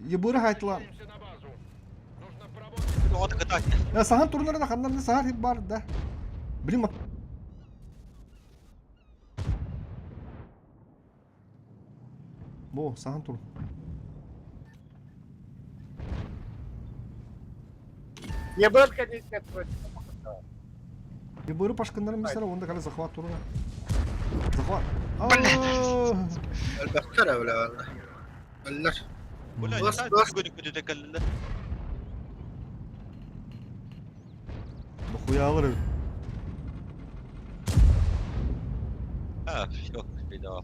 Ебыры хайтла. Сахан турнарына ханнарына сахар бар да. Блин, Бо, сахан тур. Ебыр, конечно, Ебыры пашкыннарын mesela onda kale захват туруна. Захват. Элбэхтэр эбилэҕинэ. Өллөр. Дохуя алыр. А, все, беда.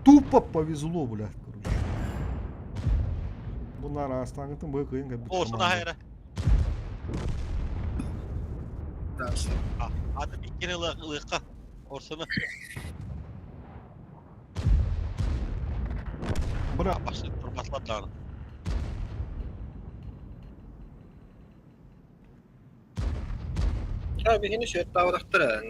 Тупо повезло, блядь, короче. Bunlar астаңытын бу кыйын как Оосуна хайра. Аты биккини ылыакка. Орсуну. Бра. Башы турбаслап даҕаны. Биһини сүөттаабатахтара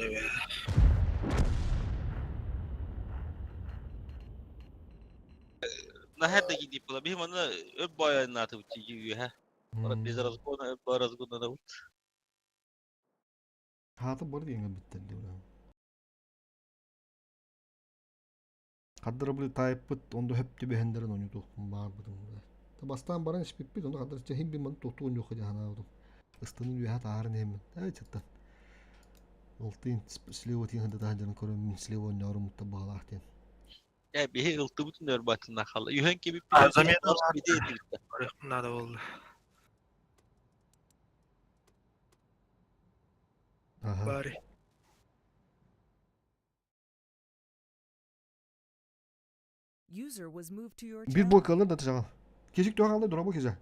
Наһаа да киирдип була. Биһи манна өп байаннаатыбыт үөһэ. Без разгона, өп разгоннанабыт. Хаата бар диэҥэ бүттэр дии. Хардара били таайппыт онду хөп түбэһэннэрин ойутуохпун баарбытым. Бастаан баран испиппит, ону хардара чэ хин бин маны туохтуон юха дии санаабытым. Ыстынын үөһэ таһааран иһэммин. Эй, чаттан. Ылтыын слева тиин хандата сылдьарын көрөн мин слева оонньоорум мутта баҕалаах диэн. Я биһи ылтыбытын өрбатына хала. Үһэн киби А, замена Надо было. Ага. Бари. User was moved to your Бир бой channel. кылыр да чаҕал. Кешик туох алды дурабы кеже.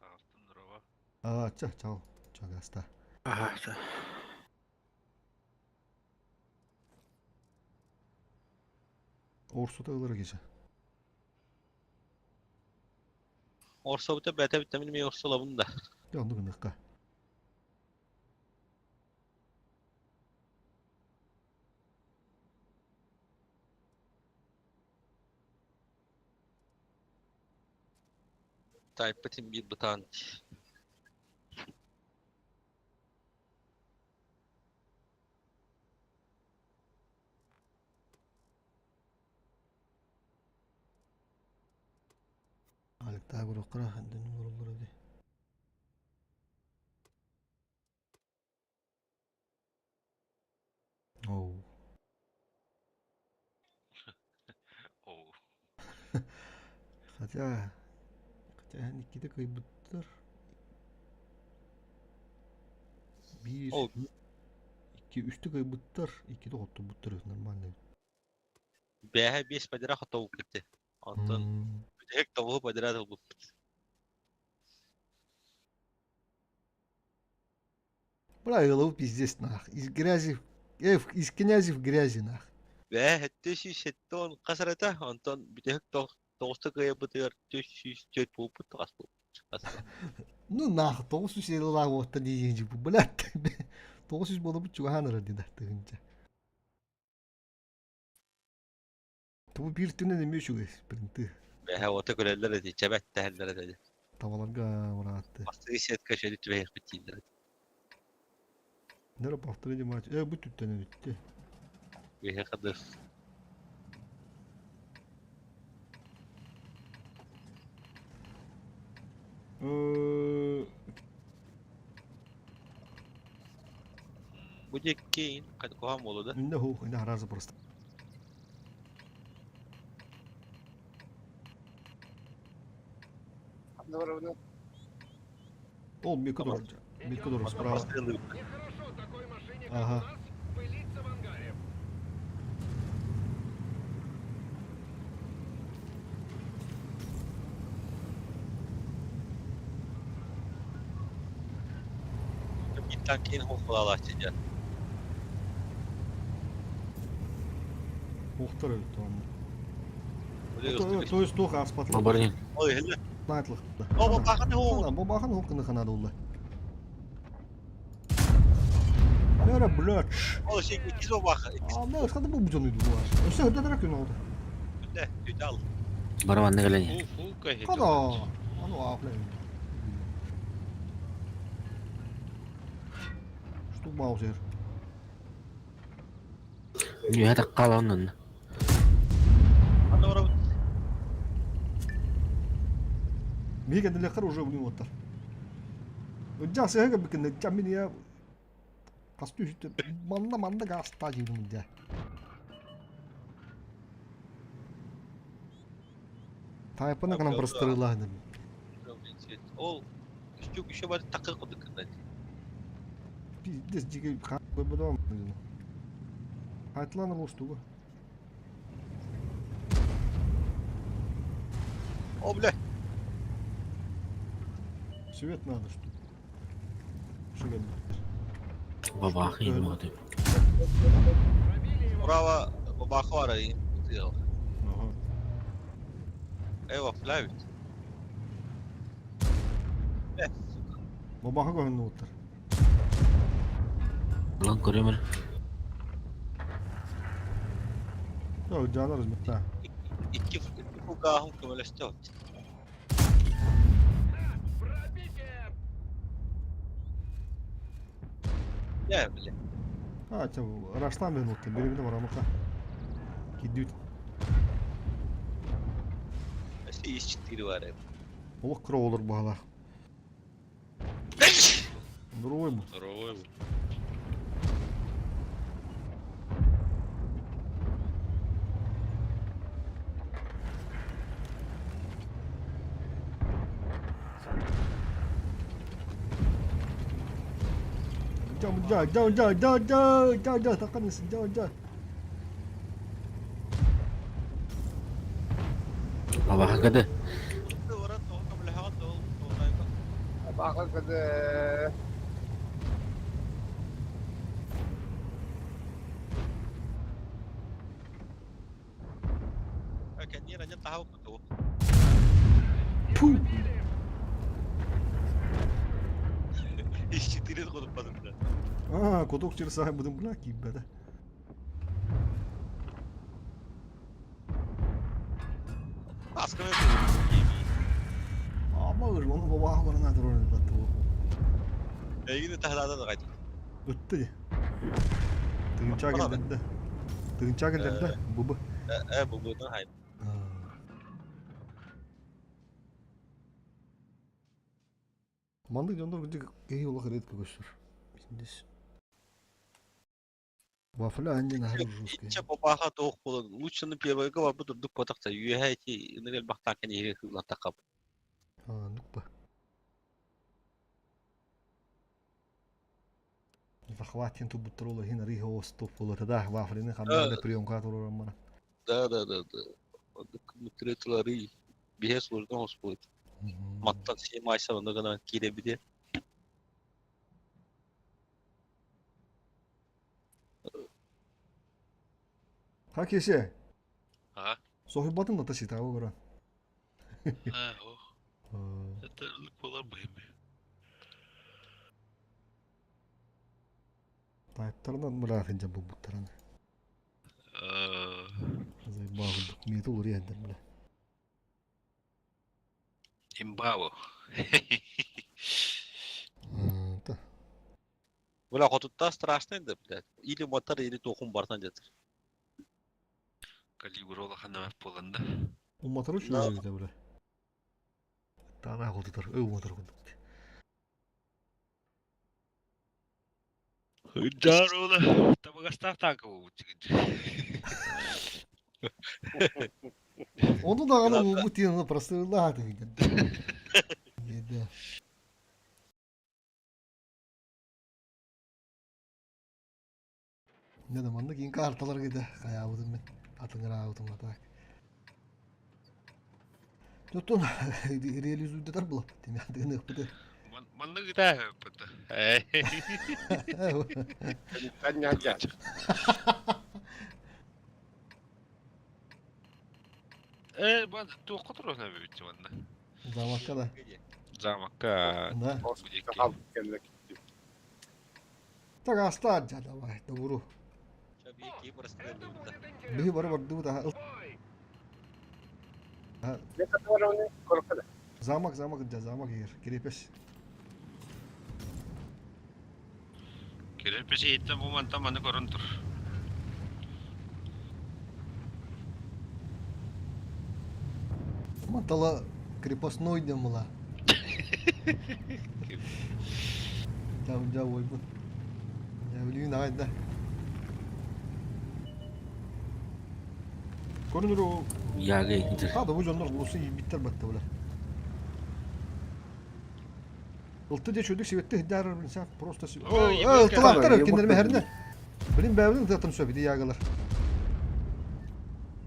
Тағыстым дұрова. А, ча, чаҕал. Чагаста. Ага, да. Орсута ылыр кеже. Орсобута бәтә битәмин ми орсолабын да. Дэ онну гыныкка. Тайпытын бир бытан. Алыктаа көрөккара хандын олороллор эди. Оу. Оу. Хотя, хотя иккитэ кыйбыттар. Биир, Ол икки, үстэ кыйбыттар, иккитэ хоттубуттар нормально. бәһә бес падира хотау китте. Онтон битек тавы падира булып. Бля, голову пиздец нах. Из грязи, из князи в грязи нах. Бәһә хетте шеттон касарата, онтон битек тоғысты кыя бытыр төш төт булып тагас булып. Ну нах, тоғыз жүз елу оттан дейін жіп, блядь. 900 болып чугахан ыры дейді тыгынча. Тубу бир түнен эме үчүгэй принты. Бәһә ота көрәлләр эти, чәбәт тәһәлләр эти. Табаларга ураатты. Бастыгы сетка шөйдү түбәйх битилдер. Нere бафтыры матч. Э бу түттен өттү. Бәһә кадыр. Э Бу деккейин кад кохам болду да. Инде ху, инде харазы просто. Ол Микодор, Микодор справа. Ага. Биттан кейин хохлалачы. Охтар өттү аны. То есть тох аспатлы. Оборин. Ой, хелле. Найтлых. О, бахан хо. Бу бахан хо кыны ханады улла. Нere блядь. О, şey ikiz o баха. А, не, хады бу бужону ду ваш. Өсө хөдө дөрөк күн олду. Да, төт ал. Барабанны келени. Фу, фу, Када. Аны ахлай. Штук маузер. Нүһэ таккала оннун. Аны ора Мига деле уже блин оттар. Жа сеге бикин жамин я касту үстө манна манна гаста жибим жа. Тайпына канан простырыла. Ол үстүк еще бар такыр кылдык кында. Пиздец жиге койбодом. Айтланыр болштугу. О, бля. Свет надо что. Шүгөн. Бабахы моды. Браво, бабаха бар. Ага. Эва, флавит. Бабаха көһүнү оттар. Лан көрөмөр. Жо жанар өзмөттө. Икки фугахым көмөлөстө. Я, бля. А, ча, раштан мен отты. Бири-бири барамыка. Кидүүт. Өсө ис читтири бар. Олох кыра олор баалах. Здоровый бу. Здоровый. Жа, жа, жа, жа, жа, жа, жа, таққан жа, жа. Бабаха кады. Баха кады. Пу! А, куток через будем бля, кибеда. Ама оны бабаха барана турар баттı. Өттү. Тыгынча келдерди. Тыгынча келдерди. Бубу. Мандык дьоннор кырдьык киһи олох редко көстөр. Здесь. Вафля аннен аһар жесткий. Иччэ бабаха тоох буолан лучше первойга барбыт урдук ботахта үөһэ ити ынырел бахтаакан иһигэ кыылаттакап. А, нукпа. Захватин тубутрола хин риха остоп болот да вафлины ханна приемка турар мана. Да да да да. Оннук мутретулары биһэ сложно хоспут. Маттан сиэмайса онно гынан киирэбите. Ха кесе. А? Соһубатын да таситабы көрөн. А, ох. Это була быми. Тайптарынан мыраахын жа бу буттаран. Зайбаагы метул риэндер бля. Имбаво. Та. Бля, хотутта страшный да, блядь. Или мотор, или тохун бартан дедер. Калибр олахан боланда. У мотору чүрөйдө да бля. Тана хотутар, өй мотор кундук. Жарола. Табагастах танка Ону даҕаны бу тиэн простыылаах дэгин. Еде. Не да манна кийин карталар киде хаябытым мен атыңыраабытым атак. Тотон реализуйдатар була. Тимя дыгын ыппыты. Манны гыта пыты. Таня Э, бан туох котор на бит манна. Замакка да. Замакка. Да. Келлек. Так астар жа давай, добру. Биһи бары барды да. Не катараны коркада. Замок, замок, жа замок егер. Крепес. Керепesi иттен бу манта маны көрөн тур. Мантала крепостной демла. Жа жа ой бу. Я билейин агай да. Көрүнөр Яга интер. А да бу дьоннор лусы биттер батты була. Ылты де чөдүк себетте хиддар билсә просто Ой, О, ылтылаттар ебать. киндер мehерне. Билин бәбин татын сөбиди ягалар.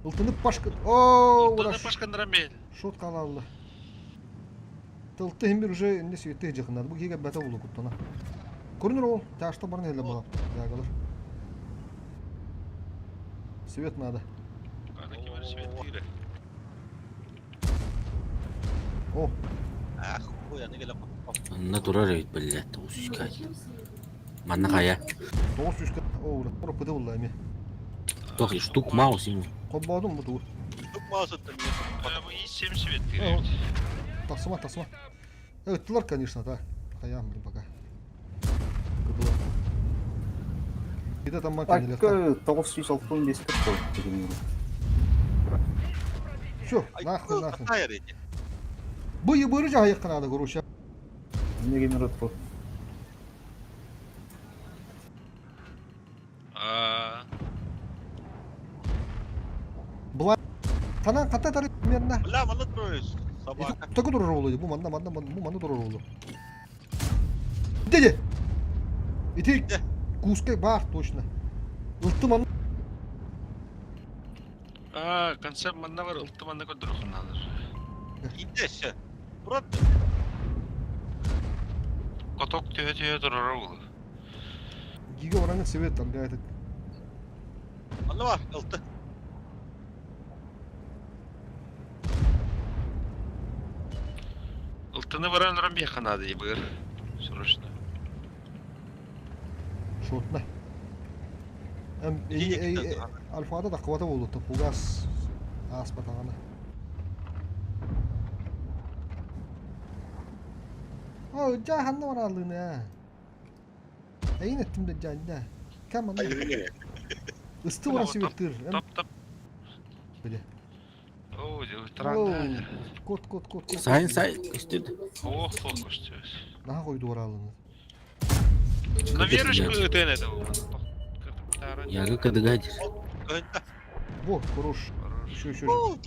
Ылтынып башка О, Ылтыны ура. башкандыра мен. Шот калалды. Тылты хим бир уже инде себетте жакынады. Бу кеге бата болу куттана. Көрүнөр ол, ташта барын эле була. Ягалар. Свет надо. Аны кимер свет О, Ах, хуй, аны келе Онна турар эбит блядь, тоғыз Манна хая. 900 О, ура, ура, пыды булла эми. Тох штук маус им. Коббодум бу тугу. Тук маусыттан Бу 7 свет О, Тасыма, тасыма. Ыттылар, конечно, так. Хаям, блин, пока. Кыдылы. Где там мака не Айка 965 қой. Все, нахуй, нахуй. Хайыр эти. Бу ебыры жа аяққа надо, короче. Неге минут қой. А, Була Танан ката тары примерно. Бля, манна троюсь. Собака. Такой турар болду. Бу манна, манна, бу манна турар болду. Деди. Ити куускай баар точно. Ылтым аны. А, концепт манна бар, ылты манна көрдөрөхүн Киирдэ өссө. Турар Каток түһэ-түһэ турара буолуо. Гига бараҥҥа свет аргайтык. Манна бар, ылты. Ылтыны баран ыран биэххэ наада дии Срочно. Шотна. Альфада да хвата буолута пугас ааспатаҕына. О, дьаа ханна барааллыын ээ. Эйин эттим да дьаа дьаа. Кам манна. Ысты баран сибиттир. Топ топ. Биле. Оо, транда. Кот кот кот кот. Сайын сай көстүд. Ох, ох, көстүс. Наха койду барааллыын. На верочку ытын это. Яга кадыгадир. Во, хорош. Еще, еще, еще.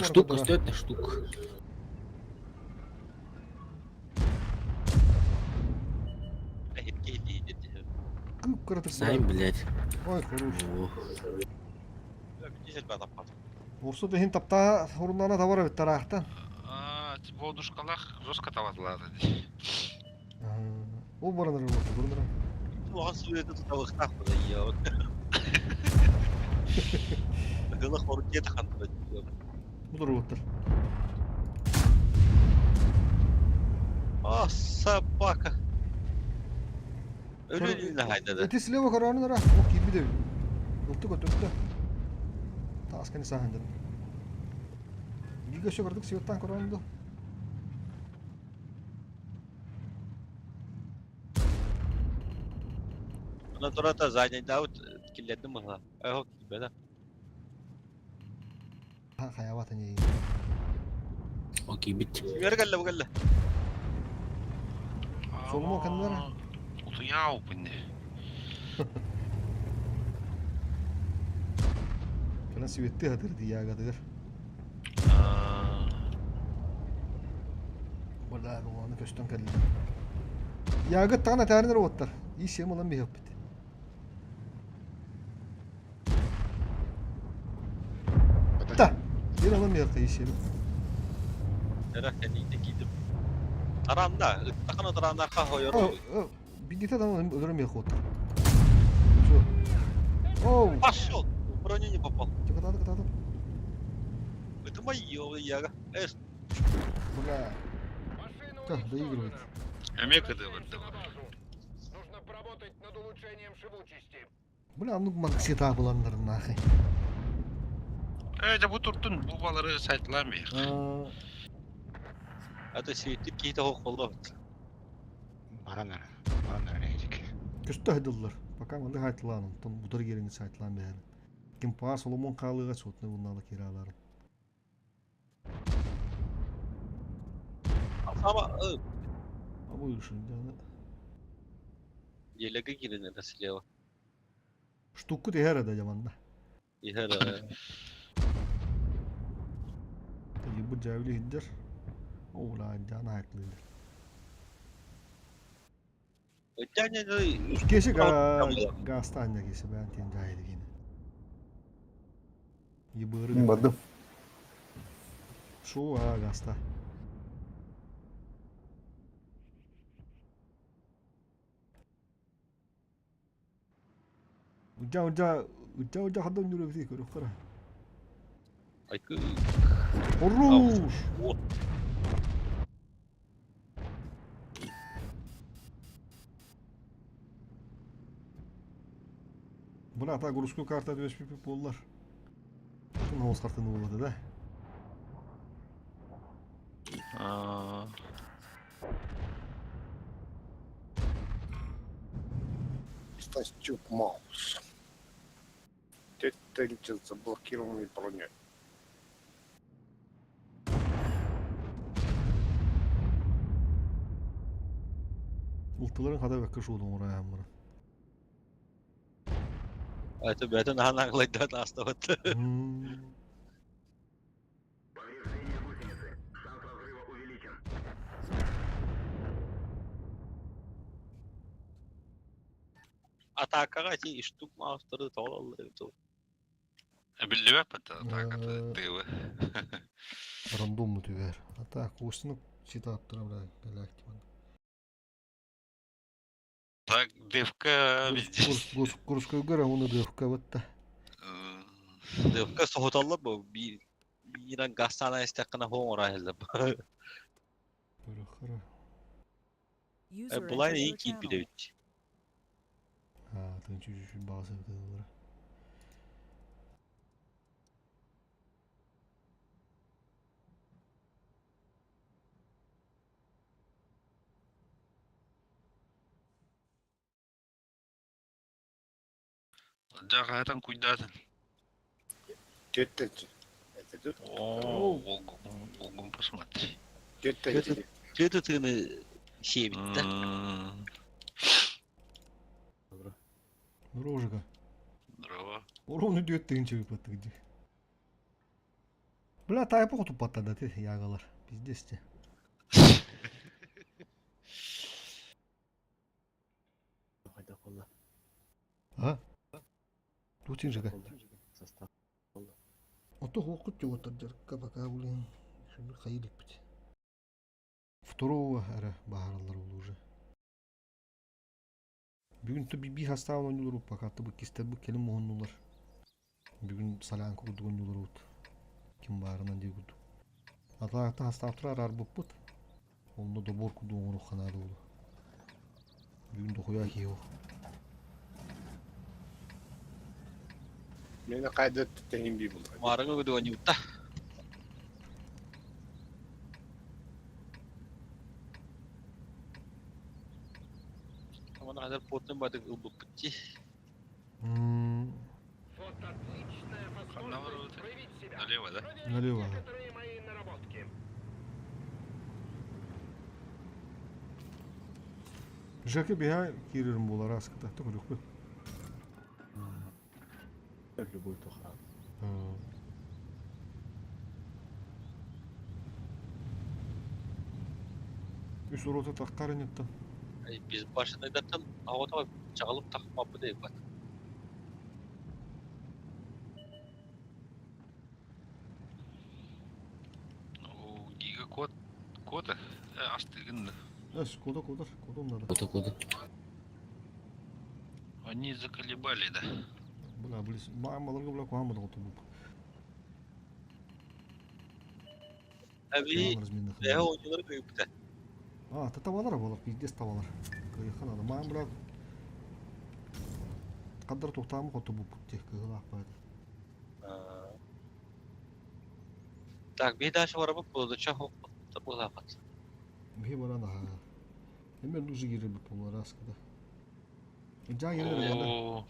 Штука стоит на штук. Сайын, блядь. Ой, хорош. Орсу дehин тапта хоруннана тавар эбит тараахтан. А, бодушкалах жестко таватлады. Ол баранар болду, бурунара. Улахан суеты туталыктаах була я. Гыла хорутета хантыра. Будар оттар. А, собака. Өлү хайда. Эти слева коронара, о кирби де. Ылты көтөттө. Таасканы саһандан. Гига шо бардык сиоттан коронду. Она турата задний даут киллердим мыла. Ай хок кибеда. Ха хаяват не. Окей, бит. Бер кэллэ бу кэллэ. Соломо каннара. Утуяу бинне. Кана светти хатыр диягадыр. Бала руаны көстөн кэллэ. Ягыт тагана таарынар оттар. Исем olan bir yapıt. Та. Bir olan bir yaptı işim. Эра кэнниите киидим. Таранда, ыттакана таранда ха хойор. Бидите там өлөрөм яхот. Всё. Оу. Пошел. В броню не попал. Чё катады катады. Это моё, яга. Эс. Бля. Так, доигрывает. Амека да вот Бля, ну максита буландар нахуй. Э, да бу туртун бу балары сайтлан бир. Это светит какие-то хохолов. Баранар. Баранар нехик. Көстө хайдыллар. Пока манды хайтлан, тон бутар герин сайтлан бәһәр. Ким па Соломон калыга сотны bunlarla kiralarım. Ama Ama uyuşun yani. Елеге кирин это слева. Штуку дehер да jamanda. Ихер. Tabii bu cavli hiddir. Ola can haytlıydır. Тяне Кеше гаста кеше бән тен жайды кені. Ебыры. Бардым. Шу а гаста. Уджа уджа уджа уджа хадам жүрөк дей көрөк кара. Айкы. Хорош. Бuna ата горускую карта 5 пип боллар. Тун хоос картаны болады да. А. Стастюк Маус. Тетенче заблокированный броней. Ултыларын хада бәккә шуудун урайам мына. Это бәтен анаглайдан астабат. Атакаҕа ити штук маастары тоҕо ыллар эбит. Биллибэт атааката тыыбы. Рандомну түбэр. А так, устину читаптыра бля, галактиман. Так, девка везде. Курскойгар оны девка бытта. Девка соһуталлар бу биирэн гастаана истэххинэ хоҥ оҥоро иһэллэр. Көрөхөрө. User Булай entered iyi your киирбит channel. эбит. А, тын чуть-чуть база бытылары. Дьаҕаһытан куйдаатын. Түөрт Это тут? О, Волгум посмотри. Түөрт Түөтү тыыны сиэбиттэ. Рожика. Здорово. Ровно дүөт тыгынча выпадты где. Бля, тайпа тупаттады ты, ягалар. Пиздец те. А? Тутин же Состав. Ото хоқут жоготар жарыкка пока блин. Шуну хайылык бит. Второго ара баһаралар ол уже. Бүгүн то би хастаан ойнулар пока ты бу кистер бу келин моһоннулар. Бүгүн солянка курдук ойнулар ут. Ким баарынан дии курдук. Атаакта хастаап арар буппут. Онно добор курдук оҥорух ханаада болу. Бүгүн дохуя киһи Мені қайда тәйін би бұл. Маарыҥы күдүгөнньүбүттэ. Амана хазар потын бадык ылбыппыт дии. Ханна бар Налево, да? Налево. Жаке биһа киирэрим буолар аскыта көрүөхпүт. Любой тухран. Үс урота тахтар инеттен. Biz башындайдартан ағотаға чағылып тақмаппы деп бат. Ну, гига код. Кода. Астыгын. Эс, кода кодар, кодом надо. Кода кода. Они заколебали, да. Бля, близ. Мамаларга бля куамады готу буп. Әби, бәһе ойнулары көйүптэ. А, та табалар болар, пиздец табалар. Кыйхан ада. Мам бля. Каддар тухтаамы хоту буп тех кыгылаах байды. Так, би дальше барабы болду, ча хоқ булапат. Бихи баран аха. Эме нужы кире бу болар аскыда. Жа келер О,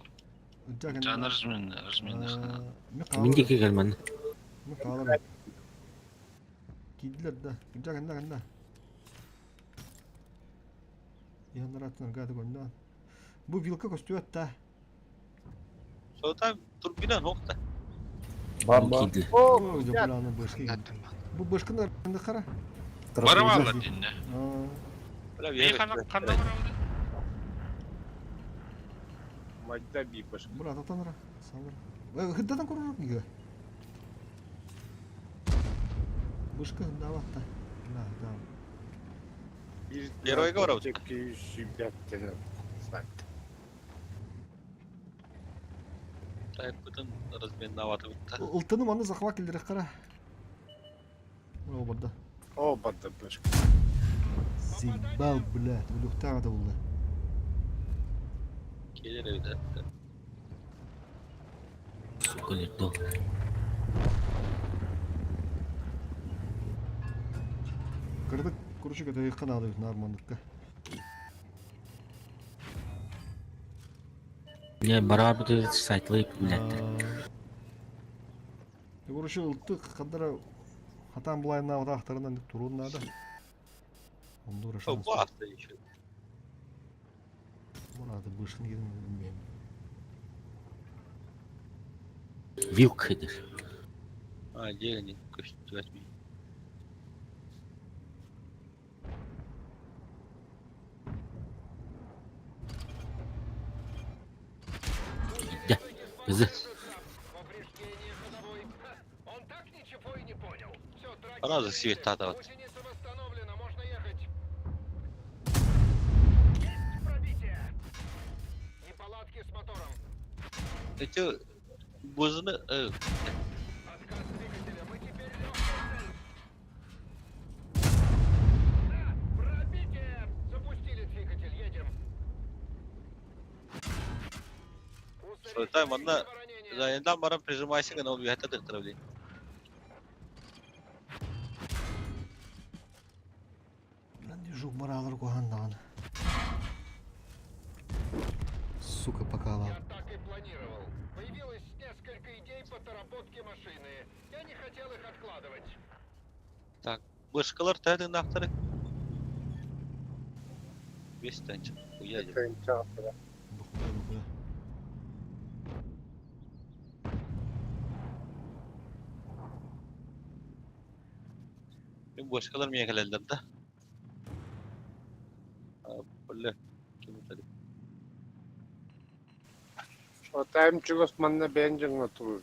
Жа Жан размен, размен. Мин диэки кэлмэн. Мен хаалар. Киидилер да. Жа кэннэ кэннэ. Иһаннараттан гады гонна. Бу вилка көстүөт та. Сота турбина нокта. Бар бар. О, жабыланы бышки. Бу бышкын арында кара. Барабалар динне. Бля, Би хана ханна барабы. Майда би башка. Бра, татанра. Салыр. Хыддадан көрөрөк ниге. Бышкы даватта. Да, да. Bir Геройга барабы. Тайпытын размен наваты битта. Ылтыны маны захват келдерек кара. О, барда. О, барда башка. Заебал, блядь, өлүктагы да булды. Келер эбит. Сука, лердо. Кырдык, короче, когда их каналы нормандыкка. Не, барабы сайтлы блядь. Короче, ылтык кадара хатан булайына отақтарынан турун надо. Ондура О, шанс. баста еще. Мурады бышын келин билбейм. Вилка дыр. А, дегени көстү возьми. Bizi. Разы свет татабат. Эти бузunu Сойтай манна заяндан баран прижимайся гына ол үһәтә тыктыра билин. Жук баралар куһаан даҕаны. Сука, покалал. Так, бышкалар төһө тыыннаахтары? Бес тыһыынча. Уйа диэн. Тыынча Бухуя, бухуя. Мин бошкалар миэхэ кэлэллэр да? Бля, ким утары? Отайым чугас манна бэйэн дьоҥҥо турар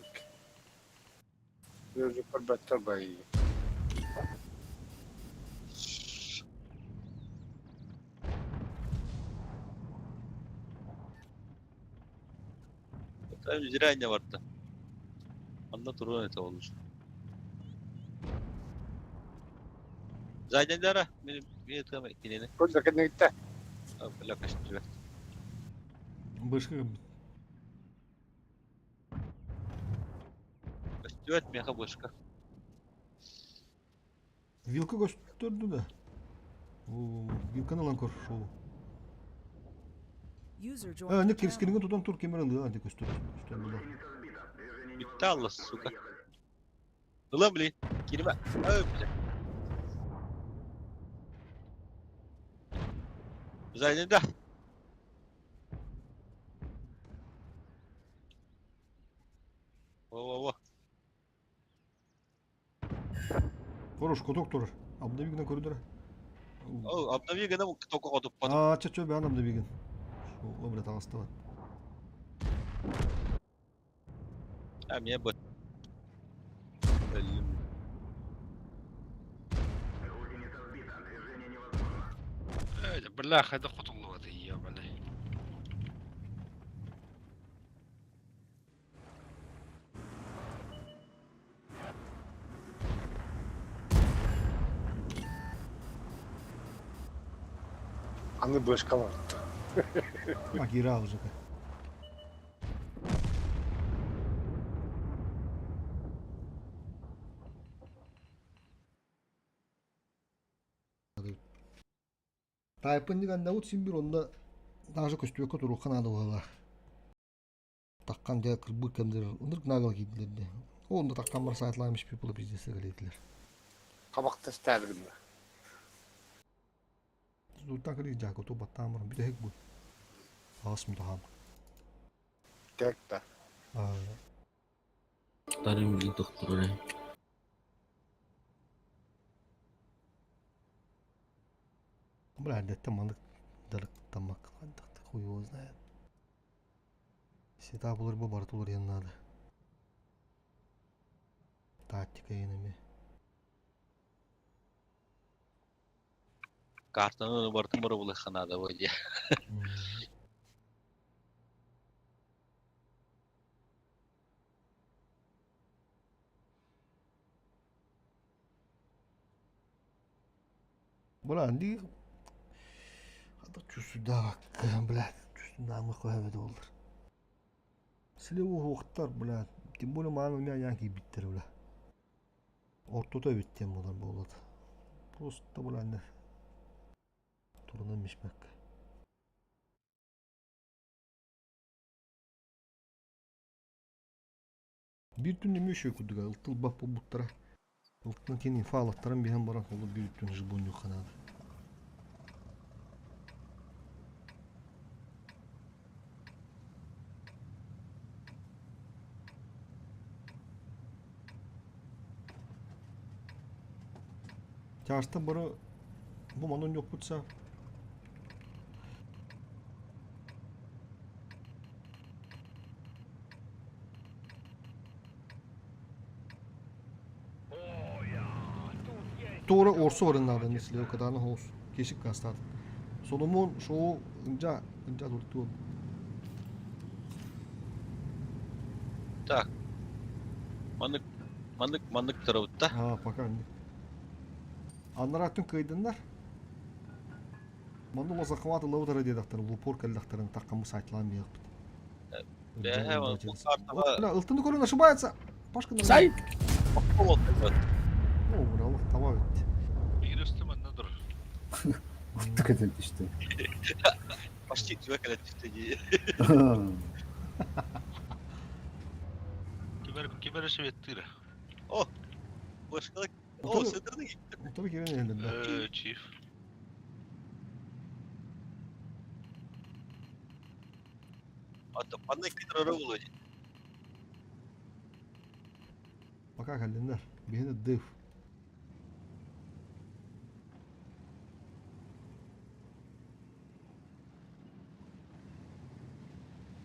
Өзү көрбөттөр байыы. Отайым зря барда. Анна туруон этэ олус. Зайдендара, мин мин кинини. Курда кэнниттэ. Бля, көстүбэт. Бышка Көстүбэт миэхэ бышка. Вилка көстөрдү да. Вилканы ылан көр шоу. User joined А, your не channel. кирскиниге тутан тур кемер ылыы анти көстөр. Көстөр Bitti Allah сука. Ылам били. Кириме. Ой, бля. Зайденда. Во-во-во. Хорош, коток турар. Абдабигин көрдөрө. О, обнови гына только хотуп потом. А, ча ча бән абдабигин. Шо, обре тагыстыбат. А мне бы. Блин. Бля, хайда хотуллубат ебаный. Аны бышкалар. А, кира уже. Тайпын деген дауыт син бир онда даже көстүбөккө туруукка наада буолла. Таккан дьэ кырбык кэмдер ынырык наадал киирдилэр Онда таккан бар сайтлаамыш people бизнесе кэлиэтилэр. Кабакта стәдігін. Зуртан кэлии жака ту баттаан баран бүтэһик бу. Аас мутахам. Тек та. Тарым билин тохтурар. Бля, эрдэттэн маннык дьарыктаммакка хуй его знает. Сета булар бу барыта уларыйан наада. Тактика эми. Картаны бартын бара булыхха надо вроде. Бля, ди Хата чувствую, блядь, чувствую, намы хуя доллар. Силе уохтар, блядь, тем более мааны меня янки биттер, бля. Ортото биттен булар болот. Просто, бля, не. Турунан мишмек. Бир түн неме үшө кудуга, ылтыл бап буттара. Ылтын кени фалаттаран биһен баран олу бир түн жыбун юханады. Чаашта бары бу манон yok бутса. Туора орсу барыннаадын если катааны хоус кешик кастаат. Соломон шоу ынжа ынжа туртуон. Так. Маннык маннык маннык турабытта. А, пока не. Аннарааттын кыайдыннар. Манны ула захват ылабыт диэтэхтэр, в упор кэллэхтэрин таххаммы сайтылаан биэхпит. Бэһэ, бу картаҕа Бля, ылтыны көрөн ошибается. Пашка Сай! О, бля, таба бит. Биир өстө манна тур. Tık etip işte. Почти түбэ кэлэн түстэ дии. Кимер кимер светтыра. О! Башка О, сыдырды. Tabii ki ben elinde. Чиф. Ата панна китрара було. Пока кэллиннэр. Биһине дыв.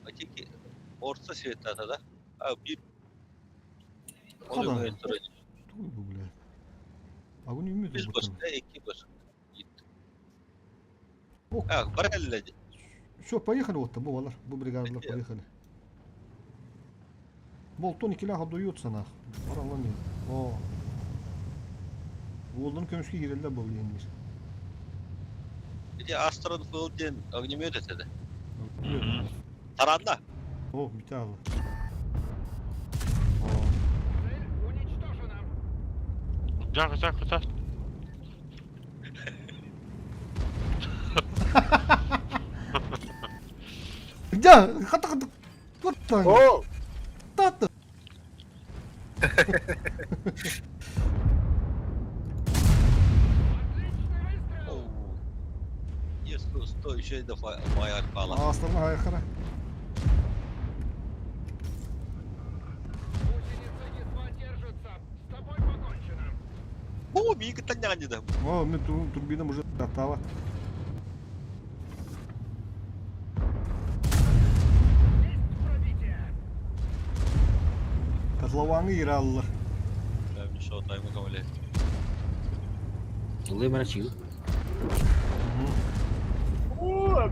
Атики орта светтата да. А bir Хада. Туй бу, бля. Агун үмүт Biz бу. başka, iki başka. О, А, бар кэллэ. Все, поехали вот бу балар. Бу бригадалар поехали. Болтон икилээх отдуются нах. Бараллан О. Уолдун көмүскэ киирэллэр буолла диэннир. Ити Астрон Филд диэн огнемет этэ да. Таранна. О, бүтэ Жак, жак, жак. Где? Хата хата. Вот так. О! Тата. Есть сто еще да фаер фала. Астырма хайхара. О, мига таняни да. О, мен турбина уже готова. Котлованы ираллар. Прям шо таймы камле. Ылы мара чигыл. О,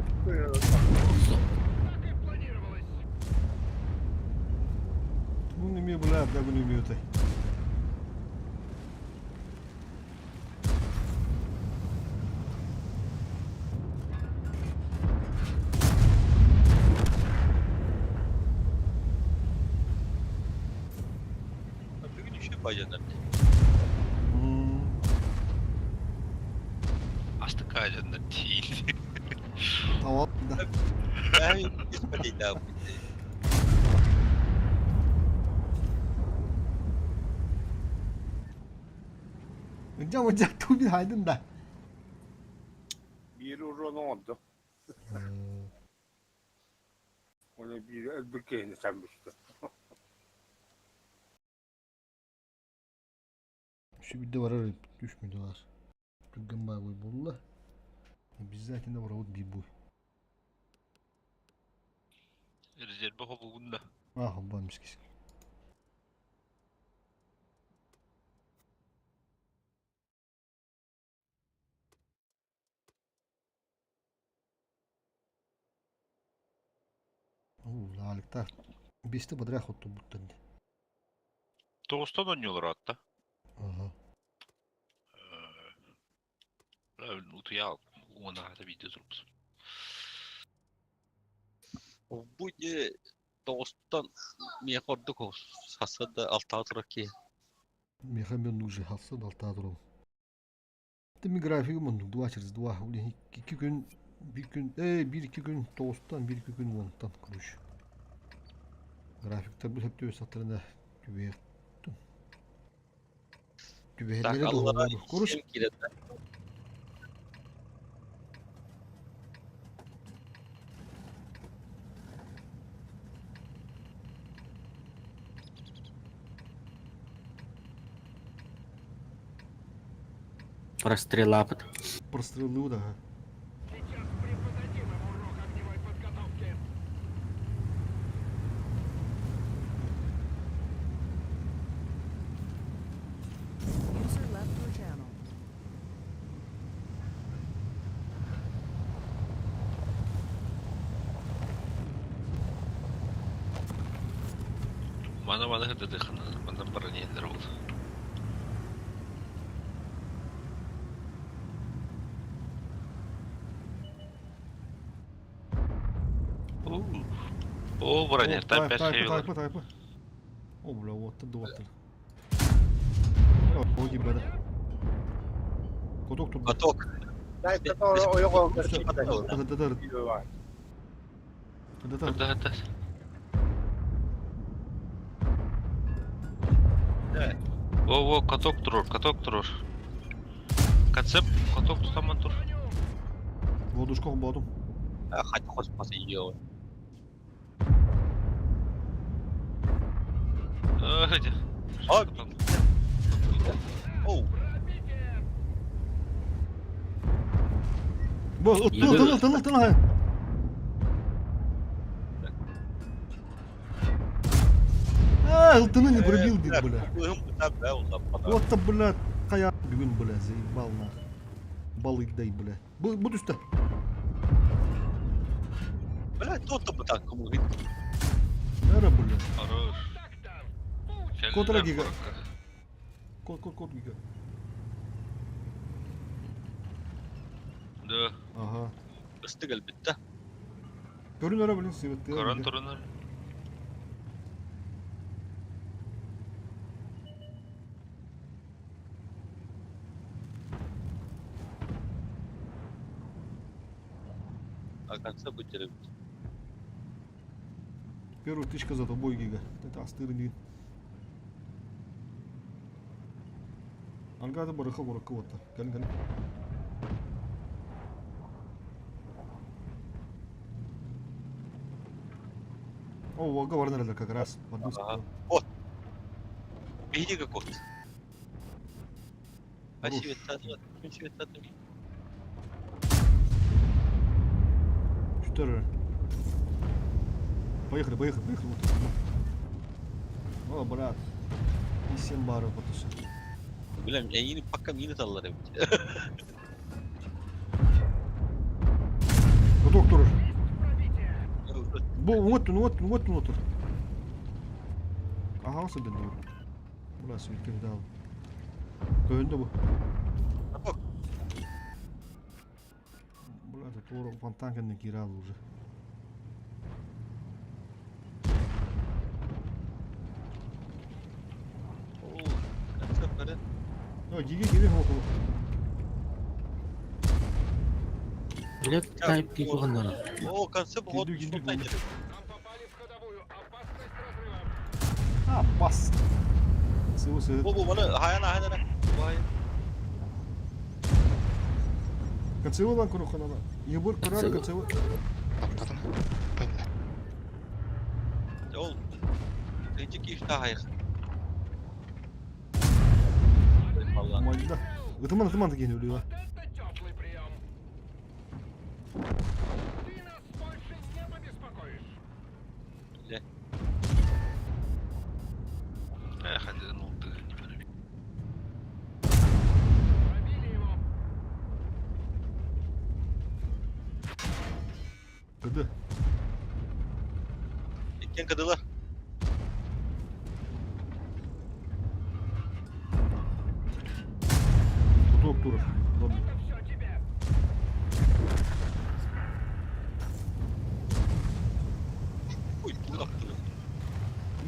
Ну, не бля, да не имею ты. Бүгүн еще бажанар. Астык айдандар тиин. Tamam да. Ben исполнить да. Где вот турбин хайдын да. Биир урон oldu. Оны биир өлбүккейini сәмбүстü. Şu bir de var öyle düşmedi var. Түрген бай болла. Обязательно бар вот би буй. Резерве хобугунда. Ах, бамский. Оо, лаликта. Бесте подряд хоту буттан. Тоғыстан ойнолор атта. Ага. Утуя уона хата видео турупс. Будь тоғыстан мен кордук сасыда алтаа тураки. Мехамен уже хавса далта туру. Теми графигы мун 2 через 2. 2 күн bir gün, bir iki gün тоғыстан, bir iki gün онтан, короче. Графиктер bu hep төс саттарында түбе. Так, Түбәләре аллара doğru. Короче, ким кирет. Прострелапыт. Прострелы да. User left your channel. Маны маны сырдатыаххына манна баран иһэллэр ол. О, броня, О, там тайпа, 5 тайпа, хэвилар. тайпа, тайпа. О, бля, вот ты вот. О, гибада. Коток тут. Каток. Да, да, да. Да, да. Во, во, каток турur, каток турur. Концепт, каток тутаман тур. Водушка бодум. Хать хос пас ее. Оу. Бу, тыл, тыл, тыл, тыл, А, ылтыны не пробил, дит, бля. Вот то, бля, кая бүгүн, бля, заебал нах. Балык дай, бля. Бу, бу түстэ. Бля, то-то бы так кому Эра, бля. Хорош. Контра гига. Кот, кот, кот гига. Да. Ага. Ыстык әлбетте. Көрүн эра, блин, сыбытты. Корон турунар. А конце будет Первая тычка за тобой, Гига. Это астырын Ангада барыха барыха вот. Калин, калин. О, говорнер как раз. В одну Ага. Вот. Види как вот. Спасибо, Что Поехали, поехали, поехали. Вот. О, брат. И 7 баров потуши. Бля, я не пока мины таллар эбит. Куток турur. Бу вот вот вот вот. Ага, садын dur. Burası ülke dal. Көндө бу. Бля, это тура фонтан кенде кирал уже. О, гиги гиги хо хо. Блядь, тайп кикуганнар. О, конце вот. А, бас. Сего сего. Бу бу баны хаяна хаяна. Бу Концевой куруханала. Ебур курар концевой. Ол. Тынчы кишта хайх. Мальда. Ытыман ытыман деген өлüyor. Эх, один улты не пробил. Кыды. Иккен кыдылар. Куток турur. Ладно. Ой, тура.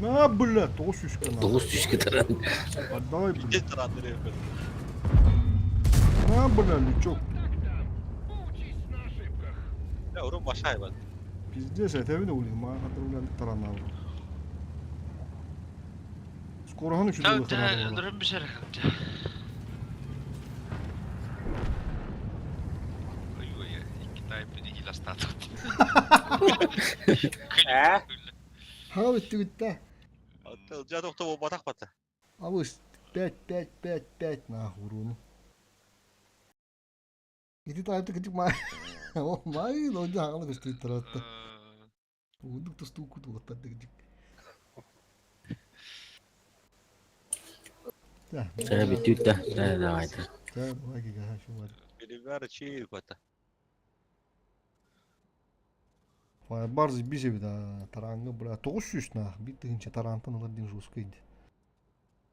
На, бля, тоғыз шишка на. Тоғыз шишка таран. Отдай, бля. Где таран На, бля, лючок. Я уру башай бар. Пиздец, это видно улих, ма, отправляли таран Скоро он еще Да, да, дұрым бішер. Ой, ой, икки тайп не хиластат. Ха, бітті. Жа тоқта батақ бата. Абыс 5 5 5 5 нахуй уруну. Иди тайпты кытык ма. О, май, лоджа хагала көстү таратта. Удук тусту куту оттады кытык. Да. Сэ бүтүттэ. Да, давайте. Да, давай гига, шо бар. Перевар чир бата. Барз бизеби да тарааңҥа бля 900 наах биир тыһыынча тараантан ылар диэн жесткий ди.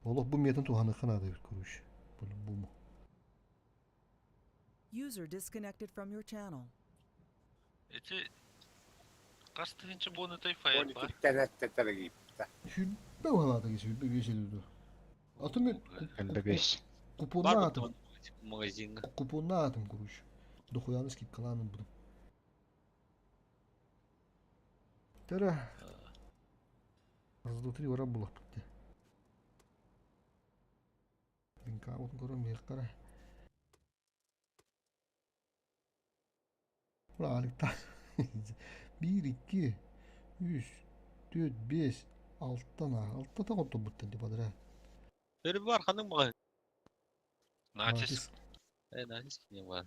Олох бу метын туһаныахха наада эбит короче. По-любому. User disconnected from your channel. Эти хас тыһыынча буонутай фаер бар? 12-тэн эттэтэргииппитэ. Сүүрбэ уһалаата ки сүүрбэ биэс элүү. Атын мен Элбэ бес. Бар купоннаатым. магазинга. Купоннаатым короче. Дохуяны скидкалаанын будум. Тара. Раз, два, три, вара булахпыт де. Винка отун көрөн миэхкара. Аликта. Биир, икки, үс, түөрт, биэс, алтан алтата хотторбуттан типа дара. Бери бар ханым магазин. Натиск. Э, натиск не бар.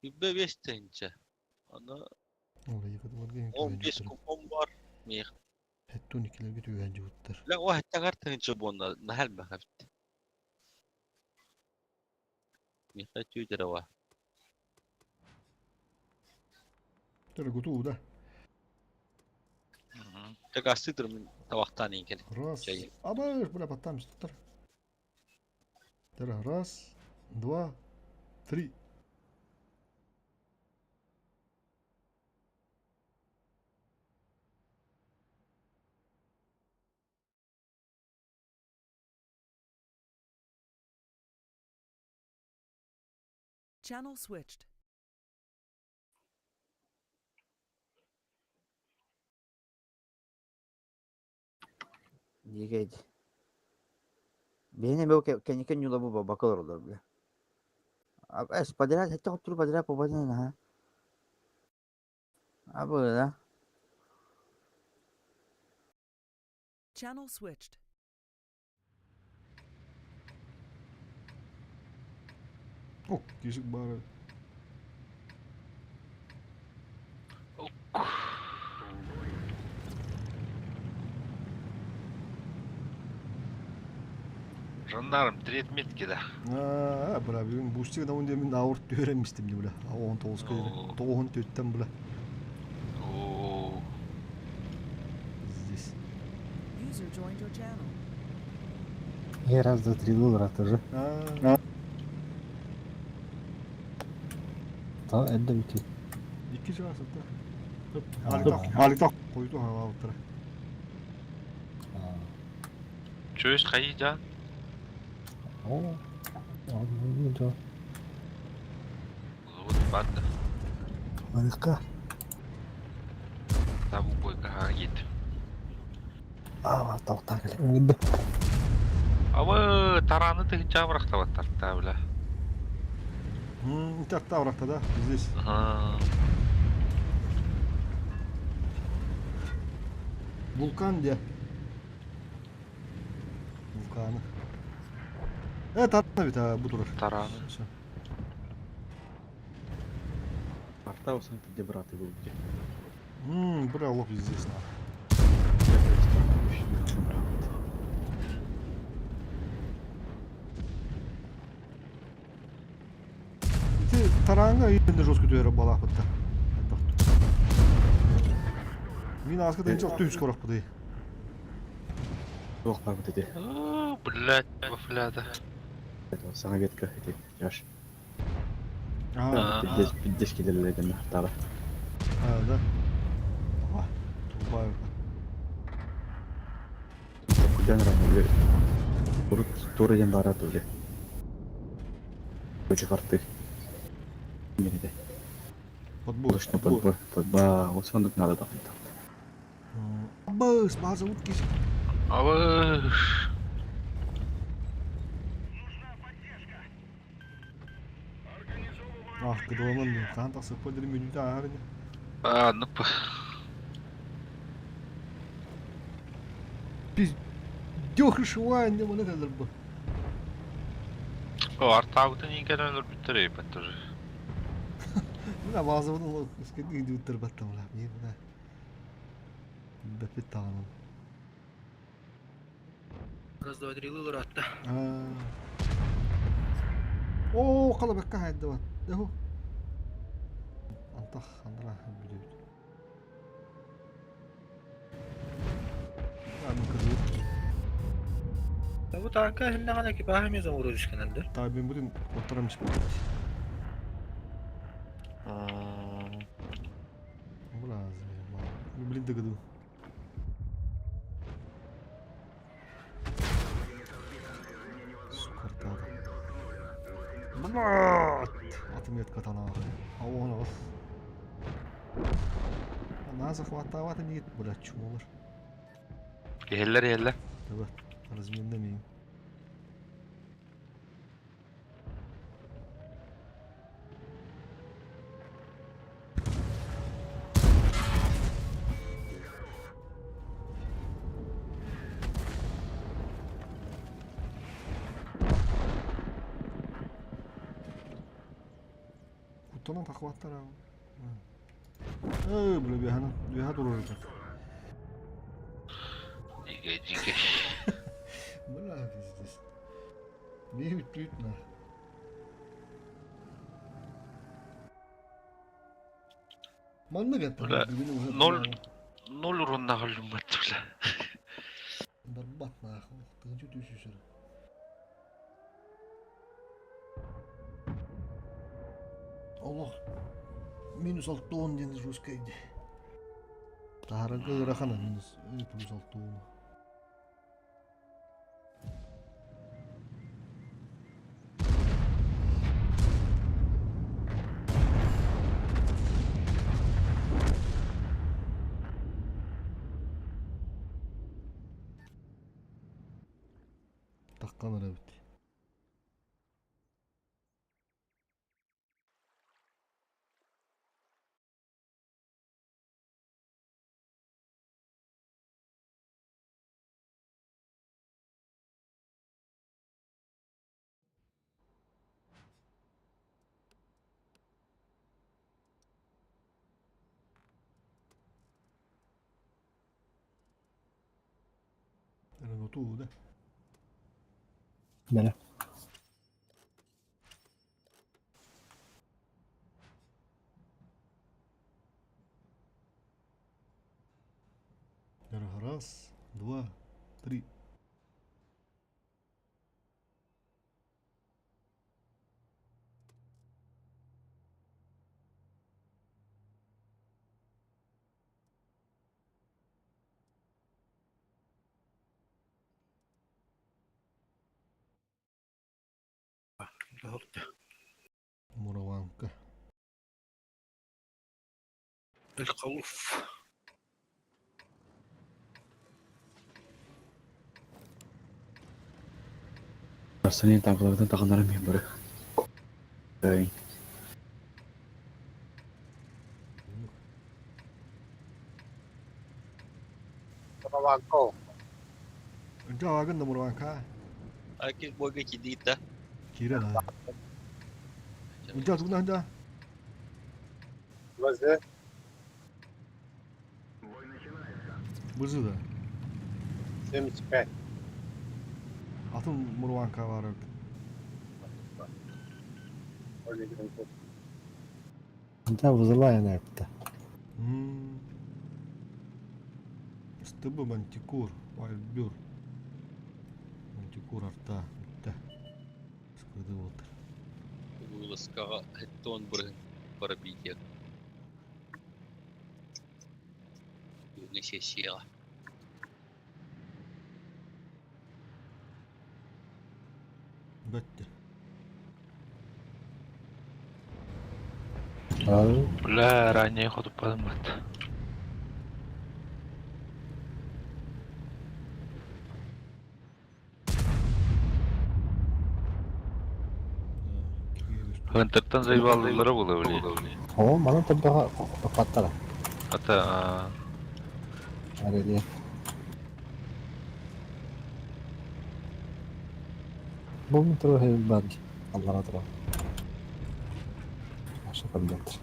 Үббе бес тыһыынча. Аны 15 купон бар. Мех. Хеттун икилерге түгэн жубуттар. Ла о хаттагар тыһыынча буонна нахал бахабит. Меха түйдere var. Төр гуту да. Так астыдыр мин табактан инкен. Раз. Абы, бля, потам туттар. Төр раз, два, три. Channel switched. Дикейди. Биһине бу кэнники ньула бу бабака олороллор бile. Эс подряд хэтте хоттуру подряд попаден ha. Абы да. Channel switched. О, кисик бары. Жандарм, треть метки, да. Аа, бля, бүгүн бустик да онде мен ауырт түһөрэммистим бля. 19 көлө. Тоғын төттен бля. О, Здесь. User joined your channel. Я раз, два, три доллара тоже. Аа, То это бити. икки чаас да. Аликта, аликта койду халаптыр. Чөс хайда. О, ну да. Вот банда. Маныкка. Табу бойка хагит. Аа, тавтаа гэл. Абы тараны тыгынча бырактабаттар та бля. Тарта уракта да, здесь. Ага. Вулкан где? Вулканы. Э, тарана бит, а, бу турар. Тараны. Всё. Арта olsan где брат его где? Бля, лоб здесь на. Ты таранга үйінде жестко түері бала бітті. Мен азғы дайынча түс көріп бұдай. Жоқ бар бит эти. О, блядь, вафляда. Это саңа ветка эти жаш. А, Пиздец, пиздец келерлерден артары. а, да. Ага, тупая. Куден рано Урут туры ден барат уже. Очень карты. Неде. Подбор. Точно подбор. Подба, вот сундук надо там. Быс, база утки. Абы. Ах, кыдыланан қан тақсы подыр минута ағарыны. А, ну п. Пиздёхшуань, не мына қазір бұл. О, артабытын инкен өлөр бүттөр эйпет тоже. Мына база бұны өскенде үйді өттір баттым. Мен мына. Бәпет тағанын. Раз, два, три, лылыр атта. Оо, халабакка хайдыбат. Дэху. Антах андра бүдүбүт. Бу таанка иһиннэҕинэ экипажа эмиэ заморозишканан да? Таабин бутун оттарам испит. Блин дыгыду. Сука, Блядь! Отметка нахуй. А он ох. Она захватывает не блядь, чумолар. Иһэллэр иһэллэр. Давай, разменный мин. Куттанан тахваттар Э, бля, бэһэн, бэһэ турар эбит. Дьигэ дьигэ. Бля, пиздец. Не үттүүт на. Маннык это. Бля, ноль ноль уруннаах өлүммэт бля. Дарбат нахуй. Тыгынчы түсүсөр. Олох минус 6 диэн жесткай дии. Таһарарга ыарахана минус плюс 6. Таххан эрэбит. Erano tu, да? Бele. Раз, два, три. Мураванка. الخوف Арсений танкалардан таханнарым мен бары. Эй. Мураванка. Жаагын да Мураванка. Herkes boyga кидит да. Кирен а. Унжа тугна унжа. ВЗ. Бызы да. 75. Атын Мураванка бар. Онта бузулай эпти. СТБ Мантикур, Вальбюр. Мантикур арта. Бітті. Скрыды отыр. Вылазкаға хеттон бір пробитие. Бүгүн сессияға. Бітті. Бля, ранее ходу подымат. Хынтыртан заебалдылары было, бля. О, мана табаға паттара. Ата, Арелия. Бу метро бар. Аллара тура. Аша кабинет.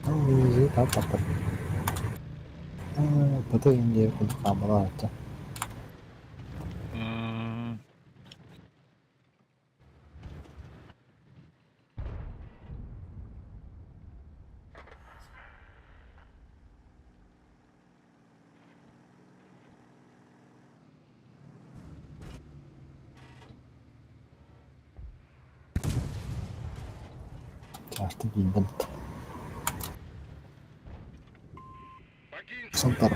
Музей тап паттар. Бата инде куд камера атта. м. Чаастан киирдим. Сантар.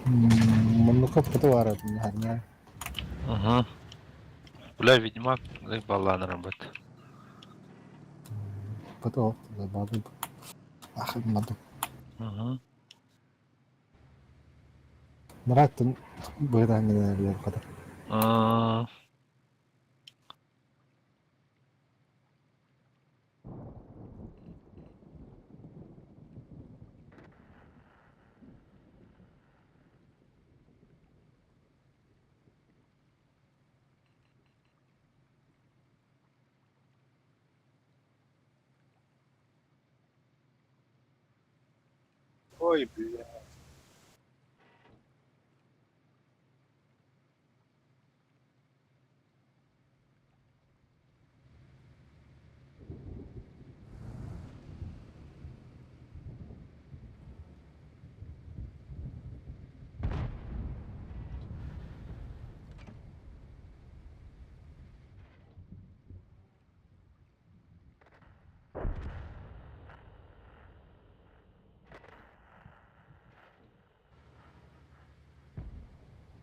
Муннукка пытı var ötün. Угу. Бля, ведьмак, баллан работ. Пытı о, бады. Ахын мады. Угу. Мыраттын быдан генерler kadar. Ой, бля.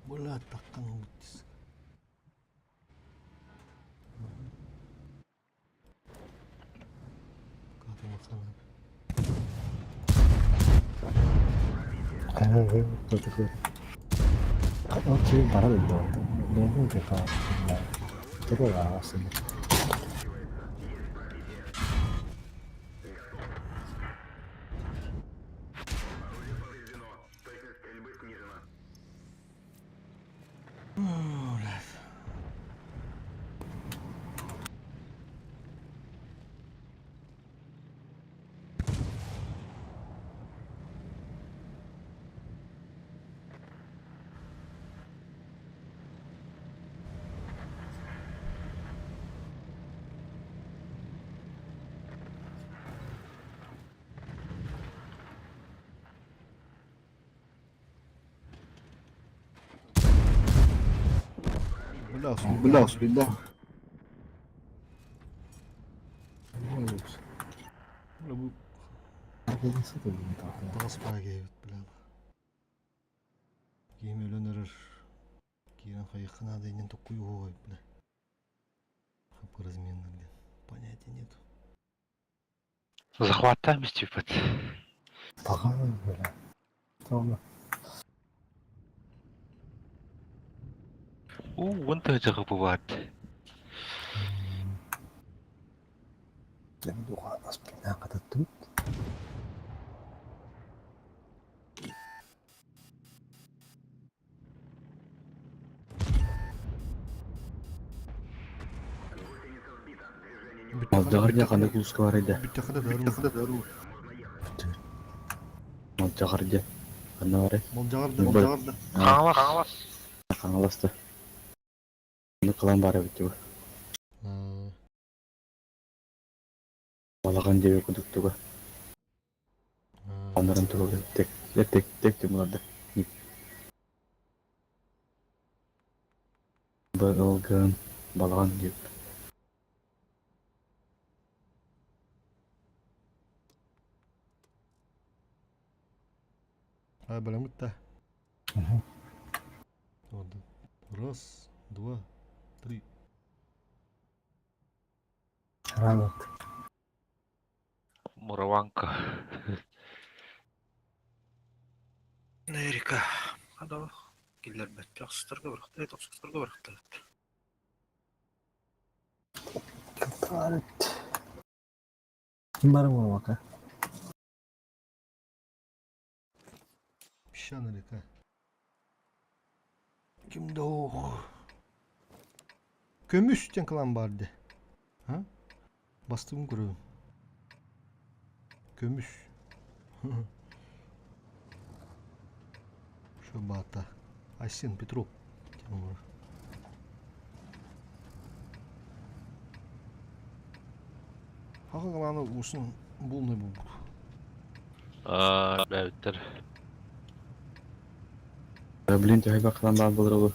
Бля, таққан бұттыс. 지금 말하는 거 너무 내가 정말 들어나왔습니다. Бля, Бля, Бля, бу Таҕыс баа бля. Киһим өлөн эрэр. Киирэн хайыахха наада иннин токкуйуһуой, бля. Хапы разменный, блин. Понятия нету. Захватаем типа. Пока, бля. Tamam. У, вон ты бывает. Тут. Малдьаҕар дьэ ханнык улууска барай да? Бүттэххэ да дару. Малдьаҕар дьэ ханна барай? Малдьаҕар да, Малдьаҕар да. Хаҥалас. Хаҥаласта. Ханнык кылаан баар эбит дии. Балаҕан диэби курдук туга. Анарын туруга тек тек тек тимуларда. Б ылгын балаҕан диэбит. А, бэлэммит да. Вот. Раз, два, три. Рано. Мураванка. Америка. Хадава. Киллербет. Тохсустарга барахта. Тохсустарга барахта. Капарт. Ким бары буолбака? Песчаная река. Ким да ох. Көмүс диэн кылаан баар дии. А? Бастыгын көрөбүн. Көмүс. Шо баата. Айсен Петров. Диэн олорор. Хаха главное усын булный булбут. Аа, бэбиттер. Блин, төһө бакалан баар болор ол.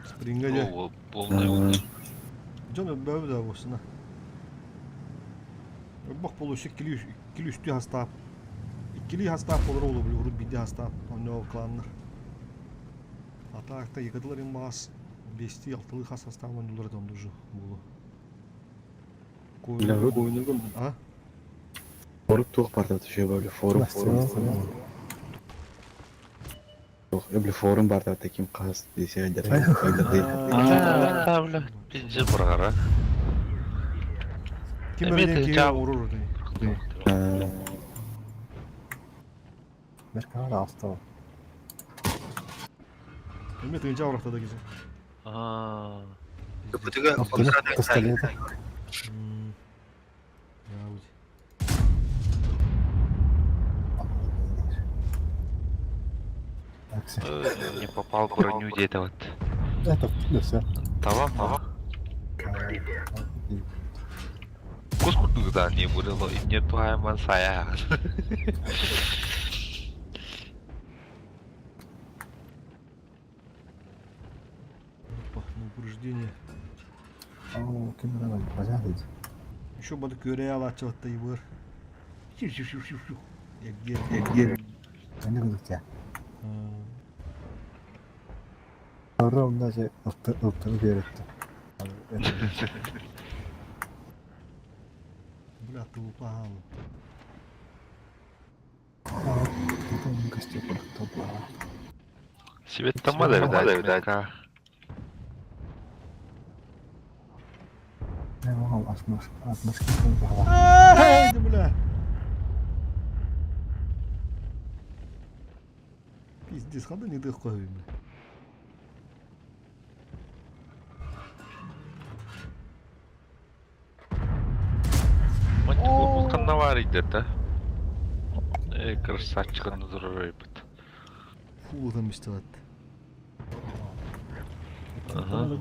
Спринга же. О, полный болды. Дьон өлбөөбү да буосуна. Өлбөх болушу кили үстүү хастаап. Иккили хастаап болор олу били урут бидди хастаап онно кланнар. Атаакта екадылар им маас бести алтылы хас хастаап ондулар дондужу булу. Бля, урут А? Урут туох барда төшө бөлө форум форум. Бля форум барда таким каз десе айдар. Аа, бля, пиздец баргара. Ким Эми өрден тынча- киһи урur дей. Меркава алты. Эми тынча урахта да кисе. Аа. Көпүтүгө Пистолет. Я үз. Не попал в броню где-то вот. Это все. Тамам, тамам. Кус курдук да не бурыло, и не туайман сая. Опа, на упреждение. О, камера базарить. Еще буду көрә алачылыкта ибыр. Шү-шү-шү-шү. Егер, егер. Они будут тебя. Ровно даже ылтыры беретти. Бля, ты упал. Себе там да, видать, видать. Ай, да бля. Пиздец, ханда не дых бля. Мать его канавар идет, а? Эй, красавчик, на здоровье. Фу, там истелат. Ага.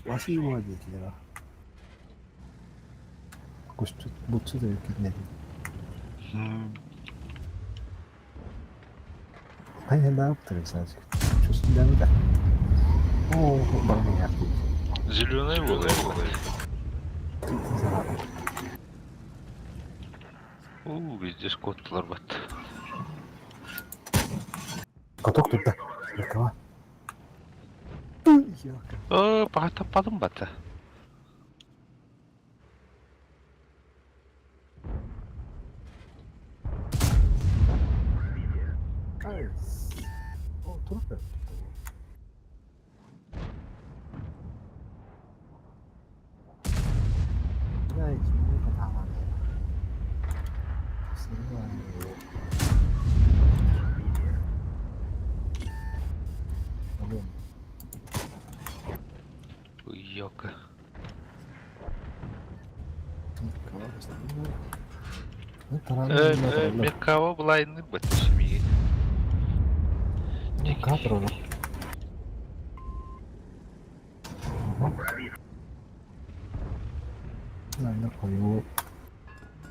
Василий dediler. Kuşçu, butçu da yok ne Aynen ne yaptırım sadece. Çözsün de. Oo, bana yaptı. Зеленый был, У, везде скоттылар бат. Каток тут да. Рукава. О, патападым бата. О, трупы. Ёка. Меркава была бат семьи. Кадр. 嗱，佢要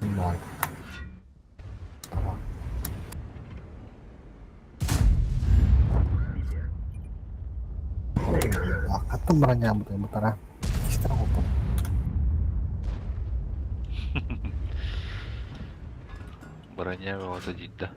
耐，係嘛？Хаттан баран бутара. Кистер опыт. Броня вот один, да.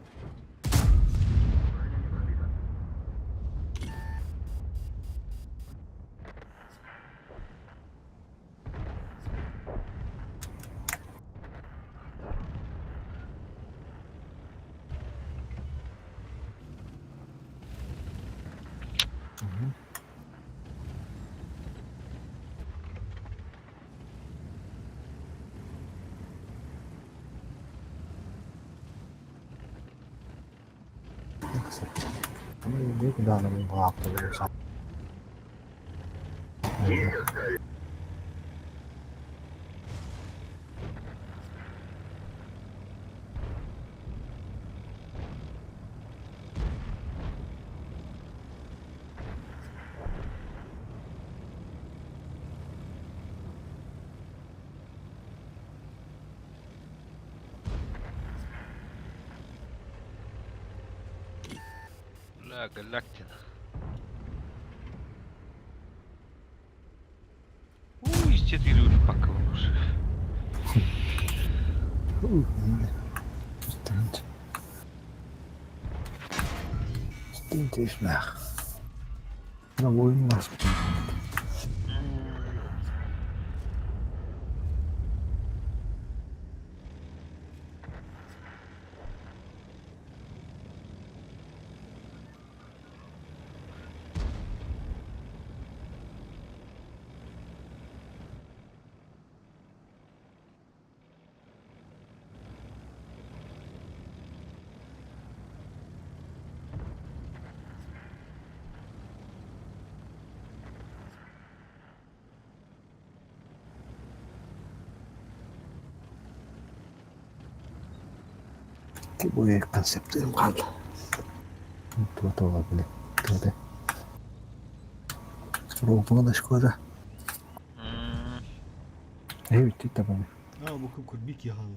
Бля, Галактина. Уй, 4 пакылмыш. Стинтишнах. На войну нас. Бу концептым хаалла. Тута били. Тута. Руупуна шкода. Эй, үтті табаны. А, бу кым көрбик яғалы.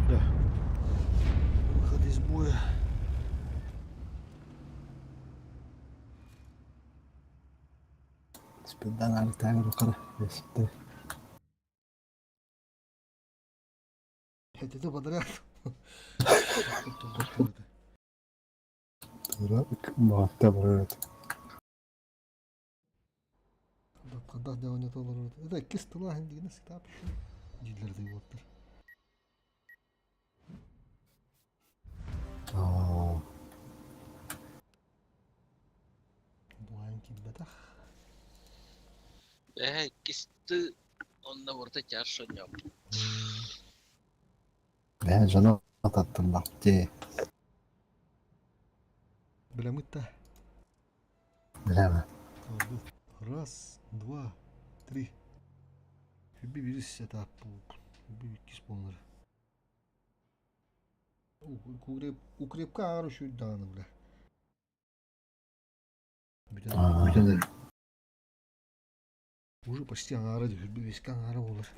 Да. Выход из боя. Спиндан алитаагыр қара. Бесті. Это подряд. Мағатта бар. Қандақ девонетолар. Это кис тылахын деген ситап дийлер деп отыр. Буан киббетах. Э, кисты онна бурта чаш ньоп. Бә жана ататтым лапте. Билемитта. Билеме. Раз, два, три. Хүбби бирис этап Хүбби кис болнар. Укреп, укрепка ары şu dağını бля. Бүтін. Уже почти аңары хүбби беске аңары болар.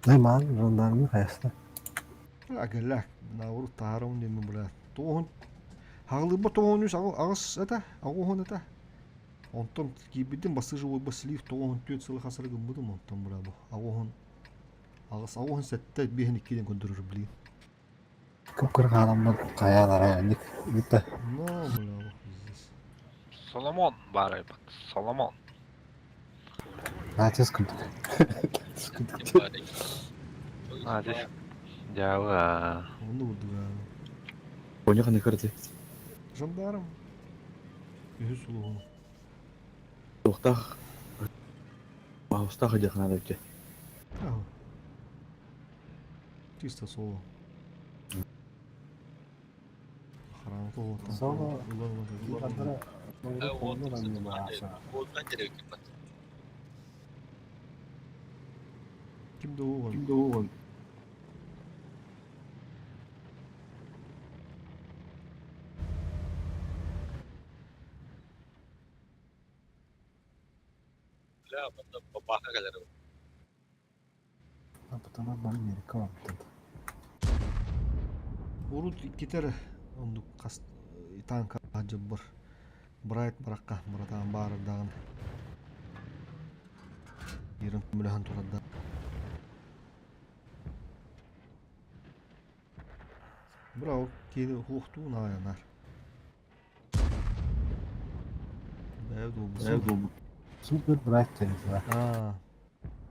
Най ман жандармы қаясты. Агалак, науру таарым демен бля. Тоғын Хағылы тоғын үс ағыс это, ағуын это. Онтон кибитин басы живой баслив тоғын төт сылы хасыры гымбыдым онтон бля бу. Ағуын ағыс ағуын сәтті бехін иккиден көндірір блин. Көп кырғаламын қаялар аяник. Бітті. Но, бля, здесь. Соломон бар айбат. Соломон. Натиск күндік. Натиск күндік. А, здесь. Дява. Оны бурду Коня қандай көрді? Жандарм. Үхі сулуғын. Тоқтақ. Ауыстақ жақын өте. Ага. Чисто соло. Охрана Соло. Ким де оған? Ким де оған? Бля, мында бабаха калер. Потом Америка бар. Урут кетер онду кас танка жыбыр. Брайт баракка братан бары дагын. Ерин мүләһен турада. Браво, кейде хуқту наянар. Бәу Супер брайт деді. А,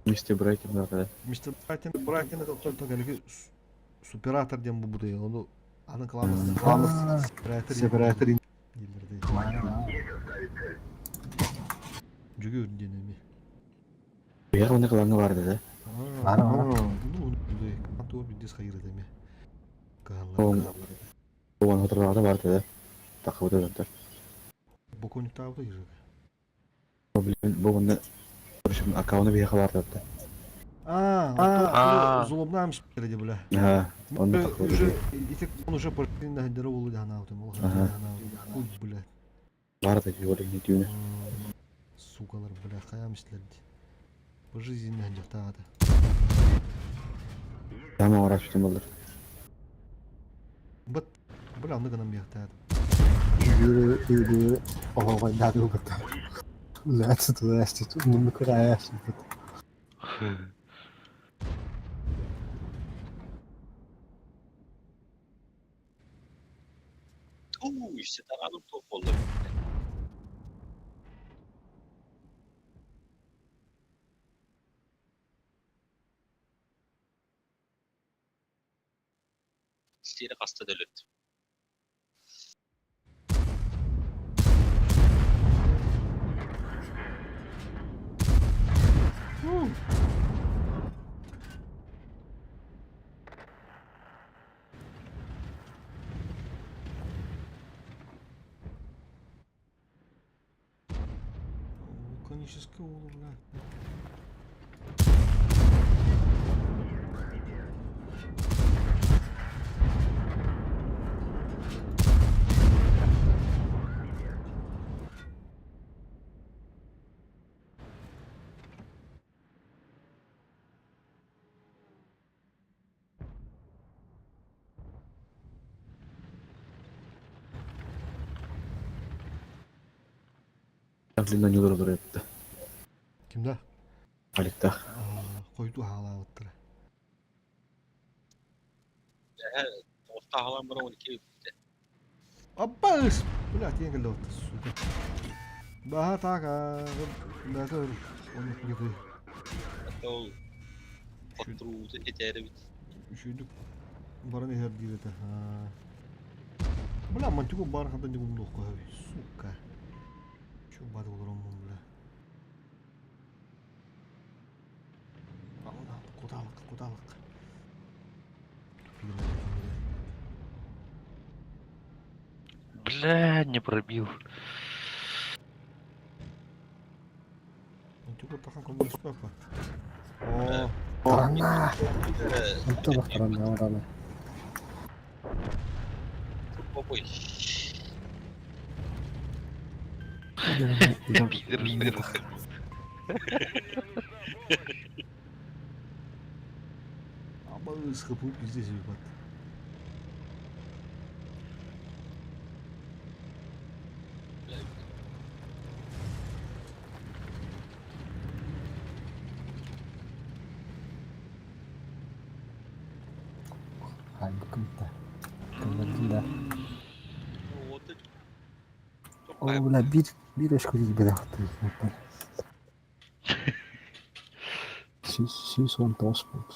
Мистер Брайтон бар. Мистер Брайтон, Брайтон это только әлгі суператор дем бу буды. Оны аны кыламыз. Сепаратор. Сепаратор. Дилерде. Жүгөр денеме. Бияқ оны қылаңы бар деді. Бар, бар. Bunu Антуа бидес хайыр деме. Ол оған отырғаны бар деді. Тақы өтіп жатыр. Боконик табы ежеге. Бұл оны аккаунты бияқ бар деді. А, злобна мспереди, бля. Ага, он Уже, он уже на дорогу Ага. Хуй, бля. Баар да не түүнэ. Сукалар, бля, хаям истерди. По жизни жактаата. Тама орашты болар. Бат, бля, аны гынан бияктаата. Yürü yürü оҕоҕойдааты ылбыта. Лээт тулээсти мунну кыраайаасыппыт. Tuu işte taranım top oldu. Seni hasta devlet. Коническое улу, бля. Блин, не олорор этти. Кимде? Аликта. Койду хаалаабыттара. Orta halan bana 12 Аббас! Бля, тиэн кэллэ сука. Баха така, бата оны кыты. Hatta o Patruğu eteri bit. Үшүйдүк баран иһэр диир этэ. Бля, мантику бар хантан дигум дуохка сука. Чу бады олороммун бля. Алла, кудалык, кудалык. Бля, не пробил. Мантику тахан коммунист па. О, Таранна! Онто бахтаранна ораны. Бобой. Пидор, пидор. Абыз хапу пиздец ебать. Хайбыкымта. Кымнардында. О, О, бля, бир бир өшкө тийбей ахты. 119 болду.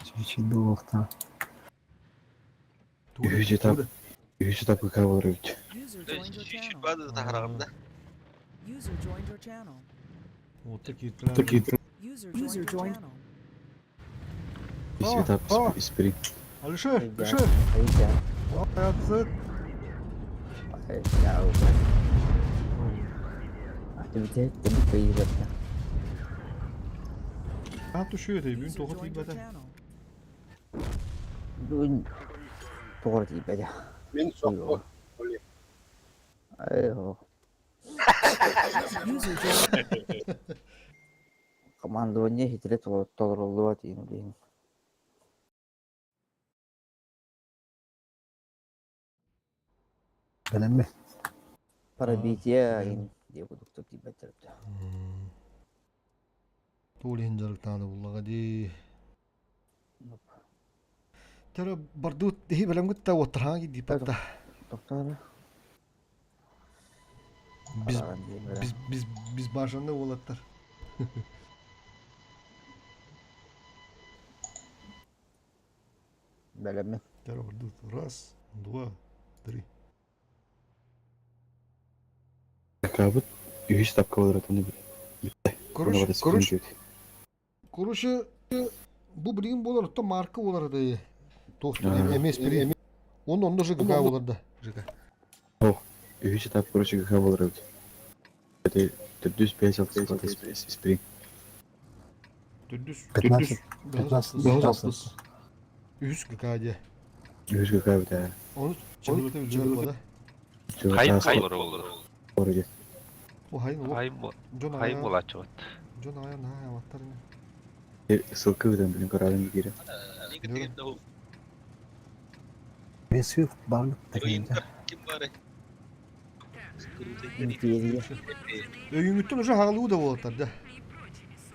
Чичинде болта. Үһүс этап. Үһүс этап какая болар эбит. User joined your channel. Бады тахарагында. User joined your channel. Вот такие Такие User joined your channel. Үһүс этап испри. Алишер, Алишер. Hayatı. Ha düşüyor diye bir User tokat joined your iyi channel. Бүгүн тоҕор тиийбэтэ. Мин соппу. Ээ, User joined. командование хитре толоруллуба тиин билин. Белемме. Пробитие ин диэ кудук тиийбэттербит. Туолин жарыктааны буллага ди. Тара бардут дихи белем гытта оттарха ди патта. Доктор. Биз биз биз биз башында болаттар. Белемме. Тара бардут. Раз, два, три. Какабыт үһүс этапка болар этини бит. Короче, короче, короче, бу билигин болар, то марка болар да. Тоқ эмес бир. Он онда ЖК болар да. ЖК. Үһүс этап короче какая болар эбит. Это төрдүс 5 6 испри. Төрдүс. 15, 15, 15, 6. Үһүс ГК дии. Үһүс ГК бүтэ. Onu чылгыта билбэт бода. Хайым болор болор. Орыгы. О хайын олох. Хайым бо. Дьон Хайым аҕайа. болачыбыт. Дьон аҕайа наһаа аваттар ини. Ссылка бүтэн билин көрәлем киирэ. Бесил барлык такинде. Ким бары? Империя. Өйүҥүттэн уже хаалыы да буолаттар да.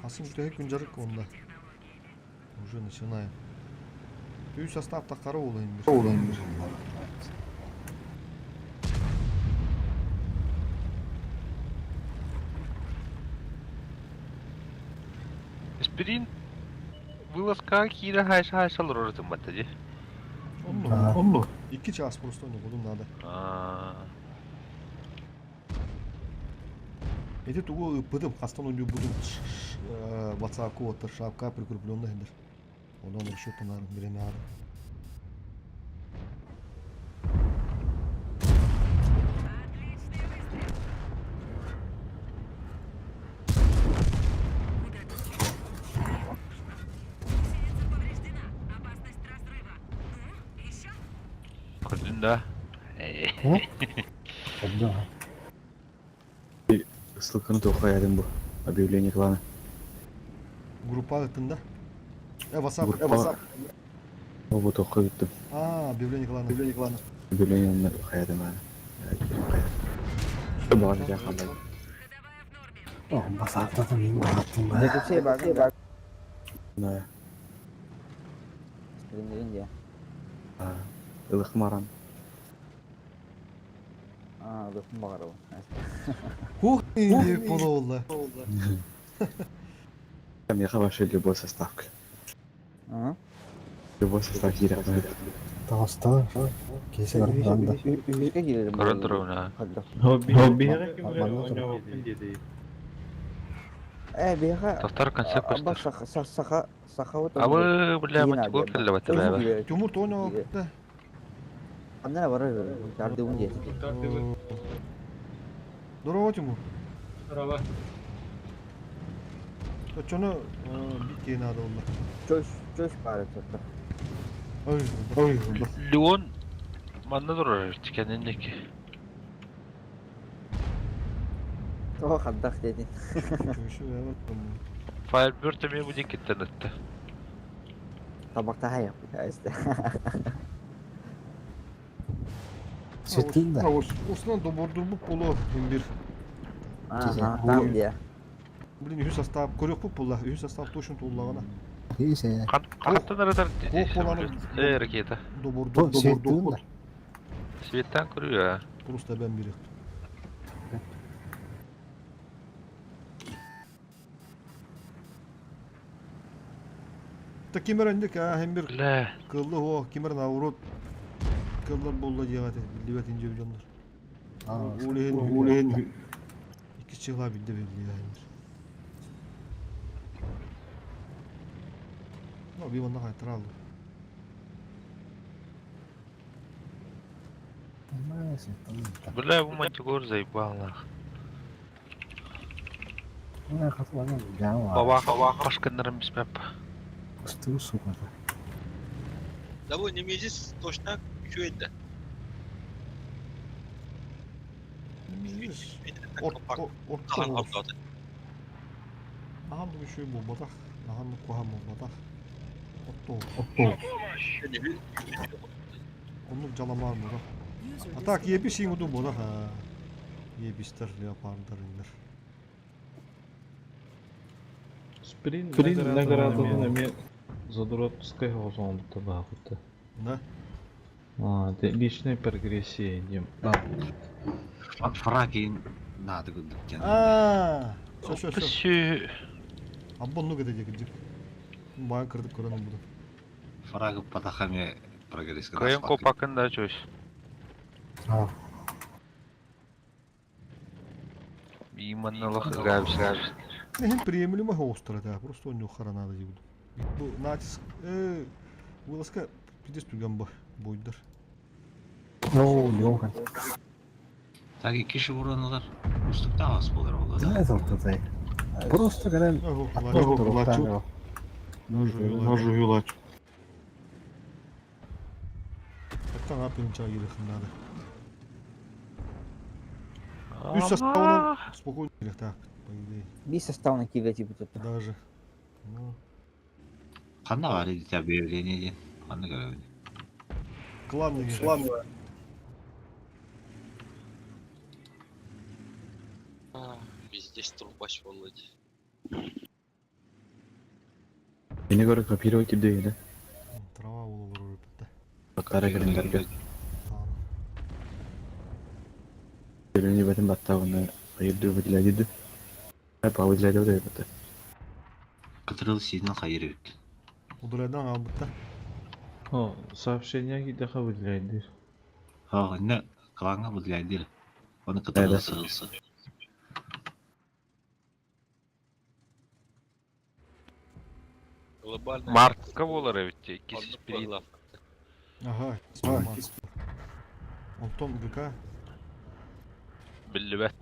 Асын төһө күн жарык онда. Уже начинаем. Үй состав таққары олайын бір. Спирин вылазка киирэ хайса хайса олорор ытымматта дии. Онно. Онно. Икки час просто онно будум надо. Аа. Эти тугу ыппытым, хастан онньу будум WhatsApp оттар шапка прикрепленный хендер. Онон расчетанарын биремээр. Көрдүн да. Да. Ссылканы тоққа бу. Объявление клана. Группа ыттында. Э, WhatsApp, э, Группа. WhatsApp. Бу тоққа бүттім. А, объявление клана. Объявление клана. Объявление хаядым ана. Бағана жаққандай. О, басақтады мен бараттым ба. Зекепсе бар. На. Скринлерин дия. Ылық маран. Аа, дөхүм бағарабын. Хух, не бололла. Меха вообще любой состав. Аа. Любой состав кире. Таҕыста. Кесе барбанда. Үһүскэ киирэрим. Көрөн туруна. Манна тур. Э, биһиэхэ Тохтор концепт Аба көстөр. саха саха саха вот Абы бля матигор кэллэ баттабаба. Тимур тоня да. Анна барар тардыбын диэт. Здорово, Тимур. Здорово. Очону битке надо oldu. Чөш чөш бары турду. Ой, ой, Леон манна турар тикенинники. Того хаддах дедин. Firebird эми бу дикиттен ытты. Табакта хаяп. Эсте. Сеттин да. Осынан добордурбуп болу bir. Аха, там дия. Блин, үһүс состав көрөк була. Үһүс состав точно туллагана. Кесе. Кантан аратар Кох боланы Э, ракета. доборду Сеттин доборду. да. Светтан көрү Просто ben biri. Та кимер эндик а hem bir Бля. кыллы хо кимер наоборот кыллар болла диэбате билибет инже билоннор. Улehen улehen икки чыгла билде билди я хемир. Ну, би онна кайтаралды. Бля, бу мантигор заебал нах. Баба башканнарым бисмеп. Устуу сука. Да бу Немезис точно үчү эди. Ортто. Ахан бу үшүй болбатах, ахан кухан болбатах. Отто. Отто. Оннук жаламаар мурах. User А так, disconnected. ебис иңуду бурах. Ебистер леопардар иңдер. Сприн Сприн награданы эме задротская озондута баахыта. Да? А, де личная прогрессия дем. Фрагин надо гүндүк А, все, все, все. Пүсү. Аббонну кете дик. Баян кырдык көрөнүм буду. Фраг патахаме прогресс. Кыйын копакында чөш. А, Иманнылых габис. Нехин приемлемо остро, да, просто он харанада дибуду. Бу натиск э вылазка пидес түгөн бу бойдар. ну, Леха. Так и киши бураналар. Устук тавас болар болду. Да, это вот это. Просто когда Ого, Ножу Hatta ne yapayım çay yakınlarda. Үс составынан спокойно так, по идее. Биир составына киирбэт тут. Даже. Ну, Ханна бар эбит объявление диэн. Ханна көрөбүн. кланный. Везде трубач Володь. Мени көрө копировать ирдегеле. Трава olur bitti. Бакара кирендерге. Белени бетин баттагына айырды выделяди. Айпа выделяди да бетте. Кытырыл сиинин хайыр эбит. Удурайдан ал бітті. О, сообщение кидэхэ выделяйдыр. Ха, инне кланга выделяйдыр. Оны кытырыл сырылсы. Глобально. Мартка болар эбит, кисис пирин. Ага, Онтон ГК. Биллибэт.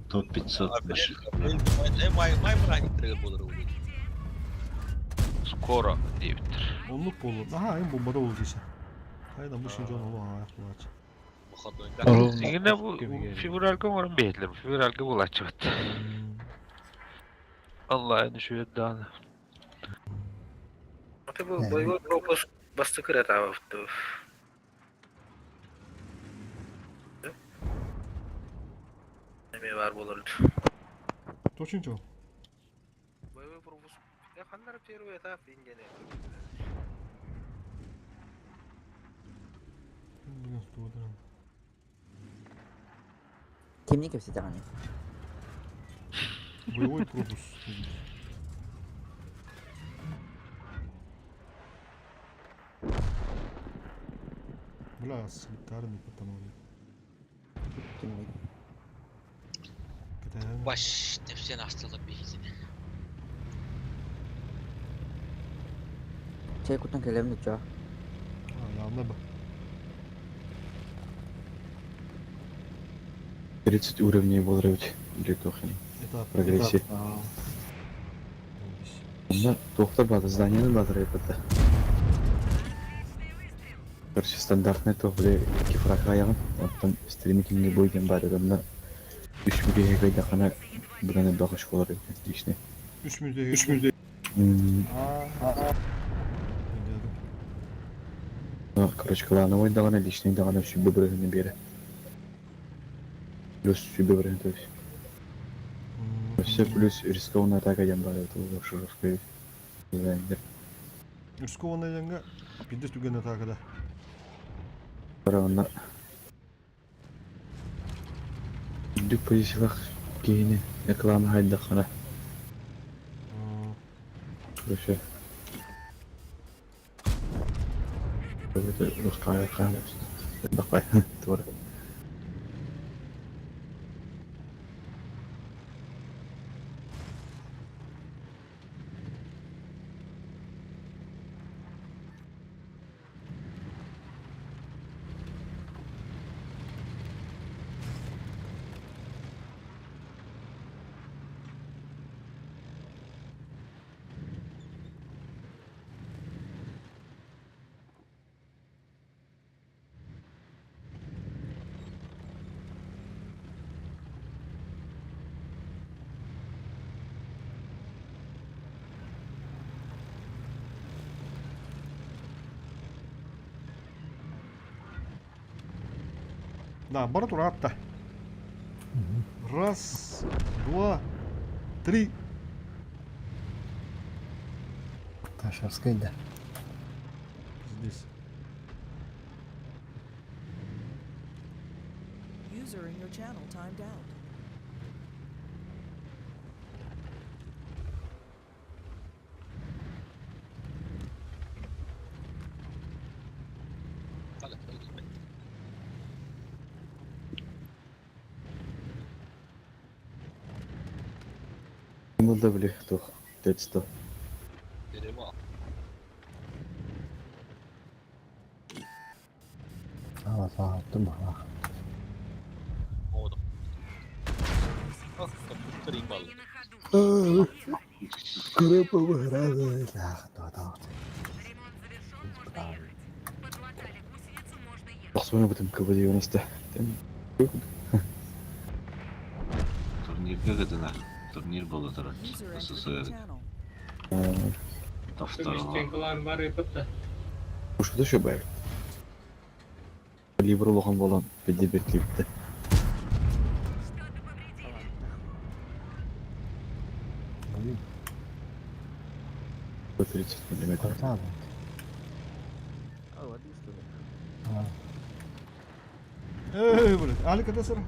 Топ 500 машин. Май май май болар olur. Скоро диэбиттэр. Онлук болur. Aha, en bombada olur diyse. Hayda bu şimdi onu ayak bulaç. Иҥинэ бу февральга оҥорон биһитлэр, февральга булааччыбыт. Онлайн үчүгэй даҕаны. Аты бу боевой пропуск бастакы этабы. Эме бар болор. Точно Боевой пропуск. Я ханнар первый этап ингене. Блин, что Кимни кэпсэтэҕиний? Боевой пропуск. Бля, слитарный потому. Кимни? Баш тепсен астылы бейзine. Чай кутан кэлэбин дучча. Явно бы. 30 уровней болар эбит. Или тохни. Этап. Прогрессия. Онно туохтар баата зданияны баатар эбит. Короче, стандартный туох бile кифрак аягын. Оттон стремительный бой диэн баар онно үс мүгэ кайдахана бүгэн элбэх школар эбит. Личный. 3 müde. 3 müde. Ну, короче, клановый даҕаны, личный даҕаны сүбэ бырыһыны биэрэ. Плюс сүбэ бырыһын, то есть. Все плюс рискованная атака диэн баар это уже жесткая. Дизайнер. Рискованная деньга. Пиздец түгэн атакада. Онно үрдүк позициялах киһини реклама хайдахана. Короче. Это русская Давай, твор. Да, бара туратта. Раз, два, три. Ташарскай да. Здесь. User in your channel timed out. Был да били туох 500. Ала сааттым бала. Кодтар иң баллар. Көрөп быһыраах. Тохсуна бутум КБ-90. Турнирга кытына. Турнир буола турар. User entered your СССР. channel. До Клан бар ыппыт. Ушуда şu бай. Либр улахан болан беди бетлипти. Блин, 130 мм. квартал. О, вот что ли. Эй, блин, Алик это сыр.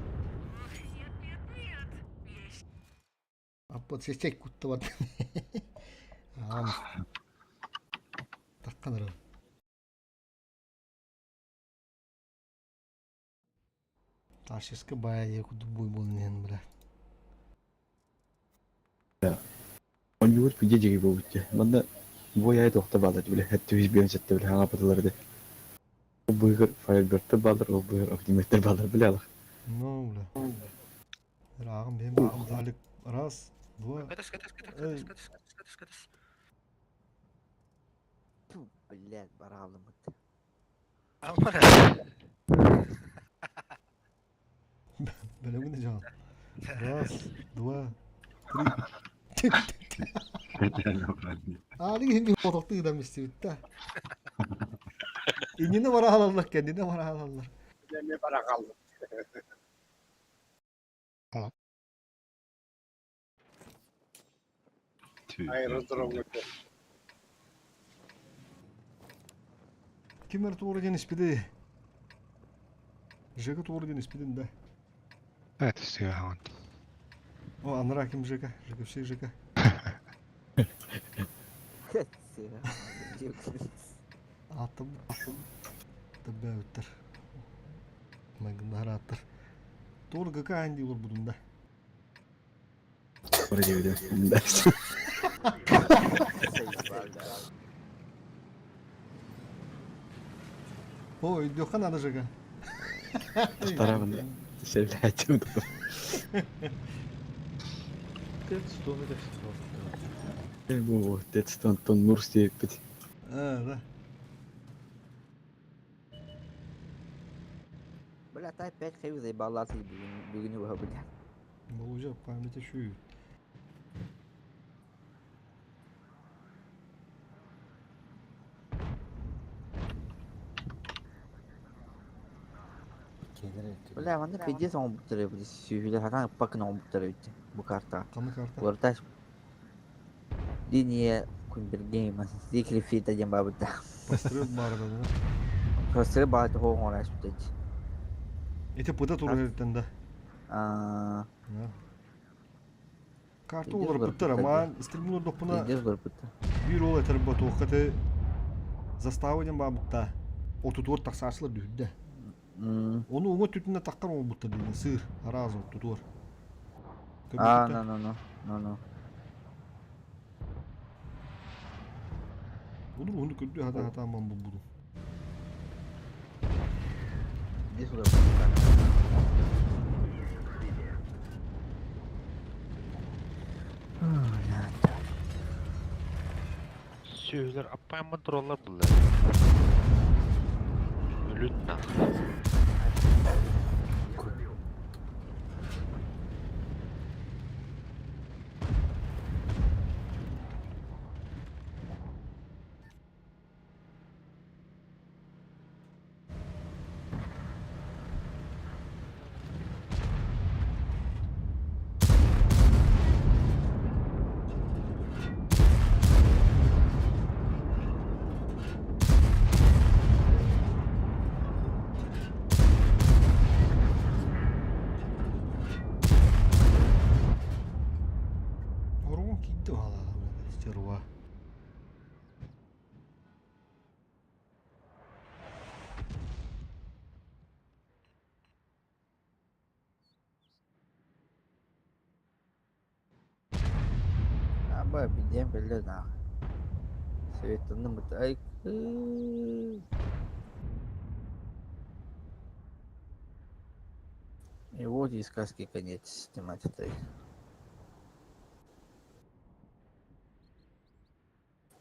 Аппат сестек кутта бар. Ам. Таккан ыры. Ташиска бая я куду буй болнен, бля. Он юр пиде жеги болбут. Манда бой ай тохта балар биле хәтта үз бен сәтте биле хаңа паталар ди. Быгыр фаерберттер балар, ол быгыр огнеметтер балар биле алах. Ну, бля. Рагым бем Алик раз, два. Катас, катас, катас, Эй. катас, катас, катас, катас, катас. Ту, блядь, баралым. Амара. Бля, не жан. Раз, два, три. Алик hindi фотоқты да мистибит да. Инне бара алалар, кендине бара алалар. Мен бара қалдым. Аэродром өтө. Кимер тууру ден испиди. Жека тууру ден испидин да. Это все, он. О, анра ким Жека? Жека все Жека. Атым. Табәүттер. Магнараттыр. Тууру ГК анди олар будун да. Вроде видео. О, өйдөккө надо Жека. Тарабын севләтим. Тет-стон это все. Бу тетстон тон нурс дип бит. А, да. Бля, та опять хаю заебала ты бүгүн бу бля. Болужа памяти шую. Бля, манна пиздец он буттары бу сүйүлөр хатан пакын он буттары бит. Бу карта. Каны карта. Ворташ. Линия Кунбергейма. Зикли фита дем бабыта. Пострел бары да. Просто бат хоңораш бит. Эти пыта тууру эртен да. А, Карта Пиздец олар олар буттар, быттар, ама стримлер доппуна пиздец олар бытта. бир ол этер ботуқаты застава ден бабытта. Отутуор тақсарсылар дүһдә. Оны оңо түтүнө таққар ол бутта деген сыр, аразы отутуор. А, ну ну ну, ну ну. Буду оны көддү хата хата ман бу буду. Пиздец олар бытта. Сүйілер аппайма туралар бұлар. Өлін нах. Орон кидди ала стерва. Аба пиздец бля нах. Светланы быт. Ай. И вот и сказки конец, ты мать твою.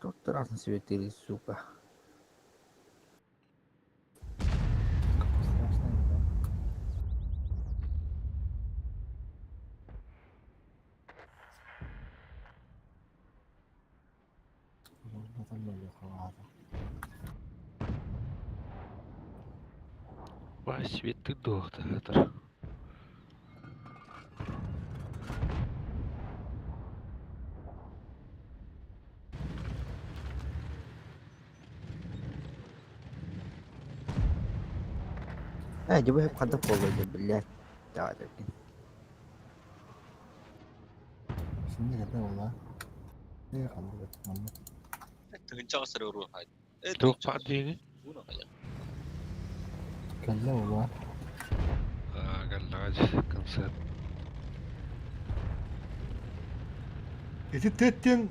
Тот разный светили, сука. Какой страшный, да. Вась, ты доктор. Дьэ бу ханта буолла дьэ, блядь. Давай, давай. Şimdi ne ola? Ne kaldı? Manna. Тыгынчаҕа сыры уруһай. Туох баар диигин? Кэллэ ола. Галлаҕа концерт. Эти тэттен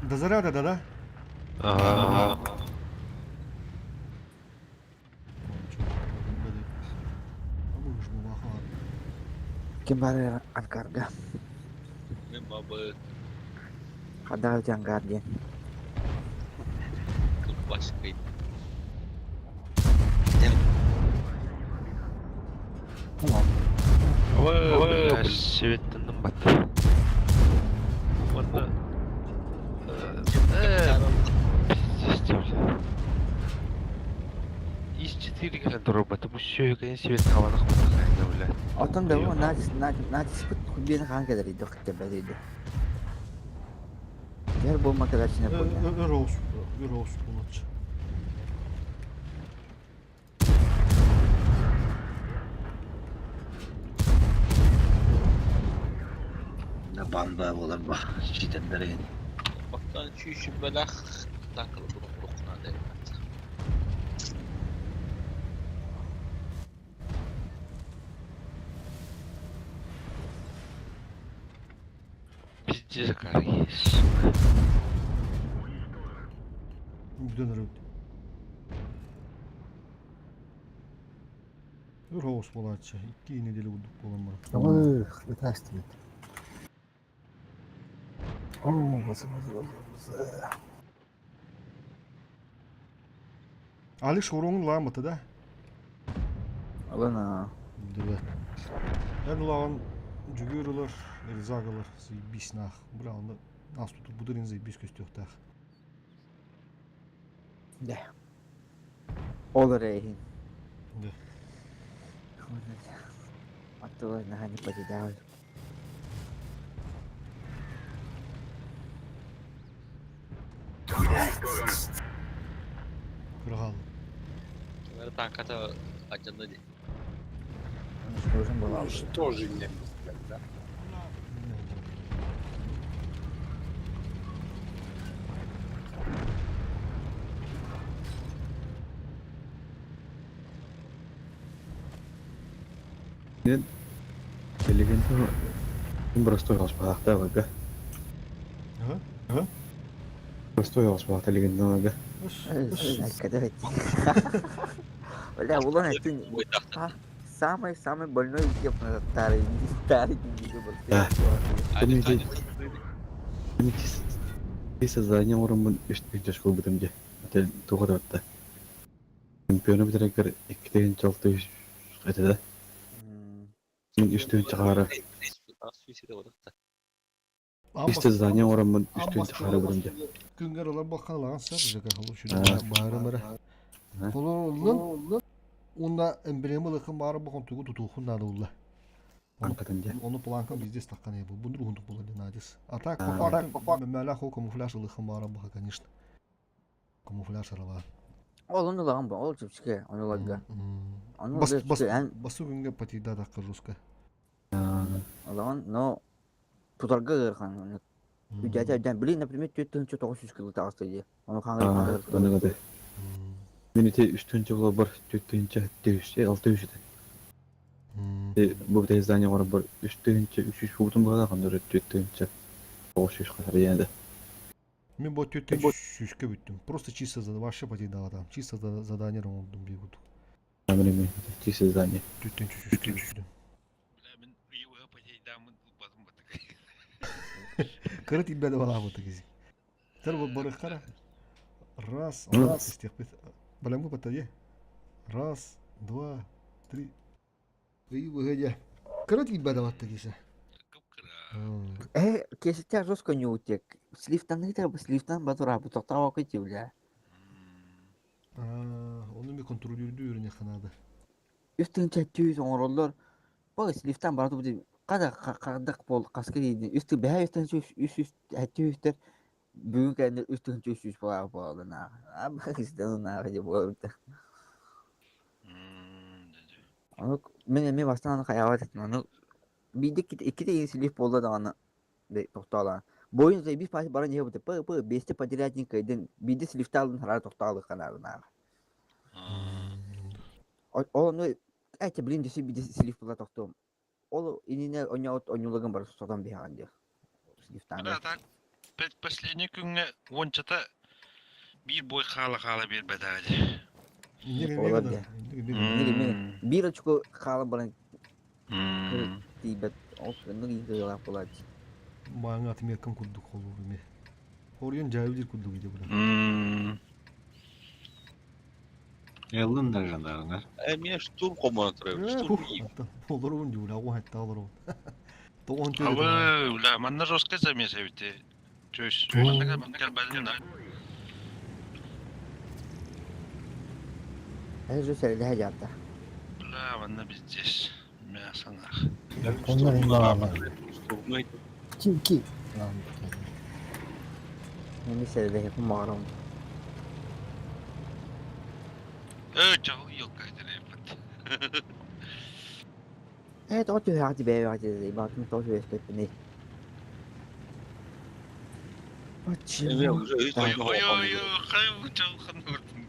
до заряда, да, да? Ага. Ким баар ангарга? Мен бабы Хадаа ангар диэн. кылбаскай. Ой, светтен бат. Уонна пиздец, бля. Ис 4 кэлэн турбата бу сүөкэн свет хабанах бутахайна, бля. Отон да бу натиспыт хубиэн хаан кэлэр идэ хаттэ идэ. Дэр бу макадачына буолла. Өр оğuz, өр оğuz булатчы. На банда болар ба. Читендерин. Бактан чүйші бәләх такылы бұруқ бұруқына да. Пиздец, карги, сука. Бүтэн өрөт. Өр оğuz булатчы. Икки неделя будук болан бар. Ах, вытаскивает. О, базы, базы, базы, базы. Али шоруңун ламыты да? Алана. Да. Эн улаган жүгөрүлөр, ризагалар, заебись нах. Бля, оны нас тут будырын заебись көстөктах. Да. Ол эрэ Да. Аттылар наһаа не потерял. Кыргал. Кемер танката ачанды ди. Должен был. Уничтожение, блядь, да? Элегенте простой алыспаахта бага. Ага. Ага. Простой алыспаахта легенде бага. Бля, улан это самый самый больной еп на старый старый Да. Ты создание оромун үстүк жашкыл бутым же. Ате тугат атта. Чемпионы битерекер иккитеген чалты это да. Мен үстүн чыгара. Исте здание оромун үстүн чыгара бутым же. Күнгер олар баккан лаган сап жака холу шүрү баары мара. Холу Онда эмблема лыкын баары бакан тугу тутухун нады улла. Оны планка везде стакан ебу. Бу другун була надис. А так по факту мөмәлә хол камуфляж лыкын баары баха, конечно. Камуфляж арала. Ол оны лаган ба, ол чепчике, оны лагга. Оны Бас бас басу күнгө патида да кыржуска. Лаган, но тутарга гырхан. Үдәтә үдән, блин, например, 4900 кило тагысты ди. Оны хангы. Оны гады. Мен ите үстүн чыгыла бар, төттүнчө, 600 ите. Бу бит здание бар бар, үстүнчө, 300 бутун бага кандыр, төттүнчө. 900 касар янды. Мен бу төттен сүскө бүттүм. Просто чисто за вообще патида там. Чисто за задание оңдум бегут. Мен чисто здание. Төттен сүскө бүттүм. Бля, мен Кырыт илбеде бала бу тегизи. Тэр барыхтара. Раз, раз, истиэхпит. Баламгы батарья. Раз, два, три. Ый быһа Кыра тиийбэт абатта кисе. Э, кесетя жестко не утек. Сливтан это сливтан батура бу тоқтаға көйте бля. Оны мен контролюрдүү үйрөнүөххэ наада. Үс тыһыынча 200 оҥороллор. Бу сливтан барыта бу хада хардах бол хаска диэн үс бэһэ үс тыһыынча үс үс сэттэ үстэр бүгүн кэннэ үс тыһыынча үс үс буолаа буолла наа дии буолбута. Ону мин эмиэ бастаан хайаабат этим ону биирдэ иккитэ слив буолла даҕаны тохтоолоон бойун заебись паси баран иһэ п п биэстэ подрядник кыайдын биирдэ сливтаалын хараа тохтоолуохха наада Ол ону эти блин дөсө биде слив була тохтуом. Ол ининэ онньоот онньулагын бары сотон биһаҕын диэх. Сливтааны. Так последний күҥҥэ уончата биир бой хаала-хаала биэрбэтэ дии. Олор дии. Биир очко хаалан баран тиийбэт. Ол оннук иин кыалаах буолааччы. Маҥа отметкам курдук холуур ими. Хоруйун дьаабы курдук иде була. Эллин даже наверное. Эмиэ штурм хомуна турар. Штурм Олорун дьуула оҕо олорун. Тоҕон Абы, бля, манна жестко замес эбити. Чөс. Манна кэлбэтин Эжу сэрэлэһэ дьаата. Бля, манна пиздец. Мясо нах. Ким ки? Мени сэрэлэһэ маарам. Э, чал елка телепат. Э, тоҕо түһэҕэ бэйэҕэ баатын тоҕо түһэспэппиний? Почему? Ой, ой, ой, хай чал хануртын.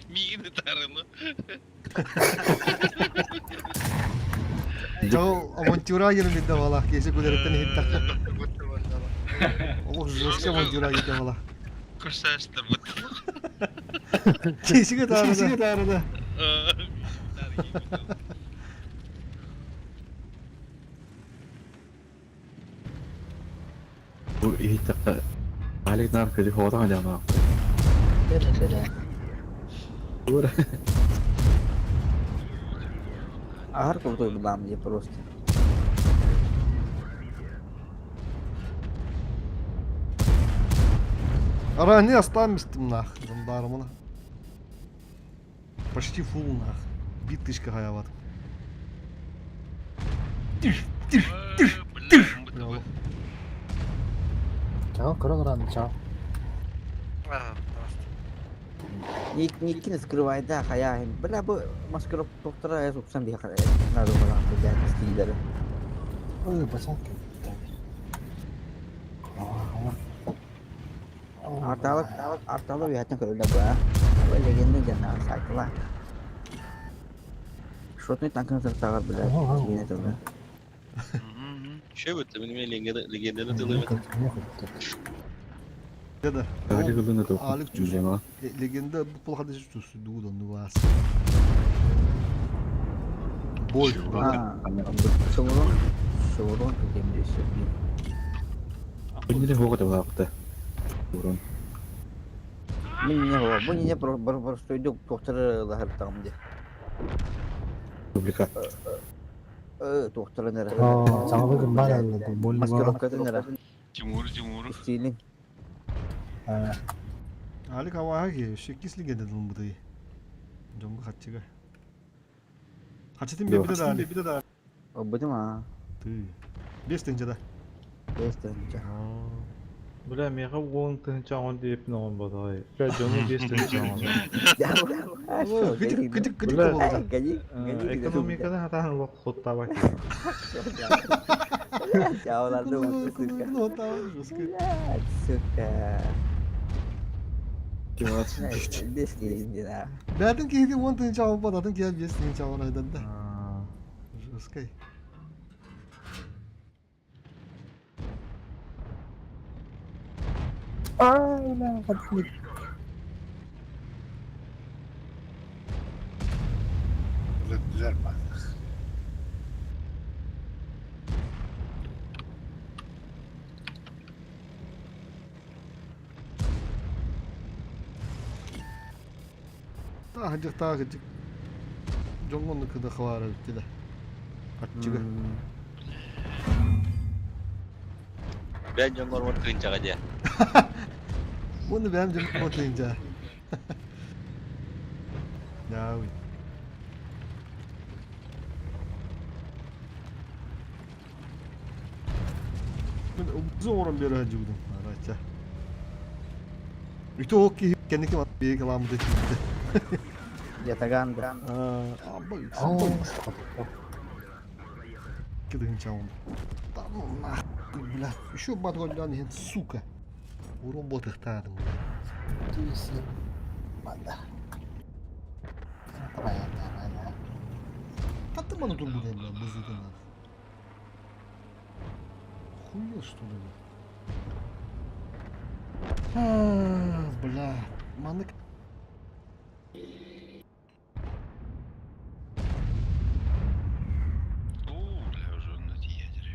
Миигин ытаарылы. Жол авантюра гермидде бала, кесе күлериттен иһиттэххэ. Олох жестко авантюра гидде бала. Курсаастар бут. Кесиге таарыда. Бу иһиттэххэ Алик наар көдү хоотоҥ дьаамаах. Ура. Аһар крутой булаам дии просто. Ара не остаммистым нах, жандармына. Почти фул нах. Бит тышка хаяват. Тыш, тыш, тыш, тыш. Чао, көрөн уран, чао. Никкин скрывайда хаяхин. Бля бу маскировка тохтора суксан биһа надо было стилдери. Ой, басалка. Арталык арталык үһәттен көрүллэ бу а. Бу легенда дьаннаҕар сайтыла. Шотный танкын сыртаҕар бля киинэ тылы. Şey bitti benim легенданы тылы. Да. Алик ылына тоқ. Алик чус. Легенда бу полхада чус дугудан нугас. Бой. Шоурон, шоурон кемдесе. Бу не хоға табақты. Урон. Мин не хоға, бу не простой дук тохтар лахартагым де. Публика. Тохтар нера. Саңа гымбар бу Маскировка нера. Тимур, Тимур. Стилин. Алик аваға ке, шеккис легенда дылым бұдай. Жоңғы хатчыга. Хатчытын бе да Алик. да. Обыдым а. Ты. Бес тенче да. Бес тенче. Бля, меха уон тыһынча он диэппин оҕон бодой. Бля, дьону биэс тыһынча оҕон. Кытык кытык кытык Бля, болду. экономиканы хатаан олох хуттабай. Чаоларды сука. Сука. Бес келин Бәтин кейди он тыһынча оҕон бодатын кия бес тыһынча оҕон айдан да. Жесткой. Ай, бля, подходит. Güzel bak. Таах таах дьоҥҥо оннук кыда хабаара бүттэ да. Харчыга. Бэйэн дьоҥҥор уон тыһыынчаҕа диэ. Уонна бэйэм дьоҥҥор уон тыһыынча. Дауй. Мен убузу оҥорон биэрэ сылдьыбытым. Арача. Үтө ол киһи кэнники биһиги кылааммыта тиийбитэ. Ятаган да. Кыдыгынча он. Да ну нахуй, блядь. Еще батгольдан иһин, сука. Урон ботыхтаадым, блядь. Тиисин. Манда. Хаттым маны турбута, блядь, бузутuna. Хуя, что ли, блядь? А, бля, маннык Уу, бля, уже на ядер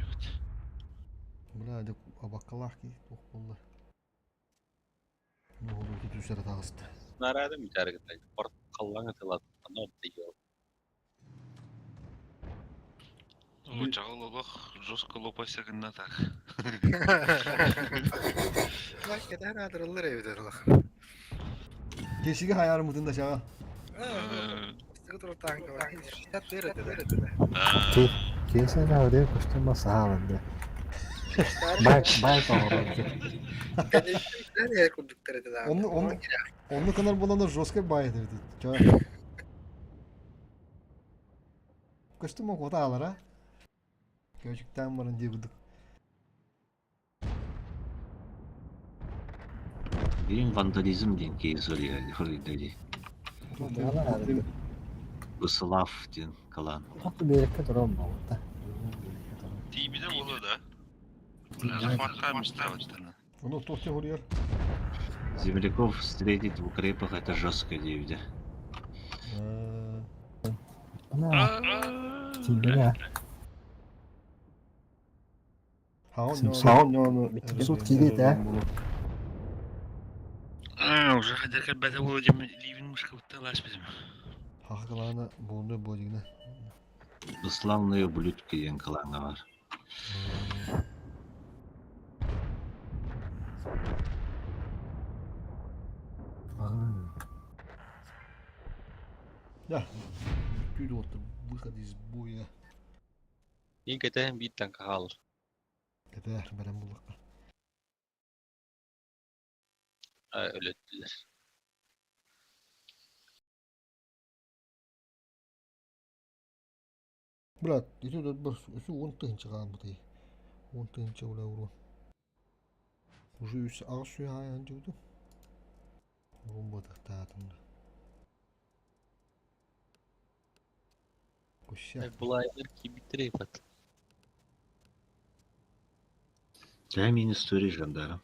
Бля, дьэ абаккалаах киһи туох буолла? Нугуру түсэрэ таҕыста. Нарадым үтәргітай. Порт қаллаңы тылат. Аны отты О, чағыл олох жестко лопайся гына так. Кэтэн аатырыллар эбит олох. Кешиге хаярымытын да чаҕа. Кейсен жаҕырыа көстөн саалан да. Бай бай тоҕорон. Онну онну онну кынар болана жестко бай эбит. Чаҕа. Көстүм окуота аалара. Көчүктаан баран диэбидик. Билин вандализм диэн киһи суруйда дии. Бысылав диэн кылаан. Хоту биэрэккэ туран буолбута. Тиийбитэ буолуо да? Захватка мечтала. Ону туох хуруйар? Земляков встретить в укрепах это жестко диэбитэ. Ана тиийбэҥэ. Суут киириэт ээ. А, уже хотя кэлбэтэ буолуо диэн илиибин мышкабыттан ылааспытым. Хаха кылаана буолуо буо дигинэ. Бесславные ублюдки диэн кылааҥҥа бар. Да, бүттүү да выход из боя. Иин кэтэһэн биир танка хаалар. Кэтээр бэлэм буллахха. Өлөттүлэр. Брат, ити бар үсү уон тыһыынча хаалбытый. Уон тыһыынча ула уруон. Уже үс аҕыс сүүс аайан дьыбытым. Урун батыхтаатым да. Куща. Булайдар киибиттэр эбит. Дай минус тури жандарм.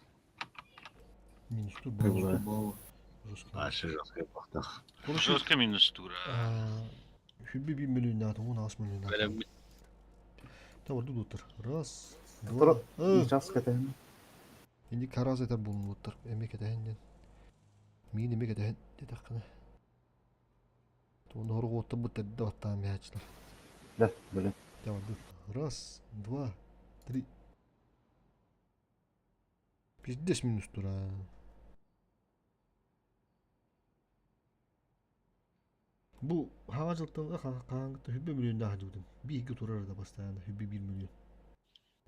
Минус тур буолла. Аша жестко бахтах. Жестко минус тура. Хүбби бир миллион уон аас миллион. Бэлэммит. Та орду дуттар. Раз, два. Час кэтэһин. Инди караз этер булмуттар. Эми кэтэһин ден. Миин эми кэтэһин диэтэххинэ. Туон хоргуотта бу терде баттаан биһааччылар. Да, били. Та орду. Раз, два, три. Пиздец минус тура. Бу хаҥа дьылтан хаһааҥҥыта хүббэ миллионнаах дьыбытым. Бииргэ турар да бастаан хүббэ биир миллион.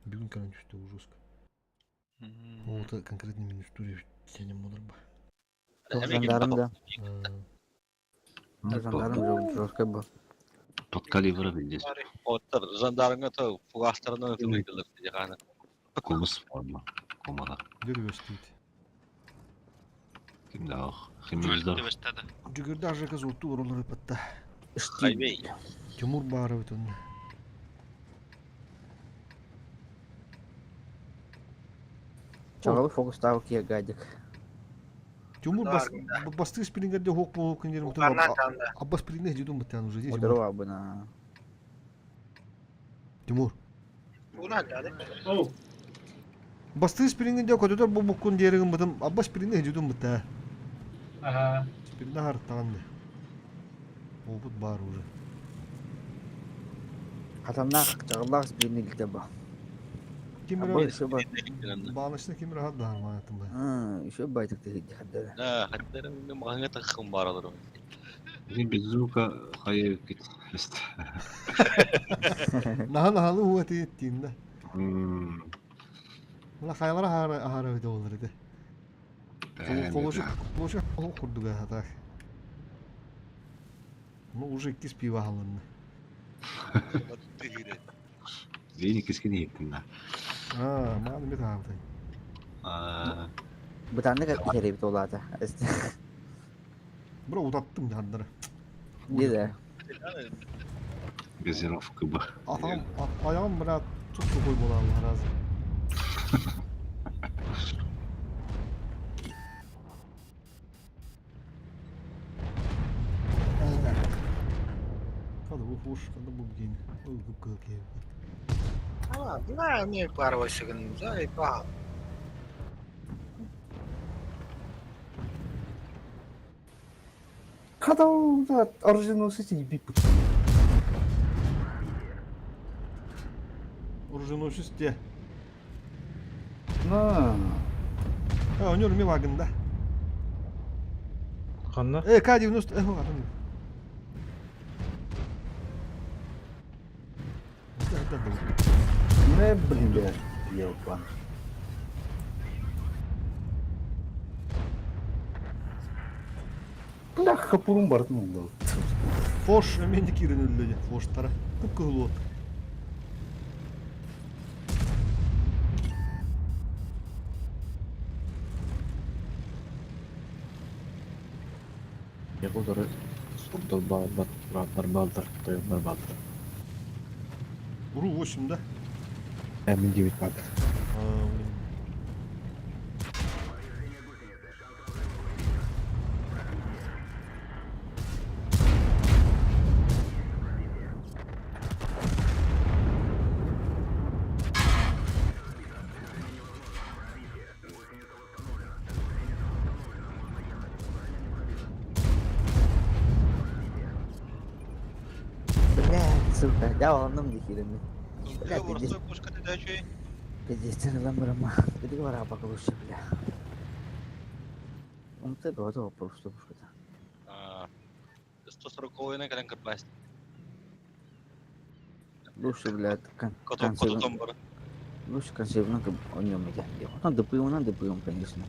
Бүгүн кэлэн түстэ ужаска. Ол это конкретно минус тур сенем болар ба. Жандарм да. Жандарм жестко был. Под калибра билдес. Оттар жандармга то фугастарынан ытылыйдылар дьаҕаана. Кумыс форма. Кумана. Дөрү өстүйт. Ким да ох. Химиздар. Жүгүрдэ ажыка зутту уролар ыпатта. Хайвей. Тимур баарыбыт онно. Чаҕылы фокустаабы киһи гадик. Тимур бас бастыы спрингерде хуок буолук киндер Аббас спрингер жудун бутан уже здесь. Удуру абына. Тимур. Бастыы спрингерде көтөтөр бу буккун диэригин бытым Аббас спрингер жудун бутта. Ага. Спрингер харыттаган да. Опыт баар уже. Хатаннаах, чаҕыллаах биирни илтэ бу. Ким Абы еще ба. Баночный ким рахат да маятым ба. Еще байтык тыһыйды хаддара. Да, хаддара мен мағаңа тахым бар алыр. Билин без звука хайа кит. Наһан ахалы уа тиеттин да. Мына хайлара ахара ахара өтө болар ити. Колошу колошу курдуга хатак. Ну уже иккис пиво халынны. Зейни кискин иһиттин да. Аа, мааны мет аабытай. Бытаннык иһэрибит олаата. Бро утаттым жандары. Не да. Газировка бы. Атам, аяғым бля тут-сухой була Allah разы. Хады бу хуш, хады бу бгин. Ой, күп кыл киев. А, да, не парвасигын, да, и па. Хата оруженосец ебит. Оруженосец те. На. А, у него Милаган, да? Ханна? К-90, ладно. Не, блин, бля, ёбан. Бля, хапурун бартын oldu. Фош, мен кирин өллөде, фоштара. Кып кылуот. Якутары сурдар бааллар, турааттар бааллар, тойоннор бааллар. Уру 8 да? Мин 9 бааллар. А, блин. Бля, сука, я онным дихирimi. Бля, Орыстой пушка ты дачуй. Пиздец, ламбрама. Ты говора пока лучше, бля. Он ты готов просто пушка. 140 ойна кален кырбаст. Лучше, бля, кон. Котом котом бар. Лучше консервно о нем идя. Он дыпым, он дыпым, конечно.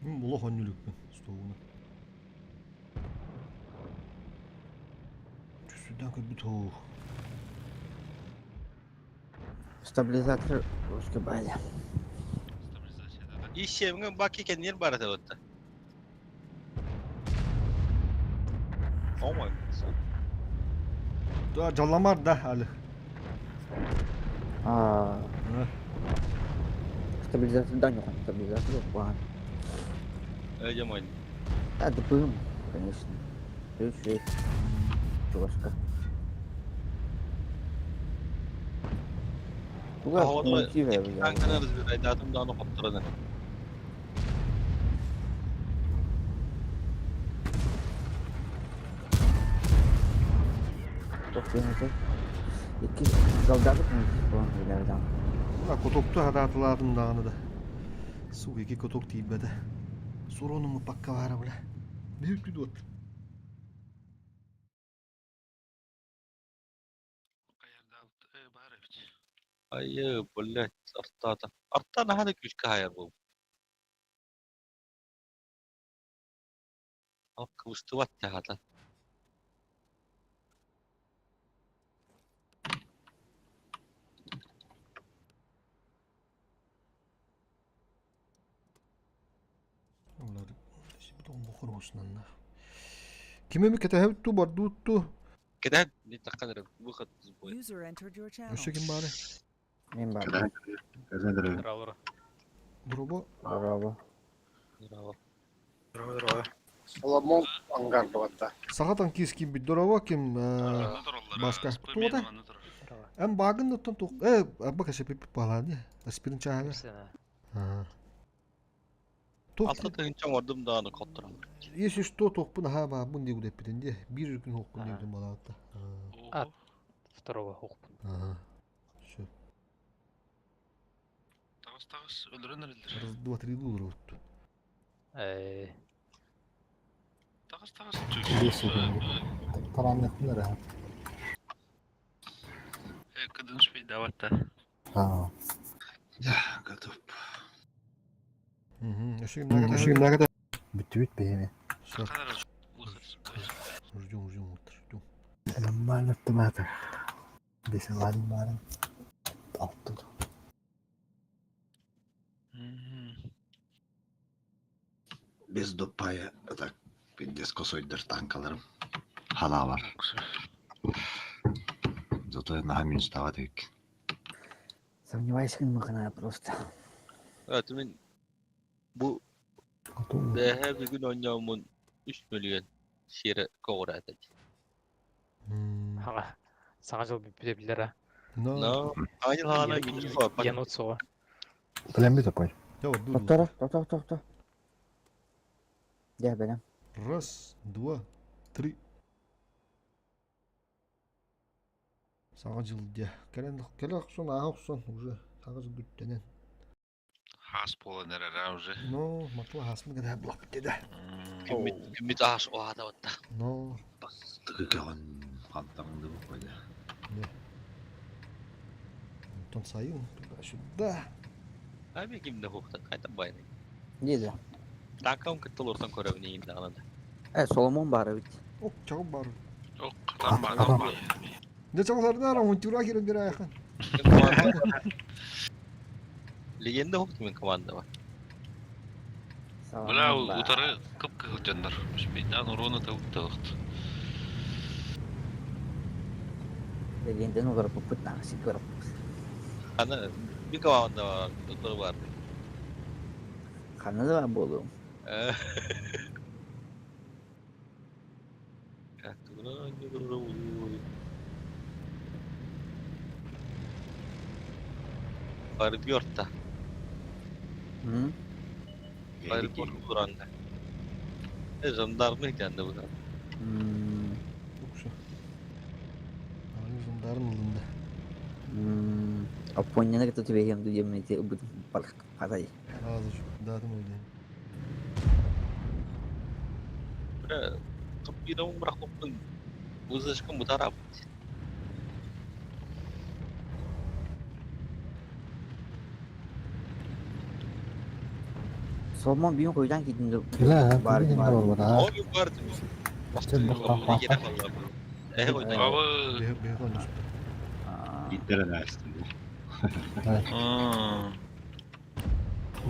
Улох оннюлүкпүн столуна. Түсүдөн көрбүт оох. Стабилизатор русский база. И семген баки кеннер бар это. О мой. Да, жалламар да али. А. Стабилизатор да, нет, стабилизатор план. Э, Да, дыпым, конечно. Ключ Чувашка. Танканы разбирай, атым да аны коптырады. Икки залдабыт мына Мына котокту хатаатылаатым даҕаны да. Сука, ики коток тиийбэтэ. Суронуму пакка баара бля. Биир күдүот. Айы, блядь, артата. Арта наханы күчкә хайыр бу. Ак кыбыстыбат тахата. Ким эми кэтэһэбит туу бардуут туу? Кэтэһэн не таққаныр выход сбой. User entered your channel. Өссө ким баары? Мен бар. Здраво. Дробо. Браво. Здраво. Здраво. Соломон ангар батта. Сахатан кис ким бит дорово ким башка. Туота? Эм багын оттон тук. Э, абба кашепи паланы. Аспирин чаага. 6 тыһыынча оҥордум даҕаны хоттороллор. Если что, туохпун аһаа баабын диye гудэппитин дии. Биир күн хоқпун диэбитим балаатта. А второго хоқпун. Ага. Все. Таҕыс таҕыс өлөрөн эрэллэр. Раз, два, три дулар Э Таҕыс таҕыс Бес секунду. Таранныхпын эрэ. Кыдын шпейдаватта. Аа. Я готов. Угу. Бүттүбүт бэйэми. Все. Ждем, ждем, вот, ждем. Нормально автомата. Бесилан баран. Алты. Без допая так пиздец косойдыр танкаларым. Hala var. Зато наһаа минустаабат эбиккин. Сомневаюсь, махана просто. Evet, мин бу бэһэ бүгүн оонньооммун 3 миллион сиэрэ көҕүрээтэ. Хаҥа. Саҥа жыл бүппүтэ биллэр а. Но, аанньал хаана минус Янут суоҕа. Билэммит опой. Токтор, тохто, тохто. Дьэ, бэлэм. Раз, два, три. Саҥа жыл дьэ. Кэлэн кэлэ охсон, ааһа охсон уже саҥа жыл бүттэнэн. Хаас буолан эрэр уже. Но, матла хасмы гына блок деді. Күммүт күммүт аас уһаата батта. Но, Бастыкы көҕөн хантаҥды бу койда. не. Антон сайын туда-сюда. Аби ким да хуктат кайта байны. Диде. Танкам кыттыл ортан көрөбүн иин даҕаны да. Э, Соломон баар эбит. Ок, чагым бар. Ок, катан бар. Не чагыларына монтюра кирен бир аяхан. Легенда хукту мин команда бар. Бля, утары кып-кыһыл дьоннор. Шпейдан урона табытталықты. Легенден олар пупут нағысы көріп. Аны bir команда бар, утары бар. Ханна да бар болу. Барбьорта. Hı? Барбьорт туранда. Э, жандармы kendi bu. Hmm. Укша. Аны жандарын ылынды. Hmm. Аппонияны кытта түбэһиэм ду диэммити ыбыт балык хатай. Азыр дадым öyle. Бля, туппидом брахоппун. Узышкын бутарап. Соломон бүгүн койдан кийдин Билэ, бар билэ бар. бар бар. Ой, бар. Э, ой, Бабы. Бе бе конуш. Гитлер'e versin bu.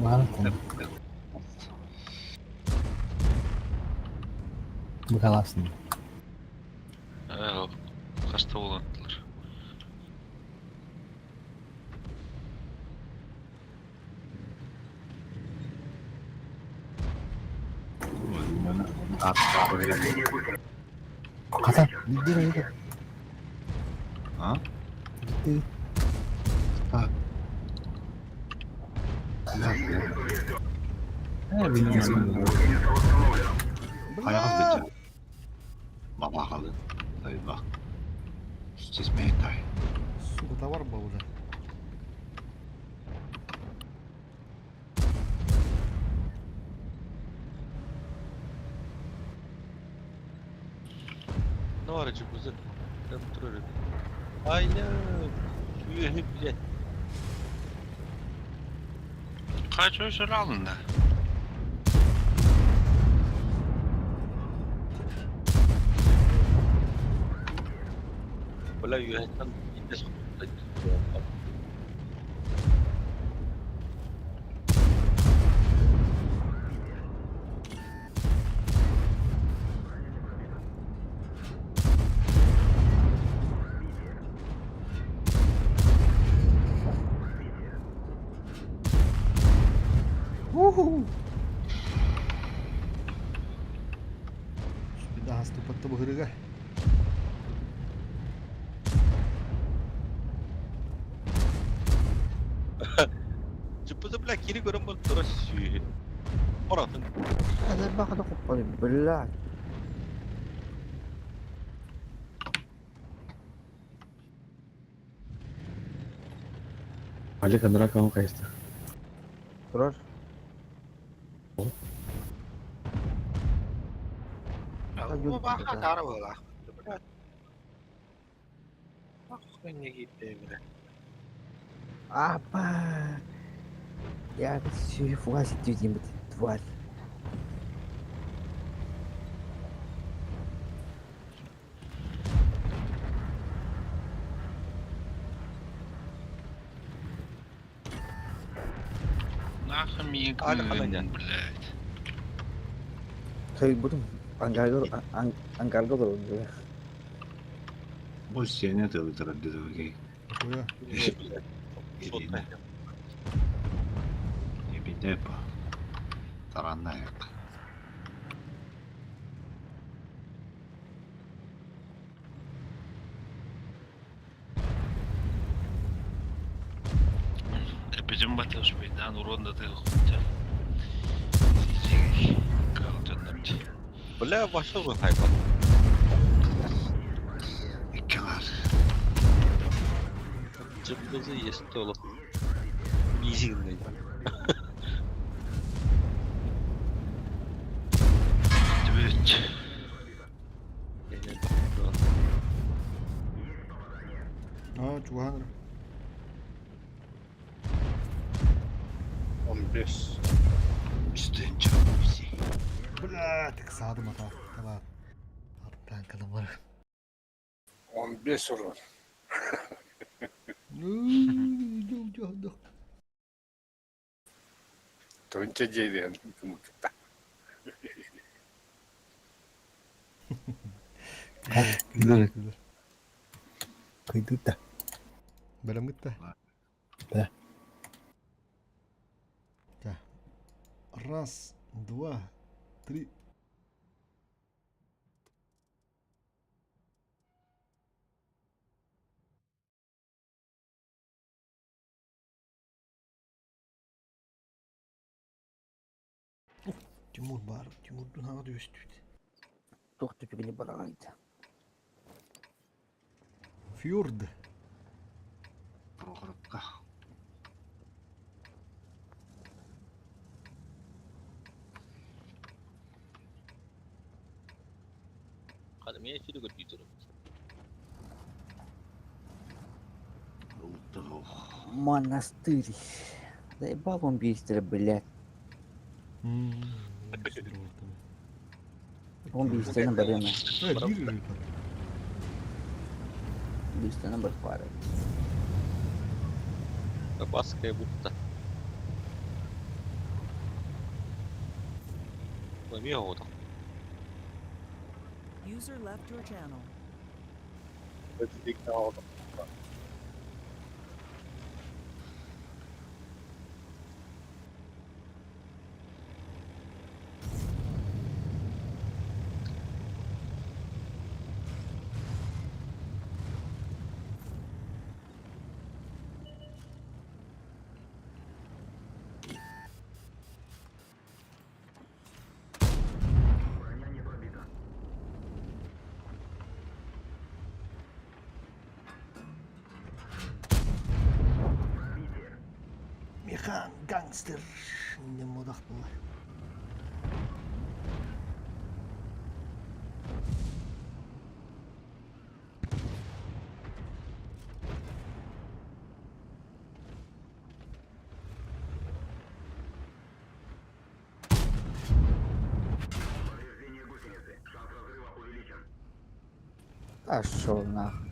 Бар. Букаласың. Э, хаста болантылар. Хата, билдир эйде. А? Билдир. Так. Э, bilmiyorum. Ayağız bence. Baba kalın. Tabii bak. Чизмейтай. Сука, товар был уже. Ne var acı bu Контроль. Айна, блядь. Kaç ölçülü alın da. Бля, үөһэттэн иттес Уху! Беда ступатта быһырыга. Чуппута, бля, кири көрөн бол тура сүү. Хоппоратын. Элбэх да хоппор, блядь. Алик анара каҕын хайыста. Турар. Бу бааха таара буолаах. Блядь. Ах, не киирдэ бля. Апа. Я фугас деймін, тварь. Нахуй мне Аля, хананя. блядь. Бұдым ангарга ангарга тұрды. Бу сене тылытырар дедовге. Оя. Ирина. Ебидепа. Тараннаек. Bizim batış beyden урон да ты хуйня. Бля, вошел бы хайпа. Иккалар. Чымдызы есть толы. Мизинный. Твич. Аа, чугаһан эрэ. 15. Үстенче. Бля, так саадым ата. Табаат. Аттан бар. 15 урон. Ну, Тонча жейден кымыкта. Күлөр. Кыйдыта. Бэлэм гытта. Да. Так. Раз, два, три. Ух, Тимур бар. Тимур дунаға дөстүт. Тух түпігіне барағайды. Фьорд. Прохоровка. Кадымия сүрү көрдүйтүрүм. Монастырь. Заебал он бистер, блядь. Он бистерин барена. Бистерин бар пара. Баская бухта. Ламия вот. User left your channel. Механ гангстер. Не модах была. Пошел нахуй.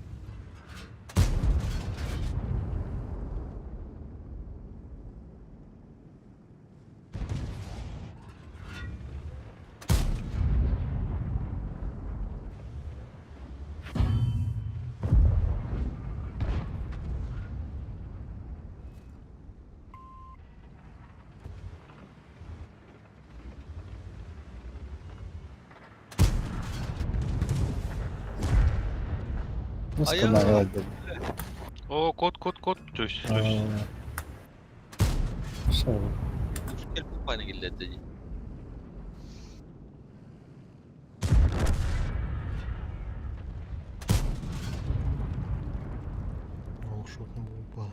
Ну, сказала, О, кот, кот, кот. Төс, төс. Шо? Кел пупаны киллерди. Буола.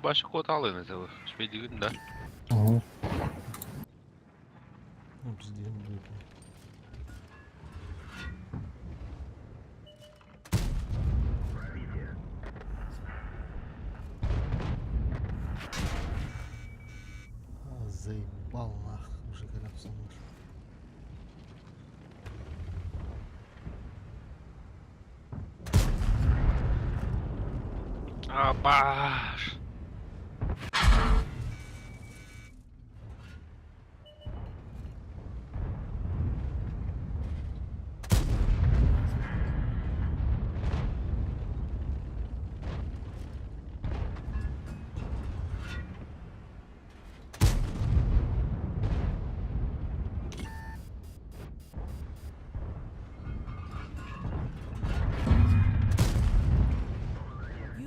Баша куотаалыын этэ Үчүгэйдигин да. Угу. Пиздец, блядь. А, заебал нах, уже когда сонор. А, баш.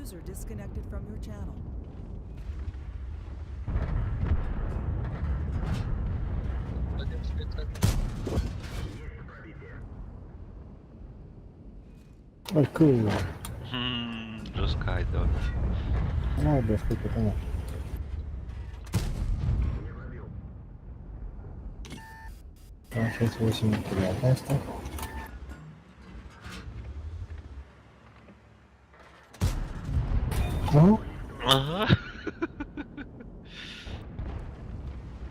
User disconnected from your channel. Ой, кыл. Жестко айда. Ну, без сколько там. Там 6, 8, 9, Ну, Ага.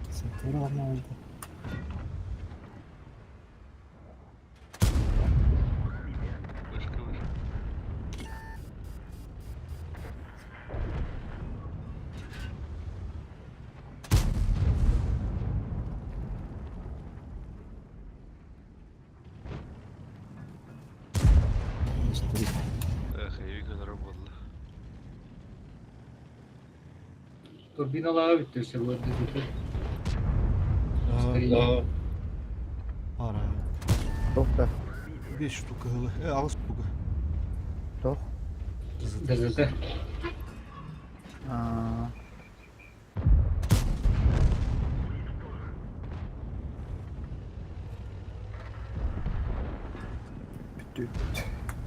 Сатура надо. Вышка, вышка. Эх, я заработала. Турбиналары бүттү сегодня. Ага. Ара. Тоқта. 5 штука было. 6 штука. Тоқ. ДЗТ. А.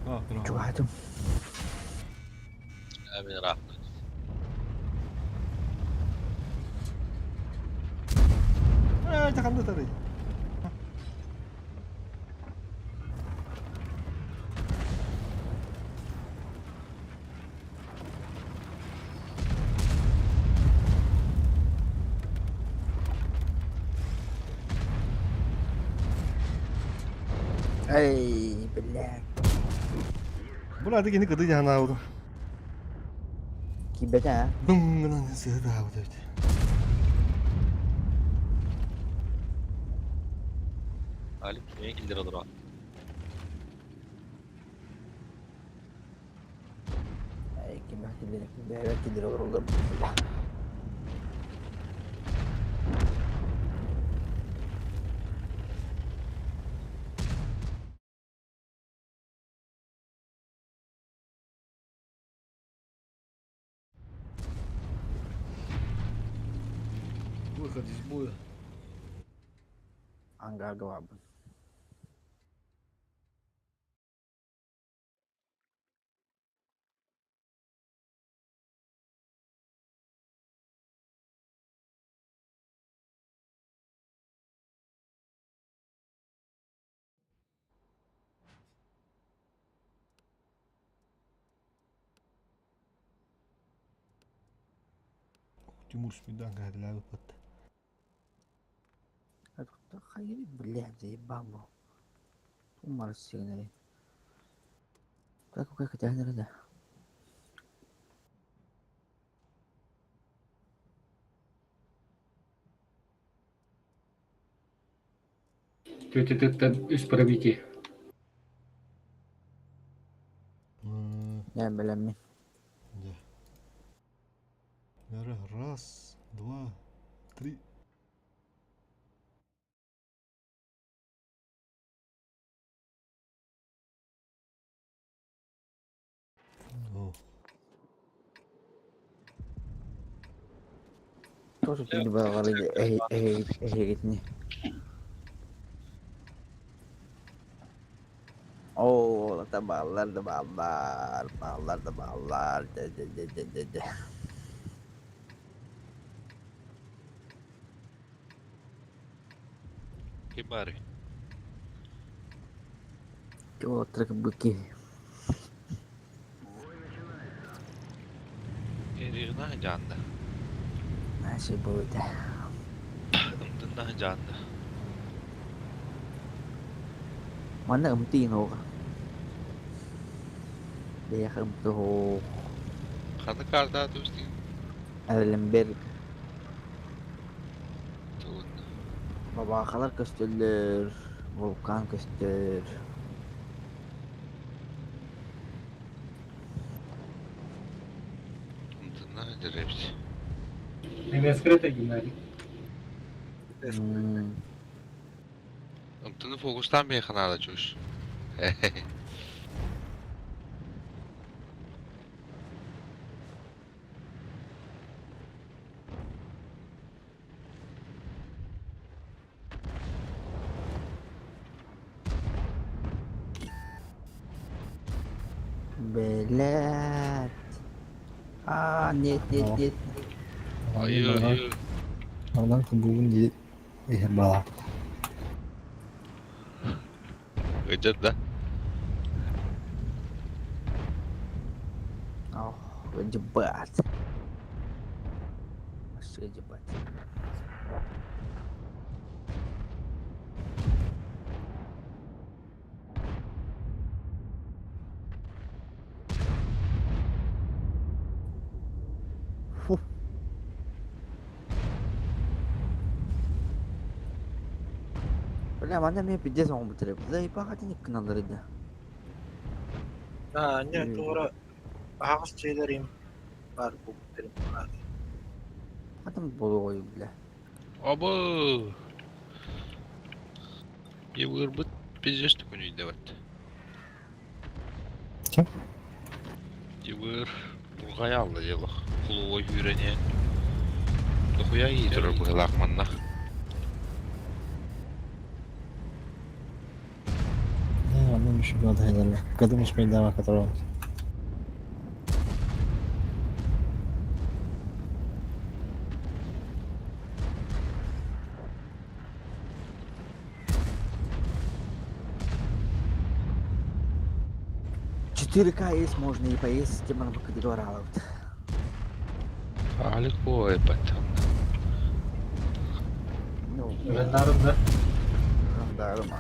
А, браво. Чугатым. Амин рахмет. Э, таханды тары. Эй, блядь. Була дигини кыды жана oldu. Кибете, а? Бум, сыда oldu. Алик кимге килдер олор. Эй, ким килдер, бәбәт килдер olur. Выход из боя. Ангар глабы. Тимур Смидан говорит, под. Хайыр, блядь, заебал был. Умар сигнали. Так, как хотя не да. Төтөтөттен үс пробитие. Не билем. Да. Раз, два, три. О. Тоже не было эй, эй, эй, не. О. Да бааллар да бааллар, бааллар да бааллар, дьэ дьэ дьэ дьэ дьэ дьэ. Ким баарый? Уолаттары быки. Эригна дьаанда. Наши будет. Ымтынна дьаанда. Манна ымтыын оҕа. Бэйэхэ ымты оһох. Ханна картаа түстүн? Эленберг. Тугун. Бабаахалар көстөллөр, вулкан көстөр. Ымтынна дьэрэбит. Немецкая гимназия. Ымтыны фокустаан биһиэхэ наада чуш. Блядь. А, нет, нет, нет. Айы, айы. Онон кубугун дии иһэр баҕа. Ыдьат да? Ох, ебать. Вообще ебать. Фу. Бля, манна эмиэ пиздец оҥорбуттар эбит. Заебаха гыналлар этэ. Аа, не туора аһаҕас дьиэлэрим баар буолбуттарын баар. Хатан буолуой, бля. Абы! Ебырбыт пиздец түкүнүйдэбэт. Ким? Ебыр бургай алла дело. Кулуой хүрene. Дохуя иитер быһылаах манна. Не, онно мишигон хайдалла. Кадым исмейдама которого. Четыре К есть, можно и поесть, тем она пока договаривала. Алик ой баттан. Ну, Жандарм, да? жандарма.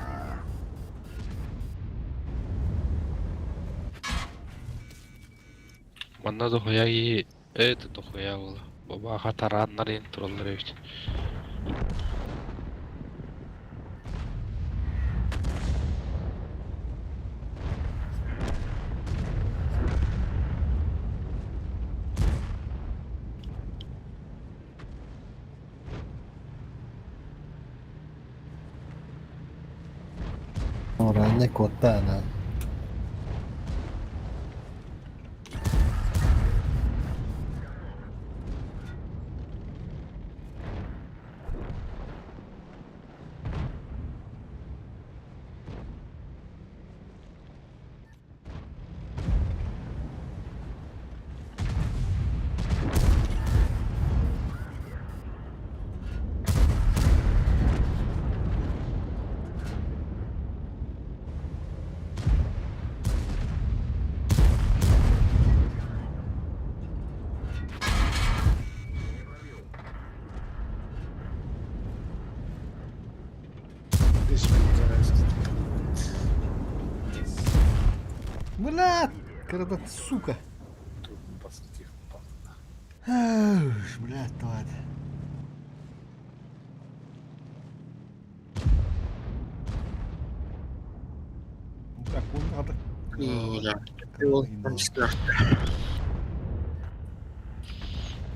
Манна дохуя и это дохуя было. Баба хатараннар ин тураллар эбит. Ранне коттана. Бля, когда сука. Эх, бля, тварь. Дракон надо.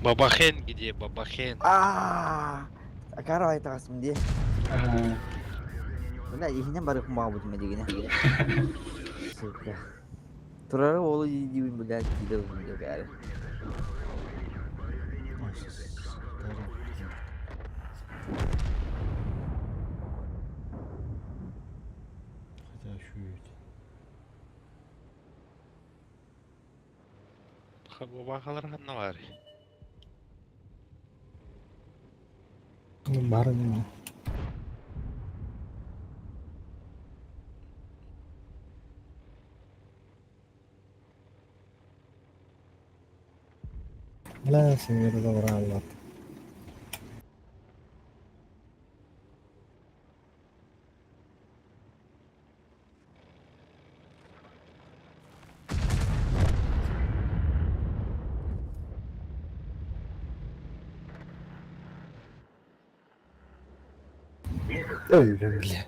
Бабахен где? Бабахен. Аа, акара айтағасым де. Бля, иһинен барып мабут дегене. Сука. Турары олу деймін, бля, дейді деп бәрі. Хотя еще ведь. Бабахалар ханна баар? Баар ини. Бля, сиҥэрэ да барааллар. Öyle bile.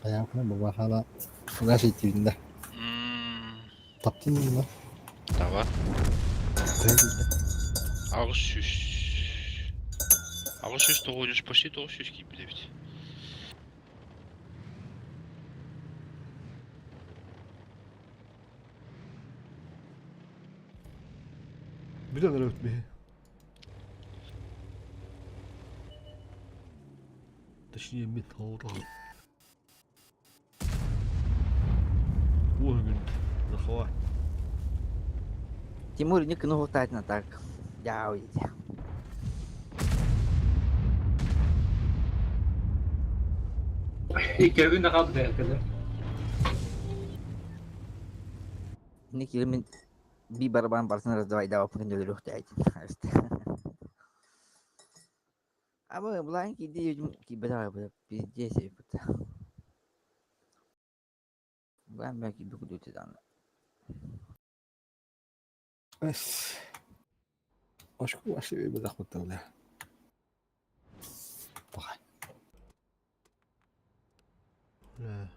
Хайаахына бабахала фугас итииннэ. Таптын да. Таба. 800. 800 900 почти 900 киирбит эбит. Бүтэн эрэ бит Точнее, металл. Уровень захват. Тимур не кнугутатна так. Я уйдя. Иккебин да қалды бәлкілі. Не килмен би барабан барсын раздавай дава пүн өлөрөхтэй. А мы бланки иди кибера пиздец ебут. Блан бәки бүкүдү дан. Эс. Ошку вообще бедах бля.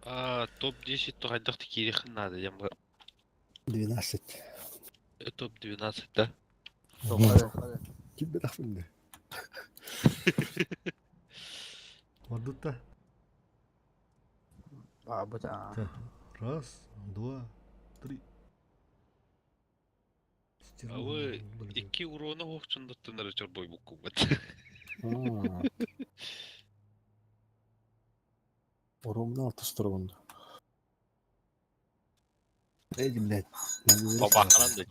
А, топ-10 то хайдах киирих надо, я 12. Топ-12, да? Ким бедах бля. Мардутта. Бабыта. Раз, два, три. А вы икки урона хоохчундаттан эрэ чорбойбуккубут. Оромна алтыстыргын. Эй, блядь. Бабаханан да.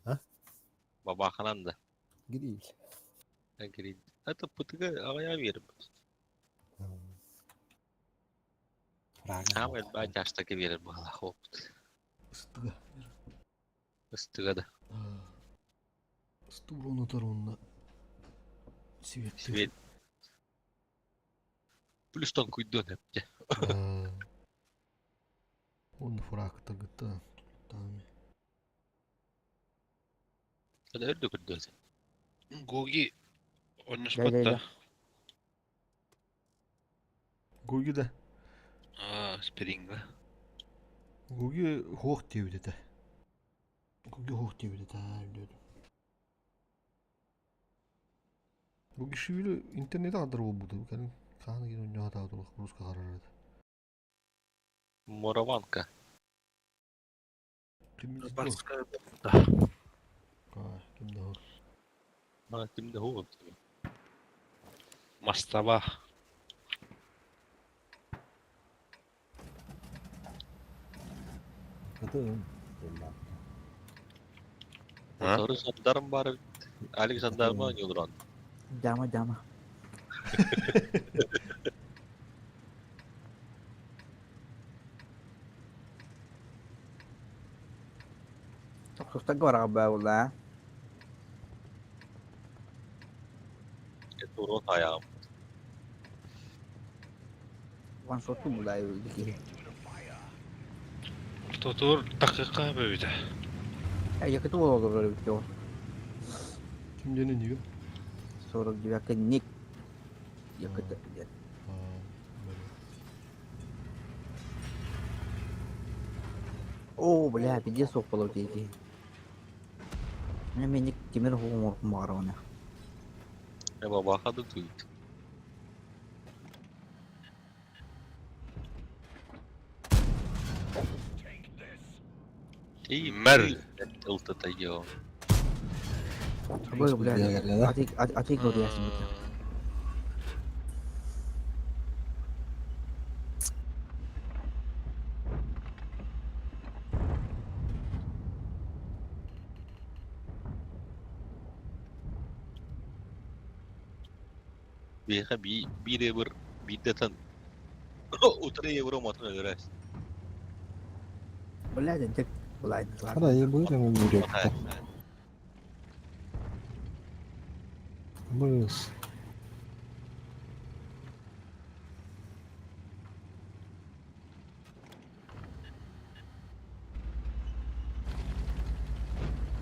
А? Бабаханан да. Гриль. Гриль. Это пытыга аҕыйа биэрбит. Аамай баа чаастака биэрэр баҕалаах опыт. Ыстыга. Ыстыга да. Ыстур онна. Свет. Свет. Плюс тон куйдуон эпте. Он фрак тагыта. Там. Это өрдө күрдү. Гоги онноспотта. Гуги да. А, спиринга. Гуги хоох диэбит этэ. Гуги хоох диэбит этэ өйдөөтүм. Гуги шивили интернет адар болбута. Кэлин хаана кин онньоха таатулах руска харар этэ. Мураванка. Барская Да. Ким да А, ким да хугу. Мастаба. Это Мотору жандарм бар. Алик жандарма нюлрон. Дама, дама. Тохтостан бараға баула. Это урон аяғым. Ван соту булай өлдү. Ортотур такыка бөбүтэ. Якыты бололор бит ол. Ким диэн иннигин? 49 ник. Якыты диэн. О, бля, пиздец суох болот дейки. Мен ник темир хугум маарона. Э, бабаха да туйт. Мэр. Ылтата йо. Бу бля, атик атик көрüyorsun bu. Биһиэхэ биир ебыр биирдэтэн утары ебыр уматын өлөрөөс. Бля, дек булай. Хара ебыр эми бүрөктө. Быс.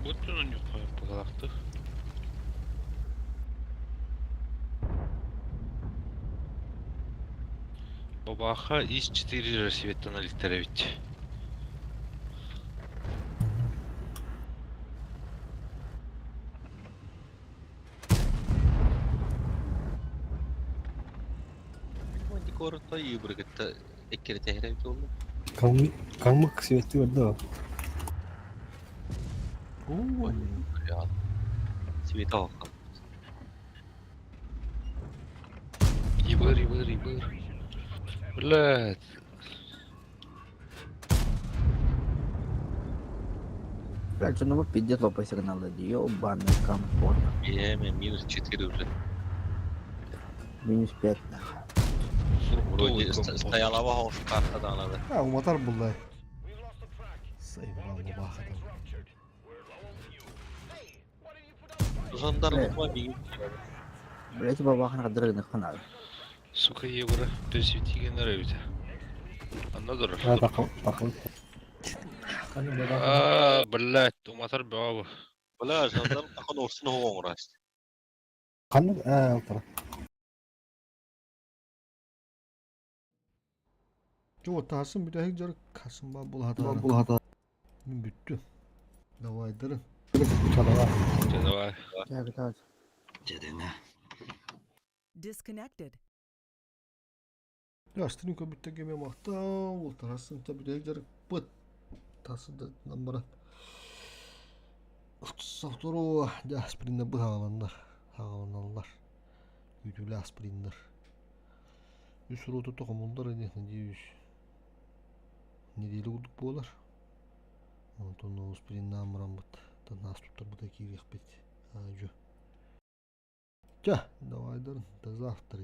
Буттун юққа пағалақты. Бабаха из 4 рассветтен алитеревить. Коротко ебыр кытта эккере тэһэрэ болду. Калмык калмык свети бар да. Света окал. Ебыр, ебыр, ебыр. Блядь. Бля, что ну пиздец лопай сигналы, ёбаный компот. Еме минус 4 уже. Минус 5 нахуй. Вроде стояла вагон картадан надо. Ha уматар буллай. Заебал бабахадан. Жандарм утма бигин. Блять, бабахын кадырыгын ханал. Сука ебыры. Төсветиген нравится. Анна А такыл такыл. А, блядь, уматар баба. Бля, жандарм тахан орсын оғон раст. Канны э алтара. Жо тасын бүтәһик жар касымба булхата. Булхата. Мин бүттү. Давай дырын. Чалава. Давай. Так, так. Дедене. Disconnected. Ястырын көбүттә кеме макта, ул тарасын та бүтәһик жар быт. Тасын да намбара. Савтору да аспиринне быһагаландар. Хагаланаллар. Үтүле аспириннер. Үс роту токомундар эне, надеюсь. Неделя курдук буолар. Онтон аспириннаан бараммыт. Тан астуттар быта киириэхпит. Аажу. Ча, давай до завтра.